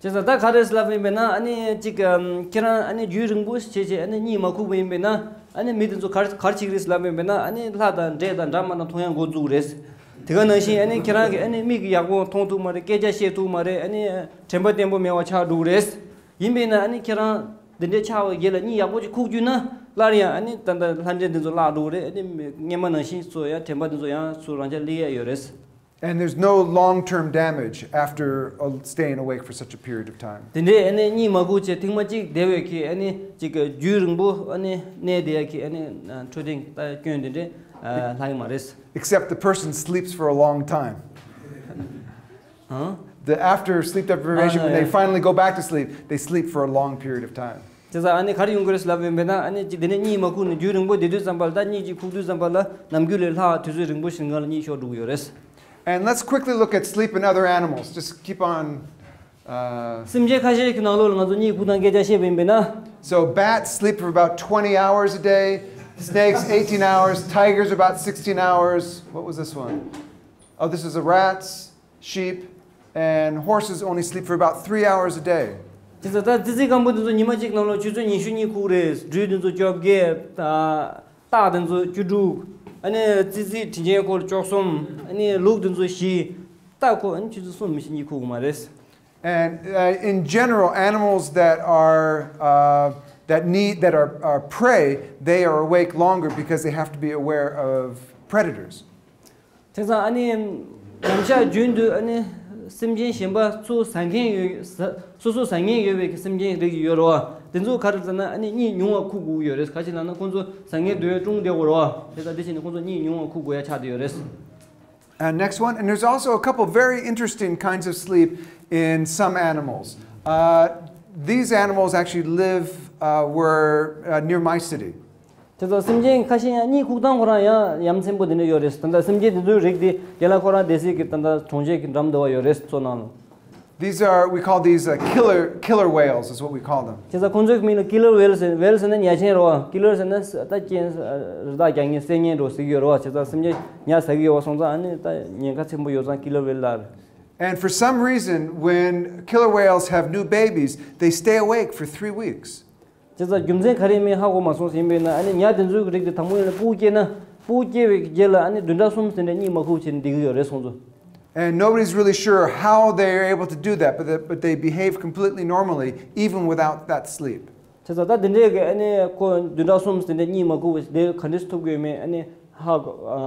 བྱས་ཙང་ད་ག་རེ་ལབ་ཡིན་པས་ན་ཨ་ནི་གཅིག་ཁྱེད་རང་ཨ་ནི་རྒྱུན་རིང་པོ་བྱས་བྱས་ཨ་ནི་གཉིད་མ་ཁུག་པ་ཡིན་པས་ན་ཨ་ནི་མི་དེ་ཚོ་ག་རེ་ག་རེ་བྱེད་ཀྱི་རེད་ལབ་ཡིན་པས་ན་ཨ་ནི་ལྷ་དང་འདྲེ་དང་འདྲ་མ་འདྲ་མཐོང་ཡ་འགོ་བཙུགས་རེད། དེ་ག་ནང་བཞིན་ཨ་ནི་ཁྱེད་རང་གི་ཨ་ནི་མིག་ཡག་པོ་མཐོང་ཐུབ་མ་རེད། སྐད་ཆ་བཤད་ཐུབ་མ་རེད། ཨ་ནི་དྲན་པ་བརྟན་པོ་མེད་པ་ཆགས་འགྲོ་གི་རེད། ཡིན་པས་ན་ཨ་ནི་ཁྱེད་རང་འདི་འདྲའི་ཆགས་པའི་རྗེས་ལ་གཉིད་ཡག་པོ་ཅིག་ཁུག་རྒྱུ་ན་སླར་ཡང་ཨ་ནི་ད་ལྟ་ལྷ་འདྲེ་འདི་ཚོ་བརླག་འགྲོ་གི་རེད། ཨ་ནི་སྔོན་མ་ནང་བཞིན་ཚུར་ཡང་དྲན་པ་འདི་ཚོ་ཡང་ཚུར་རང་འཇགས་སླེབས་ཡ་ཡོད་རེད། And there's no long term damage after uh, staying awake for such a period of time. དེ་འདྲའི་ཨ་ནི་གཉིད་མ་ཁུག་བྱས་ཐེངས་མ་གཅིག་བསྡད་པའི་གི་ཨ་ནི་གཅིག་གི་རྒྱུན་རིང་པོ་ཨ་ནི་གནས་བསྡད་ཡ་གི་ཨ་ནི་འཕྲོད་བསྟེན་ལྟ་སྐྱོན་དེ་འདྲའི་ལྷག་ཡོད་མ་རེད། Except the person sleeps for a long time. Huh? The after sleep deprivation, when they finally go back to sleep, they sleep for a long period of time. དེ་ཚོ་ཨ་ནི་ག་རེ་ཡོང་གི་རེད་ལབ་ཡིན་པས་ན་ཨ་ནི་ཅིག་དེ་ནས་གཉིད་མ་ཁུག་ནས་རྒྱུན་རིང་པོ་བསྡད་དུས་ཙམ་པ་ལ་ད་གཉིད་ཅིག་ཁུག་དུས་ཙམ་པ་ལ་ནམ་རྒྱུན་ལས་ལྷག་དུས་ཚོད་རིང་པོ་ཞིག་སྒང་ལ་གཉིད་ཤོར་འགྲོ་གི་ཡོད་རེད། And let's quickly look at sleep in other animals. Just keep on. Uh, སེམས་ཅན་ཁ་ཤས་ཀྱི་ནང་ལོགས་ལ་ང་ཚོ་གཉིད་ཁུག་སྟངས་སྐད་ཆ་བཤད་པ་ཡིན་པས་ན། So bats sleep for about twenty hours a day, snakes eighteen hours, tigers about sixteen hours. What was this one? Oh, this is a rats. Sheep and horses only sleep for about three hours a day. དེ་ཚོ་ད་ཙི་ཙི་སྐམ་པོ་དེ་ཚོ་ཉི་མ་གཅིག་ནང་ལ་ཆུ་ཚོད་ཉི་ཤུ་གཉིས་ཁུག་རེད། སྦྲུལ་དེ་ཚོ་བཅོ་བརྒྱད། སྟག་དེ་ཚོ་བཅུ་དྲུག་ཨ་ནི་ཙི་ཙི་དྲིན་ཆེན་འཁོར་བཅུ་གསུམ། ཨ་ནི་ལུག་དེ་ཚོ་བཞི། སྟག་ཁོ་ཨ་ནི་ཆུ་ཚོད་གསུམ་མི་ཤི་གཉིས་ཁུག་མ་རེད། And uh, in general, animals that are uh, that need that are, are prey, they are awake longer because they have to be aware of predators. དེ་ཙང་ཨ་ནི་ཉམས་ཆག་རྒྱུན་དུ་ཨ་ནི་སེམས་ཅན་གཞན་པ་ཚུར་ཟ་མཁན་ཡོད། ཟ་སོ་སོ་ཟ་མཁན་ཡོད་པའི་སེམས་ཅན་རིགས་ཡོད་རེད་བ། དེ་ཚོ་ག་རེ་ཟེར་ན་ཨ་ནི་གཉིད་ཉུང་བ་ཁུག་དགོས་ཡོད་རེད། ག་ཅི་ལབ་ན་ཁོང་ཚོ་ཟ་མཁན་དེ་བས་ཀྲུང་བསྡད་དགོས་རེད་བ། དེ་ཙང་དེ་བྱས་ནས་ཁོང་ཚོ་གཉིད་ཉུང་བ་ཁུག་དགོས་ཡ་ཆགས་བསྡད་ཡོད་རེད། And next one, and there's also a couple very interesting kinds of sleep in some animals. Uh, these animals actually live uh, were uh, near my city. དེ་ཚོ་སེམས་ཅན་ཁ་ཤས་ཡང་གཉིད་ཁུག་སྟངས་ཁོ་རང་ཡང་ཡ་མཚན་པོ་དེ་འདྲ་ཡོད་རེད། ད་ལྟ་སེམས་ཅན་དེ་ཚོའི་རིགས་དེ་རྒན་ལགས་ཁོ་རང་སྡོད་སའི་གི་ད་ལྟ་གྲོང་ཁྱེར་གྱི་འགྲམ་འདུག་བ་ཡོད་རེད་མཚོ་ནང་ལ། These are, we call these uh, killer, killer whales, is what we call them. བྱས་ཙང་ཁོང་ཚོའི་མིང་ལ་ཀི་ལར་ཝེལ་ཟེར། ཝེལ་ཟེར་ན་ཉ་ཆེན་རེད་བ། ཀི་ལར་ཟེར་ན་ད་རྐྱེན་རི་དྭགས་རྒྱག་མཁན་བསད་མཁན་འདྲ་ཟེར་གྱི་ཡོད་རེད་བ། བྱས་ཙང་སེམས་ཅན་ཉ་ཟ་གི་ཡོད་པ་སོང་ཙང་ཨ་ནི་ད་ཉེན་ཁ་ཆེན་པོ་ཡོད་ཙང་ཀི་ལར་ཝེལ་ལབ། And for some reason, when killer whales have new babies, they stay awake for three weeks. བྱས་ཙང་རྒྱུ་མཚན་ག་རེ་མིན་ཧ་གོ་མ་སོང་ཟིན་པས་ན། ཨ་ནི་ཉ་དེ་ཚོའི་རིགས་དེ་དང་པོ་ཡིན་ན་སྤུ་གུ་སྐྱེས་ན་སྤུ་གུ་སྐྱེས་པའི་རྗེས་ལ་ཨ་ནི་བདུན་ཕྲག་གསུམ་ཟིན་ནས་གཉིད་མ་ཁུག་བྱས་ནས་བསྡད་ཀྱི་ཡོད་རེད་སོང་ཚོ། And nobody's really sure how they are able to do that, but they, but they behave completely normally even without that sleep. བྱས་ཙང་ད་དེ་འདྲའི་གི་ཨ་ནི་ཁོ་བདུན་ཕྲག་གསུམ་ཟིན་ནས་གཉིད་མ་ཁུག་པ་དེ་ག་འདྲས་ཐུབ་ཀྱི་ཡོད་མེད་ཨ་ནི་ཧ་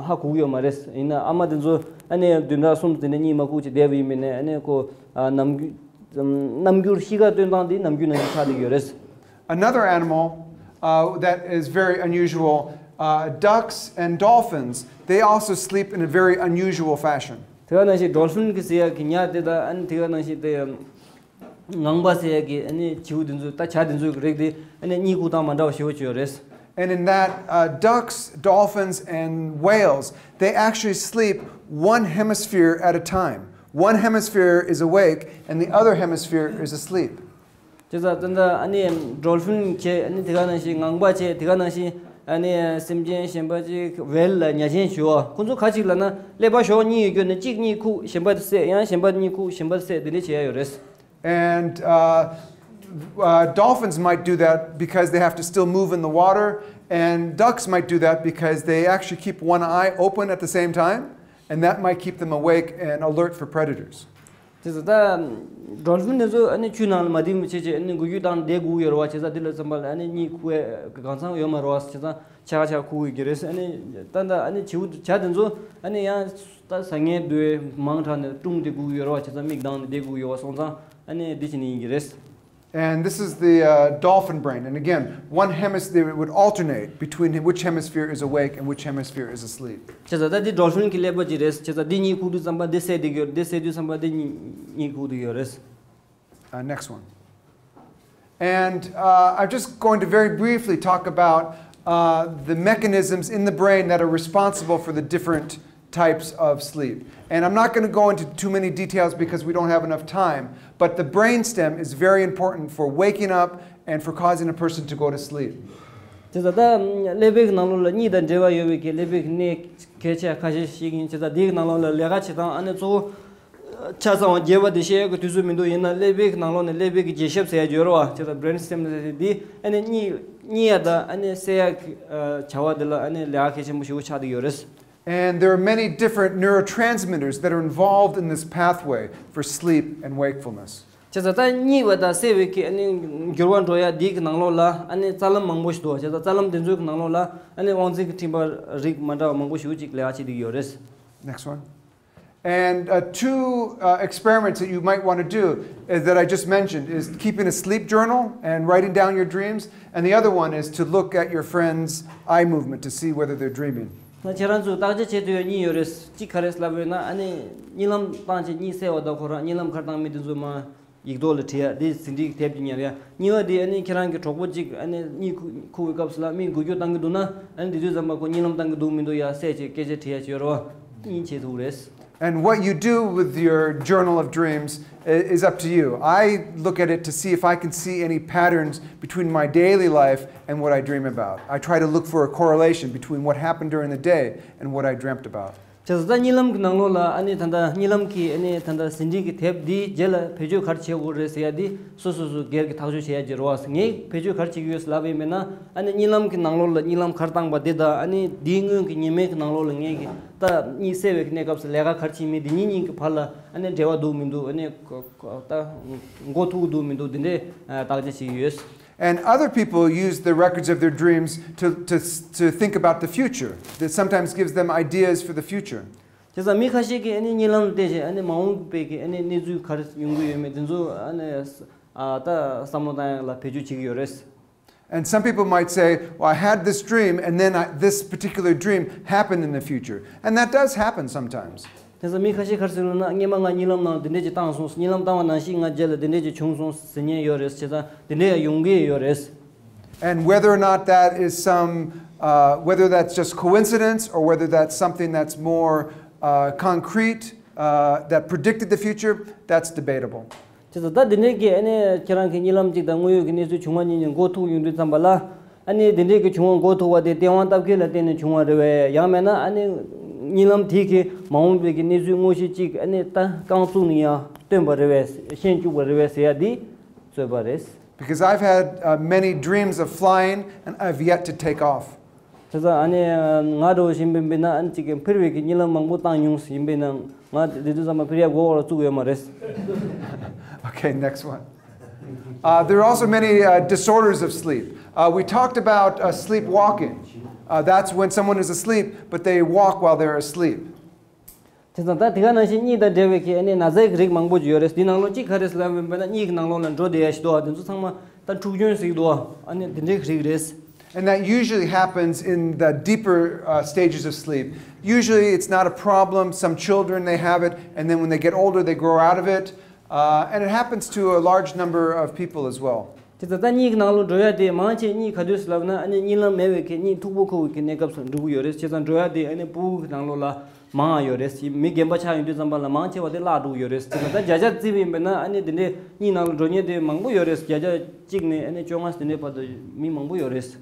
ཧ་གོ་གི་ཡོད་མ་རེད། ཡིན་ན་ཨ་མ་དེ་ཚོ་ཨ་ནི་བདུན་ཕྲག་གསུམ་ཟིན་ནས་གཉིད་མ་ཁུག་བྱས་བསྡད་པ་ཡིན་པས་ན་ཨ་ནི་ཁོ་ནམ་རྒྱུན་རྣམ་འགྱུར་གཤིས་ཀ་སྟོན་སྟངས་དེ་ནམ་རྒྱུན་ནང་བཞིན་ཆགས་བསྡད་ཀྱི་ཡོད་རེད། Another animal uh, that is very unusual, uh, ducks and dolphins, they also sleep in a very unusual fashion. དེ་ག་ནང་བཞིན་ཌོལ་ཕིན་གྱི་ཟེར་ཡག་གི་ཉ་དེ་དང་ཨ་ནི་དེ་ག་ནང་བཞིན་དེ་ངང་པ་ཟེར་ཡག་གི་ཨ་ནི་བྱིའུ་དེ་ཚོ་ད་བྱ་དེ་ཚོའི་རིགས་དེ་ཨ་ནི་གཉིད་ཁུག་སྟངས་མ་འདྲ་བ་ཞེ་པོ་ཅིག་ཡོད་རེད། And in that, uh, ducks, dolphins, and whales, they actually sleep one hemisphere at a time. One hemisphere is awake and the other hemisphere is asleep. དེ་ཙང་ད་ལྟ་ཨ་ནི་ཌོལ་ཕིན་བྱས། ཨ་ནི་དེ་ག་ནང་བཞིན་ངང་པ་བྱས། དེ་ག་ནང་བཞིན་ཨ་ནི་སེམས་ཅན་གཞན་པ་ཅིག་ཝེལ་ལ་ཉ་ཆེན་ཞུ་བ། ཁོང་ཚོ་ག་ཅིག་ལབ་ན་ཀླད་པ་ཞོག་གཉིད་ཡོད་རྒྱུ་ནི་གཅིག་གཉིད་ཁུག་གཞན་པ་དེ་བསད། ཡང་གཞན་པ་གཉིད་ཁུག་གཞན་པ་དེ་བསད། དེ་འདྲ་བྱེད་ཡ་ཡོད་རེད། And uh, uh, dolphins might do that because they have to still move in the water, and ducks might do that because they actually keep one eye open at the same time, and that might keep them awake and alert for predators. དེ་ཚོ་ད་ཌོལ་ཕིན་དེ་ཚོ་ཨ་ནི་ཆུ་ནང་ལ་མ་བསྡད་མི་བྱེད་ཅེས་ཨ་ནི་འགུལ་སྐྱོད་བཏང་བསྡད་དགོས་ཡོད་རེད་བ། བྱས་ཙང་དེ་ལ་བསམ་པ་ལ་ཨ་ནི་གཉིད་ཁུག་ཡས་གང་ཚང་ཡོད་མ་རེད་བ། བྱས་ཙང་ཆ་ག་ཆ་ཁུག་ཡོད་ཀྱི་རེད། ཨ་ནི་ད་ལྟ་ཨ་ནི་བྱིའུ་བྱ་དེ་ཚོ་ཨ་ནི་ཡང་ད་ཟ་མཁན་དེ་མང་དྲགས་ནས་ཀྲུང་བསྡད་དགོས་ཡོད་རེད་བ། བྱས་ཙང་མིག་གདངས་ནས་བསྡད་དགོས་ཡོད་བ་སོང་ཙང་ཨ་ནི་འདི་བྱས་ནས་ཡིན་གྱི་རེད། And this is the uh, dolphin brain. And again, one hemisphere would alternate between which hemisphere is awake and which hemisphere is asleep. བྱས་ཙང་ད་འདི་ཌོལ་ཕིན་གྱི་ཀླད་པ་ཅིག་རེད། བྱས་ཙང་འདི་གཉིད་ཁུག་དུས་ཙམ་པ་འདི་བསད་བསྡད་ཀྱི་ཡོད། འདི་བསད་དུས་ཙམ་པ་འདི་གཉིད་གཉིད་ཁུག་བསྡད་ཀྱི་ཡོད་རེད། Uh, next one. And uh, I'm just going to very briefly talk about uh, the mechanisms in the brain that are responsible for the different types of sleep. And I'm not going to go into too many details because we don't have enough time, but the brainstem is very important for waking up and for causing a person to go to sleep. དེ་ཚོ་ད་ཀླད་པའི་ནང་ལོགས་ལ་གཉིད་དང་འབྲེལ་བ་ཡོད་པའི་གི་ཀླད་པའི་གི་གནས་གལ་ཆེ་ཁ་ཤས་ཤིག་ཡིན། བྱས་ཙང་དེའི་ནང་ལོགས་ལ་ལས་ཀ་བྱེད་སྟངས་ཨ་ནི་གཙོ་བོ་ཆ་ཚང་བ་རྒྱས་པ་དེ་བཤད་ཡག་གི་དུས་ཚོད་མི་འདུག་ཡིན་ན་ཀླད་པའི་གི་ནང་ལོགས་ནས་ཀླད་པའི་གི་རྗེས་ཤུལ་ཟེར་ཡག་ཡོད་རེད་བ། བྱས་ཙང་brain stem ཟེར་དེ་ཨ་ནི་གཉིད་གཉིད་ཡག་དང་ཨ་ནི་སད་ཡག་གི་བྱ་བ་དེ་ལ་ཨ་ནི་ལས་ཀ་གལ་ཆེན་པོ་ཞེ་པོ་ཆགས་བསྡད་ཡོད་རེད། And there are many different neurotransmitters that are involved in this pathway for sleep and wakefulness. བྱས་ཙང་ད་གཉིད་པ་དང་སད་པའི་གི་ཨ་ནི་འགྱུར་བ་འགྲོ་ཡག་འདིའི་གི་ནང་ལོགས་ལ་ཨ་ནི་རྩ་ལམ་མང་པོ་ཞིག་འདུག་བྱས་ཙང་རྩ་ལམ་དེ་ཚོའི་གི་ནང་ལོགས་ལ་ཨ་ནི་དབང་འཛིན་གྱི་འཕྲིན་པ་རིགས་མ་འདྲ་བ་མང་པོ་ཞིག་ཅིག་ལས་ཀ་བྱེད་བསྡད་ཀྱི་ཡོད་རེད། Next one. And uh, two uh, experiments that you might want to do is that I just mentioned is keeping a sleep journal and writing down your dreams. And the other one is to look at your friend's eye movement to see whether they're dreaming. ན་ཁྱེད་རང་ཚོས་བརྟག་དཔྱད་བྱེད་འདོད་ཡ་གཉིས་ཡོད་རེད། གཅིག་ག་རེ་ལབ་ཡོད་ན་ཨ་ནི་གཉིད་ལམ་བཏང་བྱས་གཉིད་སད་པ་དང་ཁོ་རང་གཉིད་ལམ་ག་རེ་བཏང་མིན་དེ་ཚོ་མ་ཡིག་ཐོག་ལ་བྲིས་ཡ་དེ་ཟིན་བྲིས་ཀྱི་དེབ་ཅིག་ཉར་ཡ། གཉིས་པ་དེ་ཨ་ནི་ཁྱེད་རང་གི་གྲོགས་པོ་གཅིག་ཨ་ནི་གཉིད་ཁུག་ཁུག་པའི་སྐབས་སུ་ལ་མིས་འགུལ་སྐྱོད་བཏང་གི་འདུག་ན་ཨ་ནི་དེ་དུས་ཙམ་པ་ཁོ་གཉིད་ལམ་བཏང་གི་འདུག་མི་འདུག་ཡ་བསད་བྱས་སྐད་ཆ་དྲི་ཡ་ཅིག་ཡོད་རེད་བ། གཉིས་བྱེད་ཐུབ་རེད། And what you do with your journal of dreams i- is up to you. I look at it to see if I can see any patterns between my daily life and what I dream about. I try to look for a correlation between what happened during the day and what I dreamt about. བྱས་ཙང་ད་གཉིད་ལམ་གྱི་ནང་ལོགས་ལ་ཨ་ནི་ད་ལྟ་གཉིད་ལམ་གྱི་ཨ་ནི་ད་ལྟ་ཟིན་བྲིས་ཀྱི་དེབ་འདིའི་རྗེས་ལ་བེད་སྤྱོད་ག་རེ་བྱེད་དགོས་རེད་ཟེར་ཡ་འདི་སོ་སོ་སོ་སྒེར་གྱི་ཐག་གཅོད་བྱེད་ཡ་ཅིག་རེད་བ། ངས་བེད་སྤྱོད་ག་རེ་བྱེད་ཀྱི་ཡོད་ཟེར་ལབ་པ་ཡིན་པ་ན་ཨ་ནི་གཉིད་ལམ་གྱི་ནང་ལོགས་ལ་གཉིད་ལམ་ག་རེ་བཏང་པ་འདི་དང་ཨ་ནི་འདིའི་སྔོན་གྱི་ཉི་མའི་གི་ནང་ལོགས་ལ་ངས་ཀྱི་ད་གཉིད་སད་པའི་གནས་སྐབས་སུ་ལས་ཀ་ག་རེ་བྱེད་མིན་འདི་གཉིས་གཉིས་ཀྱི་བར་ལ་ཨ་ནི་འབྲེལ་བ་འདུག་མི་འདུག་ཨ་ནི་ད་མགོ་ཐུག་འདུག་མི་འདུག་འདི་འདྲའི་བརྟག་དཔྱད་བྱེད་ཀྱི་ཡོད། And other people use the records of their dreams to, to, to think about the future. That sometimes gives them ideas for the future. བྱས་ཙང་མི་ཁ་ཤས་ཀྱིས་ཨ་ནི་གཉིད་ལམ་ལ་བལྟས་བྱས་ཨ་ནི་མ་འོངས་པའི་གི་ཨ་ནི་གནས་ཚུལ་ག་རེ་ཡོང་གི་ཡོད་མེད་དེ་ཚོ་ཨ་ནི་ཨ་ད་བསམ་བློ་བཏང་ཡག་ལ་བེད་སྤྱོད་བྱེད་ཀྱི་ཡོད་རེད། And some people might say, "Well, I had this dream, and then I, this particular dream happened in the future." And that does happen sometimes. དེ་ཚོ་མི་ཁ་ཤས་ག་རེ་ཟེར་ལབ་ན་སྔོན་མ་ང་གཉིད་ལམ་ནང་དེ་འདྲས་ཅིག་བཏང་སོང་། གཉིད་ལམ་བཏང་བ་ནང་བཞིན་ང་རྗེས་ལ་དེ་འདྲས་ཅིག་བྱུང་སོང་ཟེར་མཁན་ཡོད་རེད། བྱས་ཙང་དེ་འདྲས་ཡང་ཡོང་གི་ཡོད་རེད། And whether or not that is some, uh, whether that's just coincidence or whether that's something that's more, uh, concrete, uh, that predicted the future, that's debatable. བྱས་ཙང་ད་དེ་འདྲས་ཀྱི་ཨ་ནི་ཁྱེད་རང་གི་གཉིད་ལམ་གཅིག་དང་དངོས་ཡོད་ཀྱི་གནས་ཚུལ་བྱུང་བ་གཉིས་ནི་མགོ་ཐུག་ཡོང་དུས་ཙམ་པ་ལ། ཨ་ནི་དེ་འདྲས་ཀྱི་བྱུང་བ་མགོ་ཐུག་པ་དེ་སྟེས་དབང་སྟབས་བདེ་ལ་བརྟེན་ནས་བྱུང་བ་རེད་པས། ཡང་མིན་ན་ཨ་ནི་གཉིད་ལམ་དེ་གིས་མ་འོངས་པའི་གི་གནས་ཚུལ་དངོས་གཞི་གཅིག་ཨ་ནི་ད་རྐང་བཙུགས་ནས་ཡང་སྟོན་པ་རེད་པས། ཤན་བཅུག་པ་རེད་པས་ཟེར་ཡ་འདི་རྩོད་པ་རེད། Because I've had, uh, many dreams of flying and I've yet to take off. བྱས་ཙང་ཨ་ནི་ང་འདྲ་བོ་ཞིག་ཡིན་པ་ཡིན་ན་ཨ་ནི་གཅིག་གི་འཕུར་བའི་གི་གཉིད་ལམ་མང་པོ་བཏང་མྱོང་ཡིན་པ་ཡིན་ན། ང་དེ་དུས་ཙམ་པ་འཕུར་ཡག་མགོ་འོག་ལ་བཙུགས་ཡོད་མ་རེད། Okay, next one. Uh, there are also many, uh, disorders of sleep. Uh, we talked about, uh, sleepwalking. Uh, that's when someone is asleep, but they walk while they're asleep. བྱས་ཙང་ད་དེ་ག་ནང་བཞིན་གཉིད་དང་འབྲེལ་བའི་གི་ཨ་ནི་ན་ཚའི་གི་རིགས་མང་པོ་ཅིག་ཡོད་རེད། དེའི་ནང་ལོགས་གཅིག་ག་རེ་ཟེར་ལབ་པ་ཡིན་པ་ན་གཉིད་ཀྱི་ནང་ལོགས་ལ་འགྲོ་བསྡད་ཡ་ཞིག་འདུག་བ། དེ་ཚོ་ཚང་མ་ད་འཁྲུག་རྐྱེན་ཟེར་གྱི་འདུག་བ། ཨ་ནི་དེ་འདྲའི་གི་རིགས་རེད། And that usually happens in the deeper, uh, stages of sleep. Usually, it's not a problem. Some children, they have it, and then when they get older, they grow out of it. Uh, and it happens to a large number of people as well. དེ་ད་ལྟ་གཉིད་ཀྱི་ནང་ལོགས་འགྲོ་ཡ་དེ་མང་ཆེ་གཉིད་ག་དུས་སུ་ལབ་ན་ཨ་ནི་གཉིད་ལམ་མེད་པའི་གི་གཉིད་མཐུག་པོ་ཁུག་པའི་གི་གནས་སྐབས་སུ་འགྲོ་གི་ཡོད་རེད། བྱས་ཙང་འགྲོ་ཡ་དེ་ཨ་ནི་ཕྲུ་གུ་གི་ནང་ལོགས་ལ་མང་ང་ཡོད་རེད། མི་རྒན་པ་ཆགས་ཡོང་དུས་ཙམ་པ་ལ་མང་ཆེ་བ་དེ་བརླག་འགྲོ་གི་ཡོད་རེད། བྱས་ཙང་ད་བརྒྱ་ཆ་བརྩིས་པ་ཡིན་པ་ན་ཨ་ནི་དེ་འདྲའི་གཉིད་ནང་ལ་འགྲོ་མཁན་དེ་མང་པོ་ཡོད་རེད། བརྒྱ་ཆ་གཅིག་ནས་ཨ་ནི་བཅོ་ལྔ་དེ་འདྲའི་བར་དུ་མི་མང་པོ་ཡོད་རེད།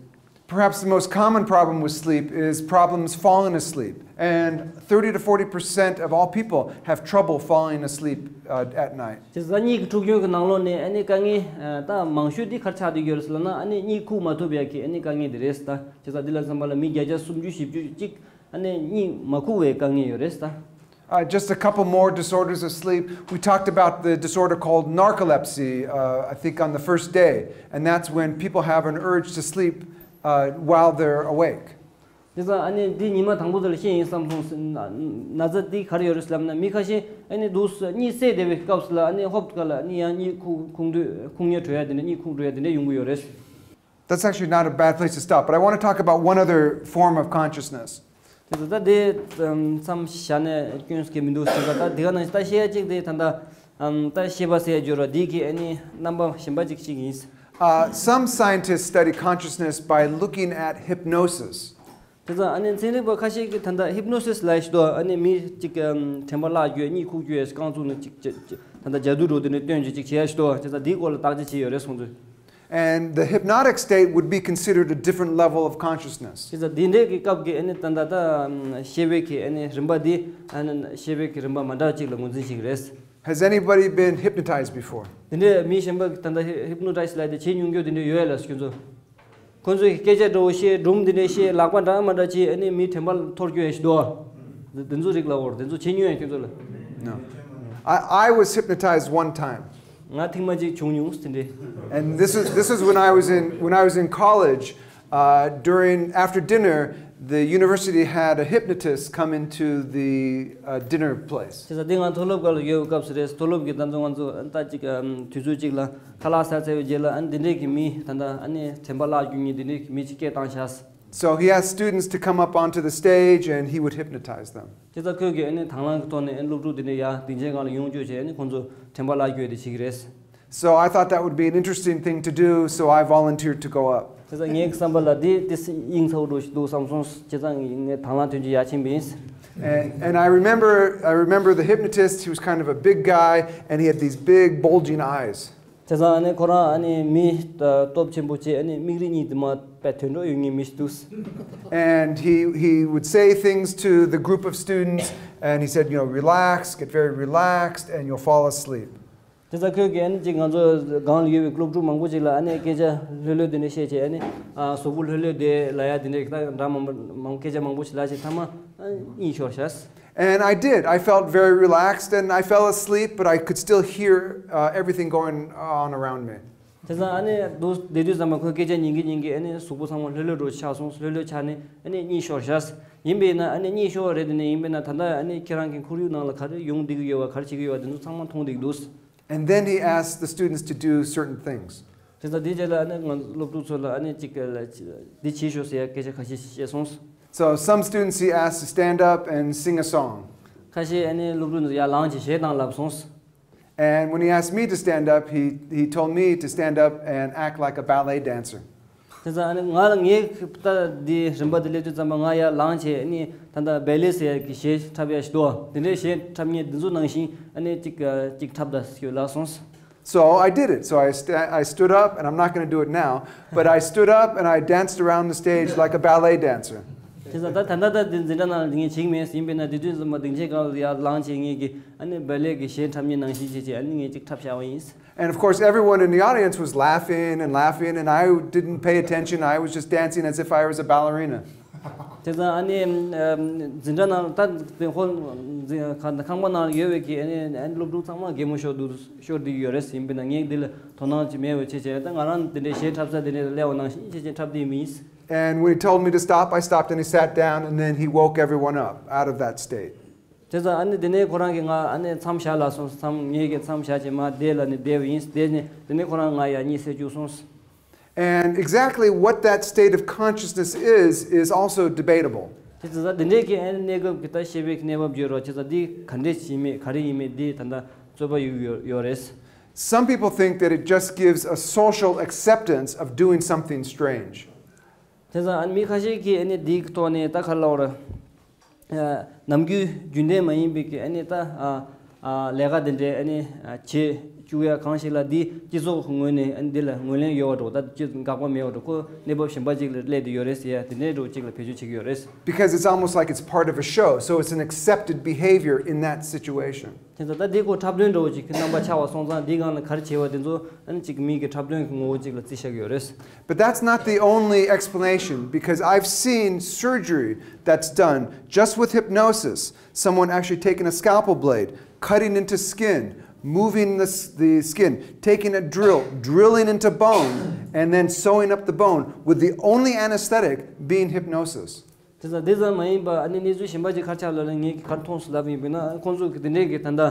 Perhaps the most common problem with sleep is problems falling asleep. And thirty to forty percent of all people have trouble falling asleep, uh, at night. བྱས་ཙང་གཉིད་ཀྱི་འཁྲུག་རྐྱེན་གྱི་ནང་ལོགས་ནས་ཨ་ནི་དཀའ་ངལ་ཨ་ད་མང་ཤོས་འདི་ག་རེ་ཆགས་བསྡད་ཡོད་རེད་ཟེར་ལབ་ན་ཨ་ནི་གཉིད་ཁུག་མ་ཐུབ་ཡ་གི་ཨ་ནི་དཀའ་ངལ་འདི་རེད་ད། བྱས་ཙང་འདི་ལ་བསམ་པ་ལ་མི་བརྒྱ་ཆ་སུམ་ཅུ་བཞི་བཅུ་ཅིག་ཨ་ནི་གཉིད་མ་ཁུག་པའི་དཀའ་ངལ་ཡོད་རེད་ད། Uh, just a couple more disorders of sleep. We talked about the disorder called narcolepsy, uh, I think on the first day, and that's when people have an urge to sleep, uh, while they're awake. དེ་ཙང་ཨ་ནི་འདི་ཉི་མ་དང་པོ་དེ་ལ་ཤེས་ཡིན་བསམ་སོང་ན་ན་ཚ་འདི་ག་རེ་ཡོད་རེད་ལབ་ན་མི་ཁ་ཤས་ཨ་ནི་འདུག་གཉིད་སད་བསྡད་པའི་སྐབས་སུ་ལ་ཨ་ནི་ཧོབ་ཁ་ལ་ཨ་ནི་ཡང་གཉིད་ཁུག་ཁུག་འདོད་ཁུག་ཉལ་བྲོ་ཡ་དེ་འདྲ་གཉིད་ཁུག་འགྲོ་ཡ་དེ་འདྲ་ཡོང་གི་ཡོད་རེད། That's actually not a bad place to stop, but I want to talk about one other form of consciousness. དེ་ཚོ་ད་དེ་མཚམས་བཞག་ནས་སྐྱོན་སྐྱེ་མི་འདུག་ཟེར་བ་ད་དེ་ག་ནང་བཞིན་ད་ཤེས་ཡ་གཅིག་དེ་ད་ད་ད་ཤེས་པ་ཟེར་ཡ་སྦྱོར་བ་འདི་གི་ཨ་ནི་རྣམ་པ་གཞན་པ་གཅིག་གཅིག་ཡིན། Uh, some scientists study consciousness by looking at hypnosis. དེ་ཚོ་ཨ་ནི་ཚན་རིག་པ་ཁ་ཤས་ཀྱིས་ད་ད་ཧིབ་ནོ་སིས་ལབ་ཡ་ཞིག་འདུག་ཨ་ནི་མི་གཅིག་དྲན་པ་བརླག་རྒྱུ་ཡ་གཉིད་ཁུག་རྒྱུ་ཡ་རྐང་བཙུགས་ནས་གཅིག་ད་ད་ཇ་དུ་རུ་དེ་ནས་སྟོན་རྒྱུ་གཅིག་བྱེད་ཡ་ཞིག་འདུག་བྱས་ཙང་འདིའི་སྐོར་ལ་བརྟག་དཔྱད་བྱས་ཡོད་རེད་སོང་ཚུལ། And the hypnotic state would be considered a different level of consciousness. བྱས་ཙང་འདི་འདྲའི་གི་སྐབས་ཀྱི་ཨ་ནི་ད་ད་ད་ཤེས་པའི་གི་ཨ་ནི་རིམ་པ་འདི་ཨ་ནི་ཤེས་པའི་གི་རིམ་པ་མ་འདྲ་བ་གཅིག་ལ་ངོས་འཛིན་བྱེད་ཀྱི་རེད། Has anybody been hypnotized before? དེ་འདྲའི་མི་གཞན་པ་གི་ད་ད་ཧིབ་ནོ་ཏའིཛ་ལབ་དེ་བྱེད་མྱོང་རྒྱུ་དེ་འདྲ་ཡོད་ལ་ཁྱོད་ཚོ། ཁོ་ཚོས་སྐད་ཆ་འདྲ་བོ་བཤད་སྒྲུང་འདི་འདྲ་བཤད་ལག་པ་འདྲ་མ་འདྲ་བྱེད་ཨ་ནི་མི་དྲན་པ་འཐོར་རྒྱུ་ཡ་ཞིག་འདུག་བ། དེ་ཚོ་རིགས་ལ་འོར་དེ་ཚོ་བྱེད་མྱོང་ཡ་ཁྱོད་ཚོ་ལ། No. I, I was hypnotized one time. ང་ཐེངས་མ་གཅིག་བྱུང་མྱོང་དེ་འདྲའི། And this is, this is when I was in, when I was in college, uh, during, after dinner, the university had a hypnotist come into the, uh, dinner place. བྱས་ཙང་འདི་ང་མཐོ་སློབ་སྒང་ལ་ཡོད་པའི་སྐབས་སུ་རེད། མཐོ་སློབ་ཀྱི་ད་ཚོ་ང་ཚོ་ད་ཅིག་དུས་ཚོད་ཅིག་ལ་ཁ་ལག་ཟ་ཚར་བའི་རྗེས་ལ་ཨ་ནི་འདི་འདྲའི་གི་མི་ད་ད་ཨ་ནི་དྲན་པ་བརླག་རྒྱུ་གཉིས་འདི་འདྲའི་གི་མི་ཅིག་སྐད་བཏང་ཤག So he asked students to come up onto the stage and he would hypnotize them. བྱས་ཙང་ཁོས་ཀྱིས་ཨ་ནི་དང་བླངས་ཀྱི་ཐོག་ནས་ཨ་ནི་སློབ་ཕྲུག་དེ་འདྲ་ཡར་སྡིངས་ཆའི་སྒང་ལ་ཡོང་བཅུག་བྱས་ཨ་ནི་ཁོང་ཚོ་དྲན་པ་བརླག་རྒྱུ་དེ་བྱེད་ཀྱི་རེད། So I thought that would be an interesting thing to do, so I volunteered to go up. བྱས་ཙང་ངའི་བསམ་པ་ལ་འདི་ཏོག་ཙམ་དབྱིངས་ཚ་པོ་འདྲ་ཞིག་འདུག་བསམ་སོང་། བྱས་ཙང་ངས་དང་བླངས་དོན་གཅིག་ཡར་ཕྱིན་པ་ཡིན། And, and I remember, I remember the hypnotist, he was kind of a big guy, and he had these big bulging eyes. བྱས་ཙང་ཨ་ནི་ཁོ་རང་ཨ་ནི་མི་ད་སྟོབས་ཆེན་པོ་བྱས། ཨ་ནི་མིག་རིལ་གཉིས་དེ་མར་དཔེ་དོན་འགྲོ་ཡོད་ངེས་མི་ཞིག་འདུག And he, he would say things to the group of students, and he said, you know, relax, get very relaxed, and you'll fall asleep. དེ་ཙང་ཁོས་ཀྱིས་ཨ་ནི་ཅིག་ང་ཚོ་སྒང་ལ་ཡོད་པའི་སློབ་ཕྲུག་མང་པོ་ཅིག་ལ་ཨ་ནི་སྐད་ཆ་ལྷོད་ལྷོད་དེ་འདྲ་བཤད་བྱས། ཨ་ནི་ཨ་གཟུགས་པོ་ལྷོད་ལྷོད་དེ་ལབ་ཡ་དེ་འདྲའི་ད་འདྲ་མང་པོ་མང་སྐད་ཆ་མང་པོ་ཞིག་ལབ་བྱས། མཐའ་མ་ཨ་གཉིད་ཤོར་ཤག And I did. I felt very relaxed and I fell asleep, but I could still hear uh, everything going on around me. དེ་ཙང་ཨ་ནི་འདུག་བསྡད་དུས་ཙམ་པ་ཁོའི་སྐད་ཆ་ཉན་གྱིན་ཉན་གྱིན་ཨ་ནི་གཟུགས་པོ་ཚང་མ་ལྷོད་ལྷོད་འདྲ་ཆགས་སོང་། ལྷོད་ལྷོད་ཆགས་ནས་ཨ་ནི་གཉིད་ཤོར་ཤག་ཡིན་པས་ན་ཨ་ནི་གཉིད་ཤོར་བ་རེད། དེ་ནས་ཡིན་པས་ན་ད་ལྟ་ཨ་ནི་ཁྱེད་རང་གི་ཁོར་ཡུག་ནང་ལ་ག་རེ་ཡོང་བསྡད་ཀྱི་ཡོད་པ། ག་རེ་བྱེད་ཀྱི་ཡོད་པ་དེ་ཚོ་ཚང་མ་མཐོང་བསྡད་ཀྱི་འདུག And then he asked the students to do certain things. དེ་ཙང་དེའི་རྗེས་ལ་ཨ་ནི་ང་སློབ་ཕྲུག་ཚོ་ལ་ཨ་ནི་ཅིག་ལ་འདི་བྱེད་ཤོག་ཟེར་ཡ་སྐད་ཆ་ཁ་ཤས་བཤད་སོང་། So some students he asked to stand up and sing a song. ཁ་ཤས་ཨ་ནི་སློབ་ཕྲུག་ཚོ་ཡར་ལངས་བྱས་གཞས་བཏང་ལབ་སོང་། And when he asked me to stand up, he, he told me to stand up and act like a ballet dancer. དེ་ཙང་ཨ་ནི་ང་ལ་ངའི་ད་འདི་རིམ་པ་འདི་སླེབས་དུས་ཙམ་པ་ང་ཡར་ལངས་བྱས་ཨ་ནི་ད་ལྟ་བེ་ལེ་ཟེར་ཡ་གི་གཞས་འཁྲབ་ཡ་ཞིག་འདུག་དེ་འདྲའི་གཞས་འཁྲབ་མཁན་འདི་ཚོ་ནང་བཞིན་ཨ་ནི་ཅིག་ཅིག་འཁྲབ་དང་ཞེས་ལབ་སོང་། So I did it. So I, st- I stood up, and I'm not going to do it now, but I stood up and I danced around the stage like a ballet dancer. དེ་ཙང་ད་ད་ལྟ་ད་འདི་འཛིན་གྲྭ་ནང་ལ་ངས་བྱེད་ཀྱི་མེད་ཡིན་པས་ན། དེ་དུས་ཙམ་པ་སྡིངས་ཆའི་སྒང་ལ་ཡར་ལངས་བྱས་ངས་ཀྱི་ཨ་ནི་བེ་ལེ་གི་གཞས་འཁྲབ་མཁན་ནང་བཞིན་བྱས་བྱས་ཨ་ནི་ངས་ཅིག་འཁྲབ་བཞག་པ་ཡིན། And of course, everyone in the audience was laughing and laughing, and I didn't pay attention. I was just dancing as if I was a ballerina. དེ་ཙང་ཨ་ནི་འཛིན་གྲྭ་ནང་ད་དེ་ཧོལ་ཁང་པ་ནང་ཡོད་པའི་གི་ཨ་ནི་སློབ་ཕྲུག་ཚང་མ་གད་མོ་ཤོར་འདུག་ཤོར་བསྡད་ཡོད་རེད། ཡིན་པས་ན་ངས་འདི་ལ་དོ་སྣང་ཅིག་མེད་པ་བྱས་བྱས། ད་ང་རང་འདི་འདྲའི་གཞས་འཁྲབ་ས་འདི་འདྲ་ལ་སླེབས་པ་ནང་བཞིན་བྱས་བྱས་འཁྲབ་བསྡད་མིན། And when he told me to stop, I stopped and he sat down and then he woke everyone up out of that state. དེ་ཙང་ཨ་ནི་དེ་ནས་ཁོ་རང་གིས་ང་ཨ་ནི་མཚམས་བཞག་ལབ་སོང་། མཚམས་ངས་ཀྱི་མཚམས་བཞག་བྱས་མར་བསྡད་ལབ་ནས་བསྡད་པ་ཡིན། བསྡད་ནས་དེ་ནས་ཁོ་རང་ང་ཡར་གཉིད་སད་བཅུག་སོང་། And exactly what that state of consciousness is, is also debatable. དེ་ཙང་དེ་འདྲའི་གི་ཨ་ནི་གནས་སྐབས་ཀྱི་ད་ཤེས་པའི་གནས་བབ་ཡོད་རོགས། དེ་ཙང་འདི་ག་འདྲས་ཡིན་མེད་ག་རེ་ཡིན་མེད་འདི་ད་ལྟ་རྩོད་པ་ཡོད་ཡོད་ཡོད་རེད། Some people think that it just gives a social acceptance of doing something strange. དེ་ཙང་ཨ་ནི་མི་ཁ་ཤས་ཀྱིས་ཨ་ནི་འདིའི་ཐོག་ནས་ད་ག་ལབ་ར། ནམ་རྒྱུན་རྒྱུན་ལྡན་མ་ཡིན་པའི་གི་ཨ་ནི་ད་ལས་ཀ་དེ་འདྲའི་ཨ་ནི་བྱེད་བཅུག་ཡ་གང་ཞིག་ལ་འདི་སྤྱི་ཚོགས་ངོས་ནས་ཨ་ནི་འདི་ལ་ངོས་ལེན་ཡོད་པ་འགྲོ། ད་ཅི་དགག་པ་མེད་པ་འགྲོ། ཁོ་གནས་བབ་གཞན་པ་ཅིག་ལ་སླེབས་བསྡད་ཡོད་རེད་ཟེར་ཡ་དེ་འདྲའི་འགྲོ་ཅིག་ལ་བེད་སྤྱོད་བྱེད་ཀྱི་ཡོད་རེད། Because it's almost like it's part of a show, so it's an accepted behavior in that situation. དེ་ཚོ་ད་འདི་ཁོ་འཁྲབ་སྟོན་འདྲ་བོ་ཅིག་གི་རྣམ་པ་ཆགས་པ་སོང་ཙང་། འདི་སྒང་ལ་ག་རེ་བྱས་པ་དེ་ཚོ་ཨ་ནི་ཅིག་མི་གི་འཁྲབ་སྟོན་གི་ངོ་བོ་ཅིག་ལ་བརྩི་བཞག་གི་ཡོད་རེད། But that's not the only explanation, because I've seen surgery that's done just with hypnosis. Someone actually taking a scalpel blade, cutting into skin, moving the, s- the skin, taking a drill, drilling into bone, and then sewing up the bone with the only anesthetic being hypnosis. དེ་ཙང་དེ་ཙམ་མ་ཡིན་པ་ཨ་ནི་གནས་ཚུལ་གཞན་པ་ཅིག་ག་རེ་ཆགས་ལབ་ན། ངས་ག་རེ་མཐོང་སོང་ལབ་ཡིན་པས་ན། ཁོང་ཚོ་གི་དེ་འདྲའི་གི་ད་ལྟ་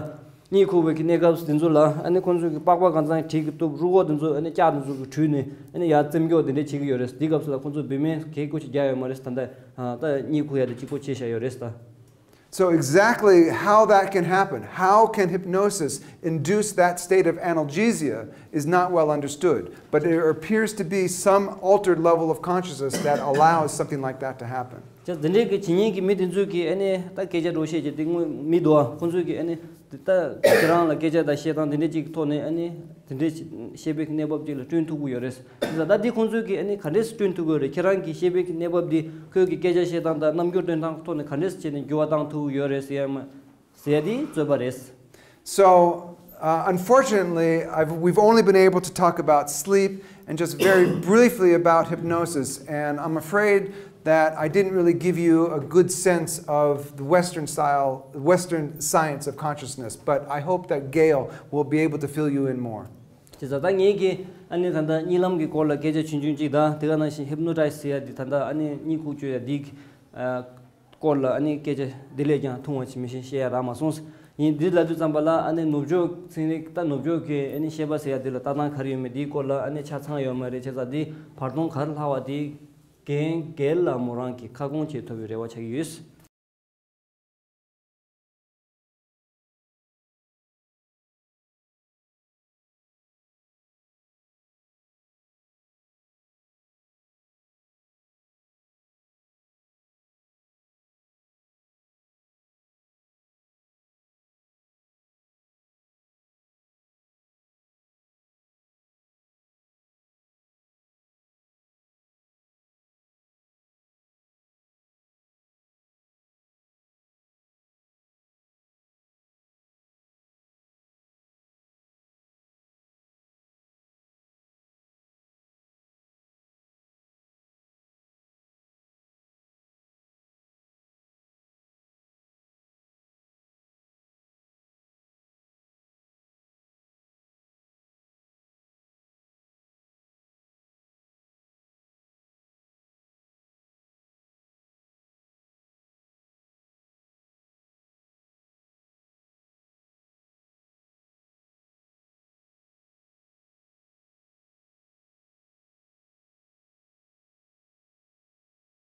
གཉིད་ཁུག་པའི་གི་གནས་སྐབས་དེ་ཚོ་ལ་ཨ་ནི་ཁོང་ཚོ་གི་པགས་པ་གང་ཚང་གྲིག་གི་གཏུབ། རུས་ཁོག་དེ་ཚོ་ཨ་ནི་ལྕགས་དེ་ཚོ་གི་དྲུད་ནས་ཨ་ནི་ཡར་རྩེ་མགྱོགས་དེ་འདྲ་བྱེད་ཀྱི་ཡོད་རེད། དེ་སྐབས་སུ་ལ་ཁོང་ཚོ་བུད་མེད་གས་སྐུ་ཅིག་རྒྱག་ཡོད་མ་རེད། ད་ལྟ་ད་གཉིད་ཁུག་ཡ་དེ་གཅིག་པོ་བྱས་བཞག་ཡོད་རེད་ད། So exactly how that can happen, how can hypnosis induce that state of analgesia, is not well understood, but there appears to be some altered level of consciousness that allows something like that to happen. ཅེས་འདི་འདྲའི་གི་བྱེད་མཁན་གྱི་མི་དེ་ཚོས་ཀྱི་ཨ་ནི་ད་སྐད་ཆ་འདྲ་བཤད་ཀྱི་དེ་དངོས་མི་འདུག་ཨ། ཁོང་ཚོས་ཀྱི་ཨ་ནི་དེ་ད་ཁྱེད་རང་ལ་སྐད་ཆ་དང་བཤད་སྟངས་དེ་འདྲའི་ཅིག་ཐོག་ནས་ཨ་ནི་དེ་འདྲའི་ཤེས་པའི་གནས་བབ་ཅིག་ལ་བསྐྲུན་ཐུབ་ཀྱི་ཡོད་རེད། དེ་ད་ལྟ་འདི་ཁོང་ཚོས་ཀྱིས་ཨ་ནི་ག་འདྲས་སེ་བསྐྲུན་ཐུབ་ཀྱི་ཡོད་རེད། ཁྱེད་རང་གིས་ཤེས་པའི་གནས་བབ་འདི་ཁོས་ཀྱི་སྐད་ཆ་བཤད་སྟངས་དང་རྣམ་འགྱུར་སྟོན་སྟངས་ཐོག་ནས་ག་འདྲས་སེ་བྱས་ནས་འགྱུར་བ་བཏང་ཐུབ་ཀྱི་ཡོད་རེད་ཟེར་ཡ་མ་ཟེར་ཡ་འདི་རྩོད་པ་རེད། So, uh, unfortunately, I've, we've only been able to talk about sleep and just very briefly about hypnosis. And I'm afraid that I didn't really give you a good sense of the Western style, Western science of consciousness. But I hope that Gail will be able to fill you in more. དེ་ད་ལྟ་ངས་ཀྱི་ཨ་ནི་ད་ལྟ་གཉིད་ལམ་གྱི་སྐོར་ལ་སྐད་ཆ་ཆུང་ཆུང་ཅིག་དང་། དེ་ག་ནང་བཞིན་ཧིབ་ནོ་ཊའི་ཛི་ཟེར་ཡ་འདི་ད་ལྟ་ཨ་ནི་གཉིད་ཁུག་བཅུག་ཡ་འདི་གི་ཨ་སྐོར་ལ་ཨ་ནི་སྐད་ཆ་འདི་ལས་ཀྱང་ཐུང་བ་ཅིག་མི་ཤེས་བཤད་ཡ་རག་མ་སོང་། ཡིན་འདི་ལབ་དུས་ཙམ་པ་ལ་ཨ་ནི་ནུབ་ཕྱོགས་ཚན་རིག་ད་ནུབ་ཕྱོགས་ཀྱི་ཨ་ནི་ཤེས་པ་ཟེར་ཡ་འདི་ལ་ལྟ་སྟངས་ག་རེ་ཡོད་མེད་འདིའི་སྐོར་ལ་ཨ་ནི་ཆ་ཚང་ཡོད་མ་རེད། བྱས་ཙང་འདི་བར་སྟོང་ག་རེ་ལྷག་པ་འདི་རྒན་རྒན་ལགས་མོ་རང་གིས་ཁ་སྐོང་བྱེད་ཐུབ་པའི་རེ་བ་བྱ་གི་ཡོད།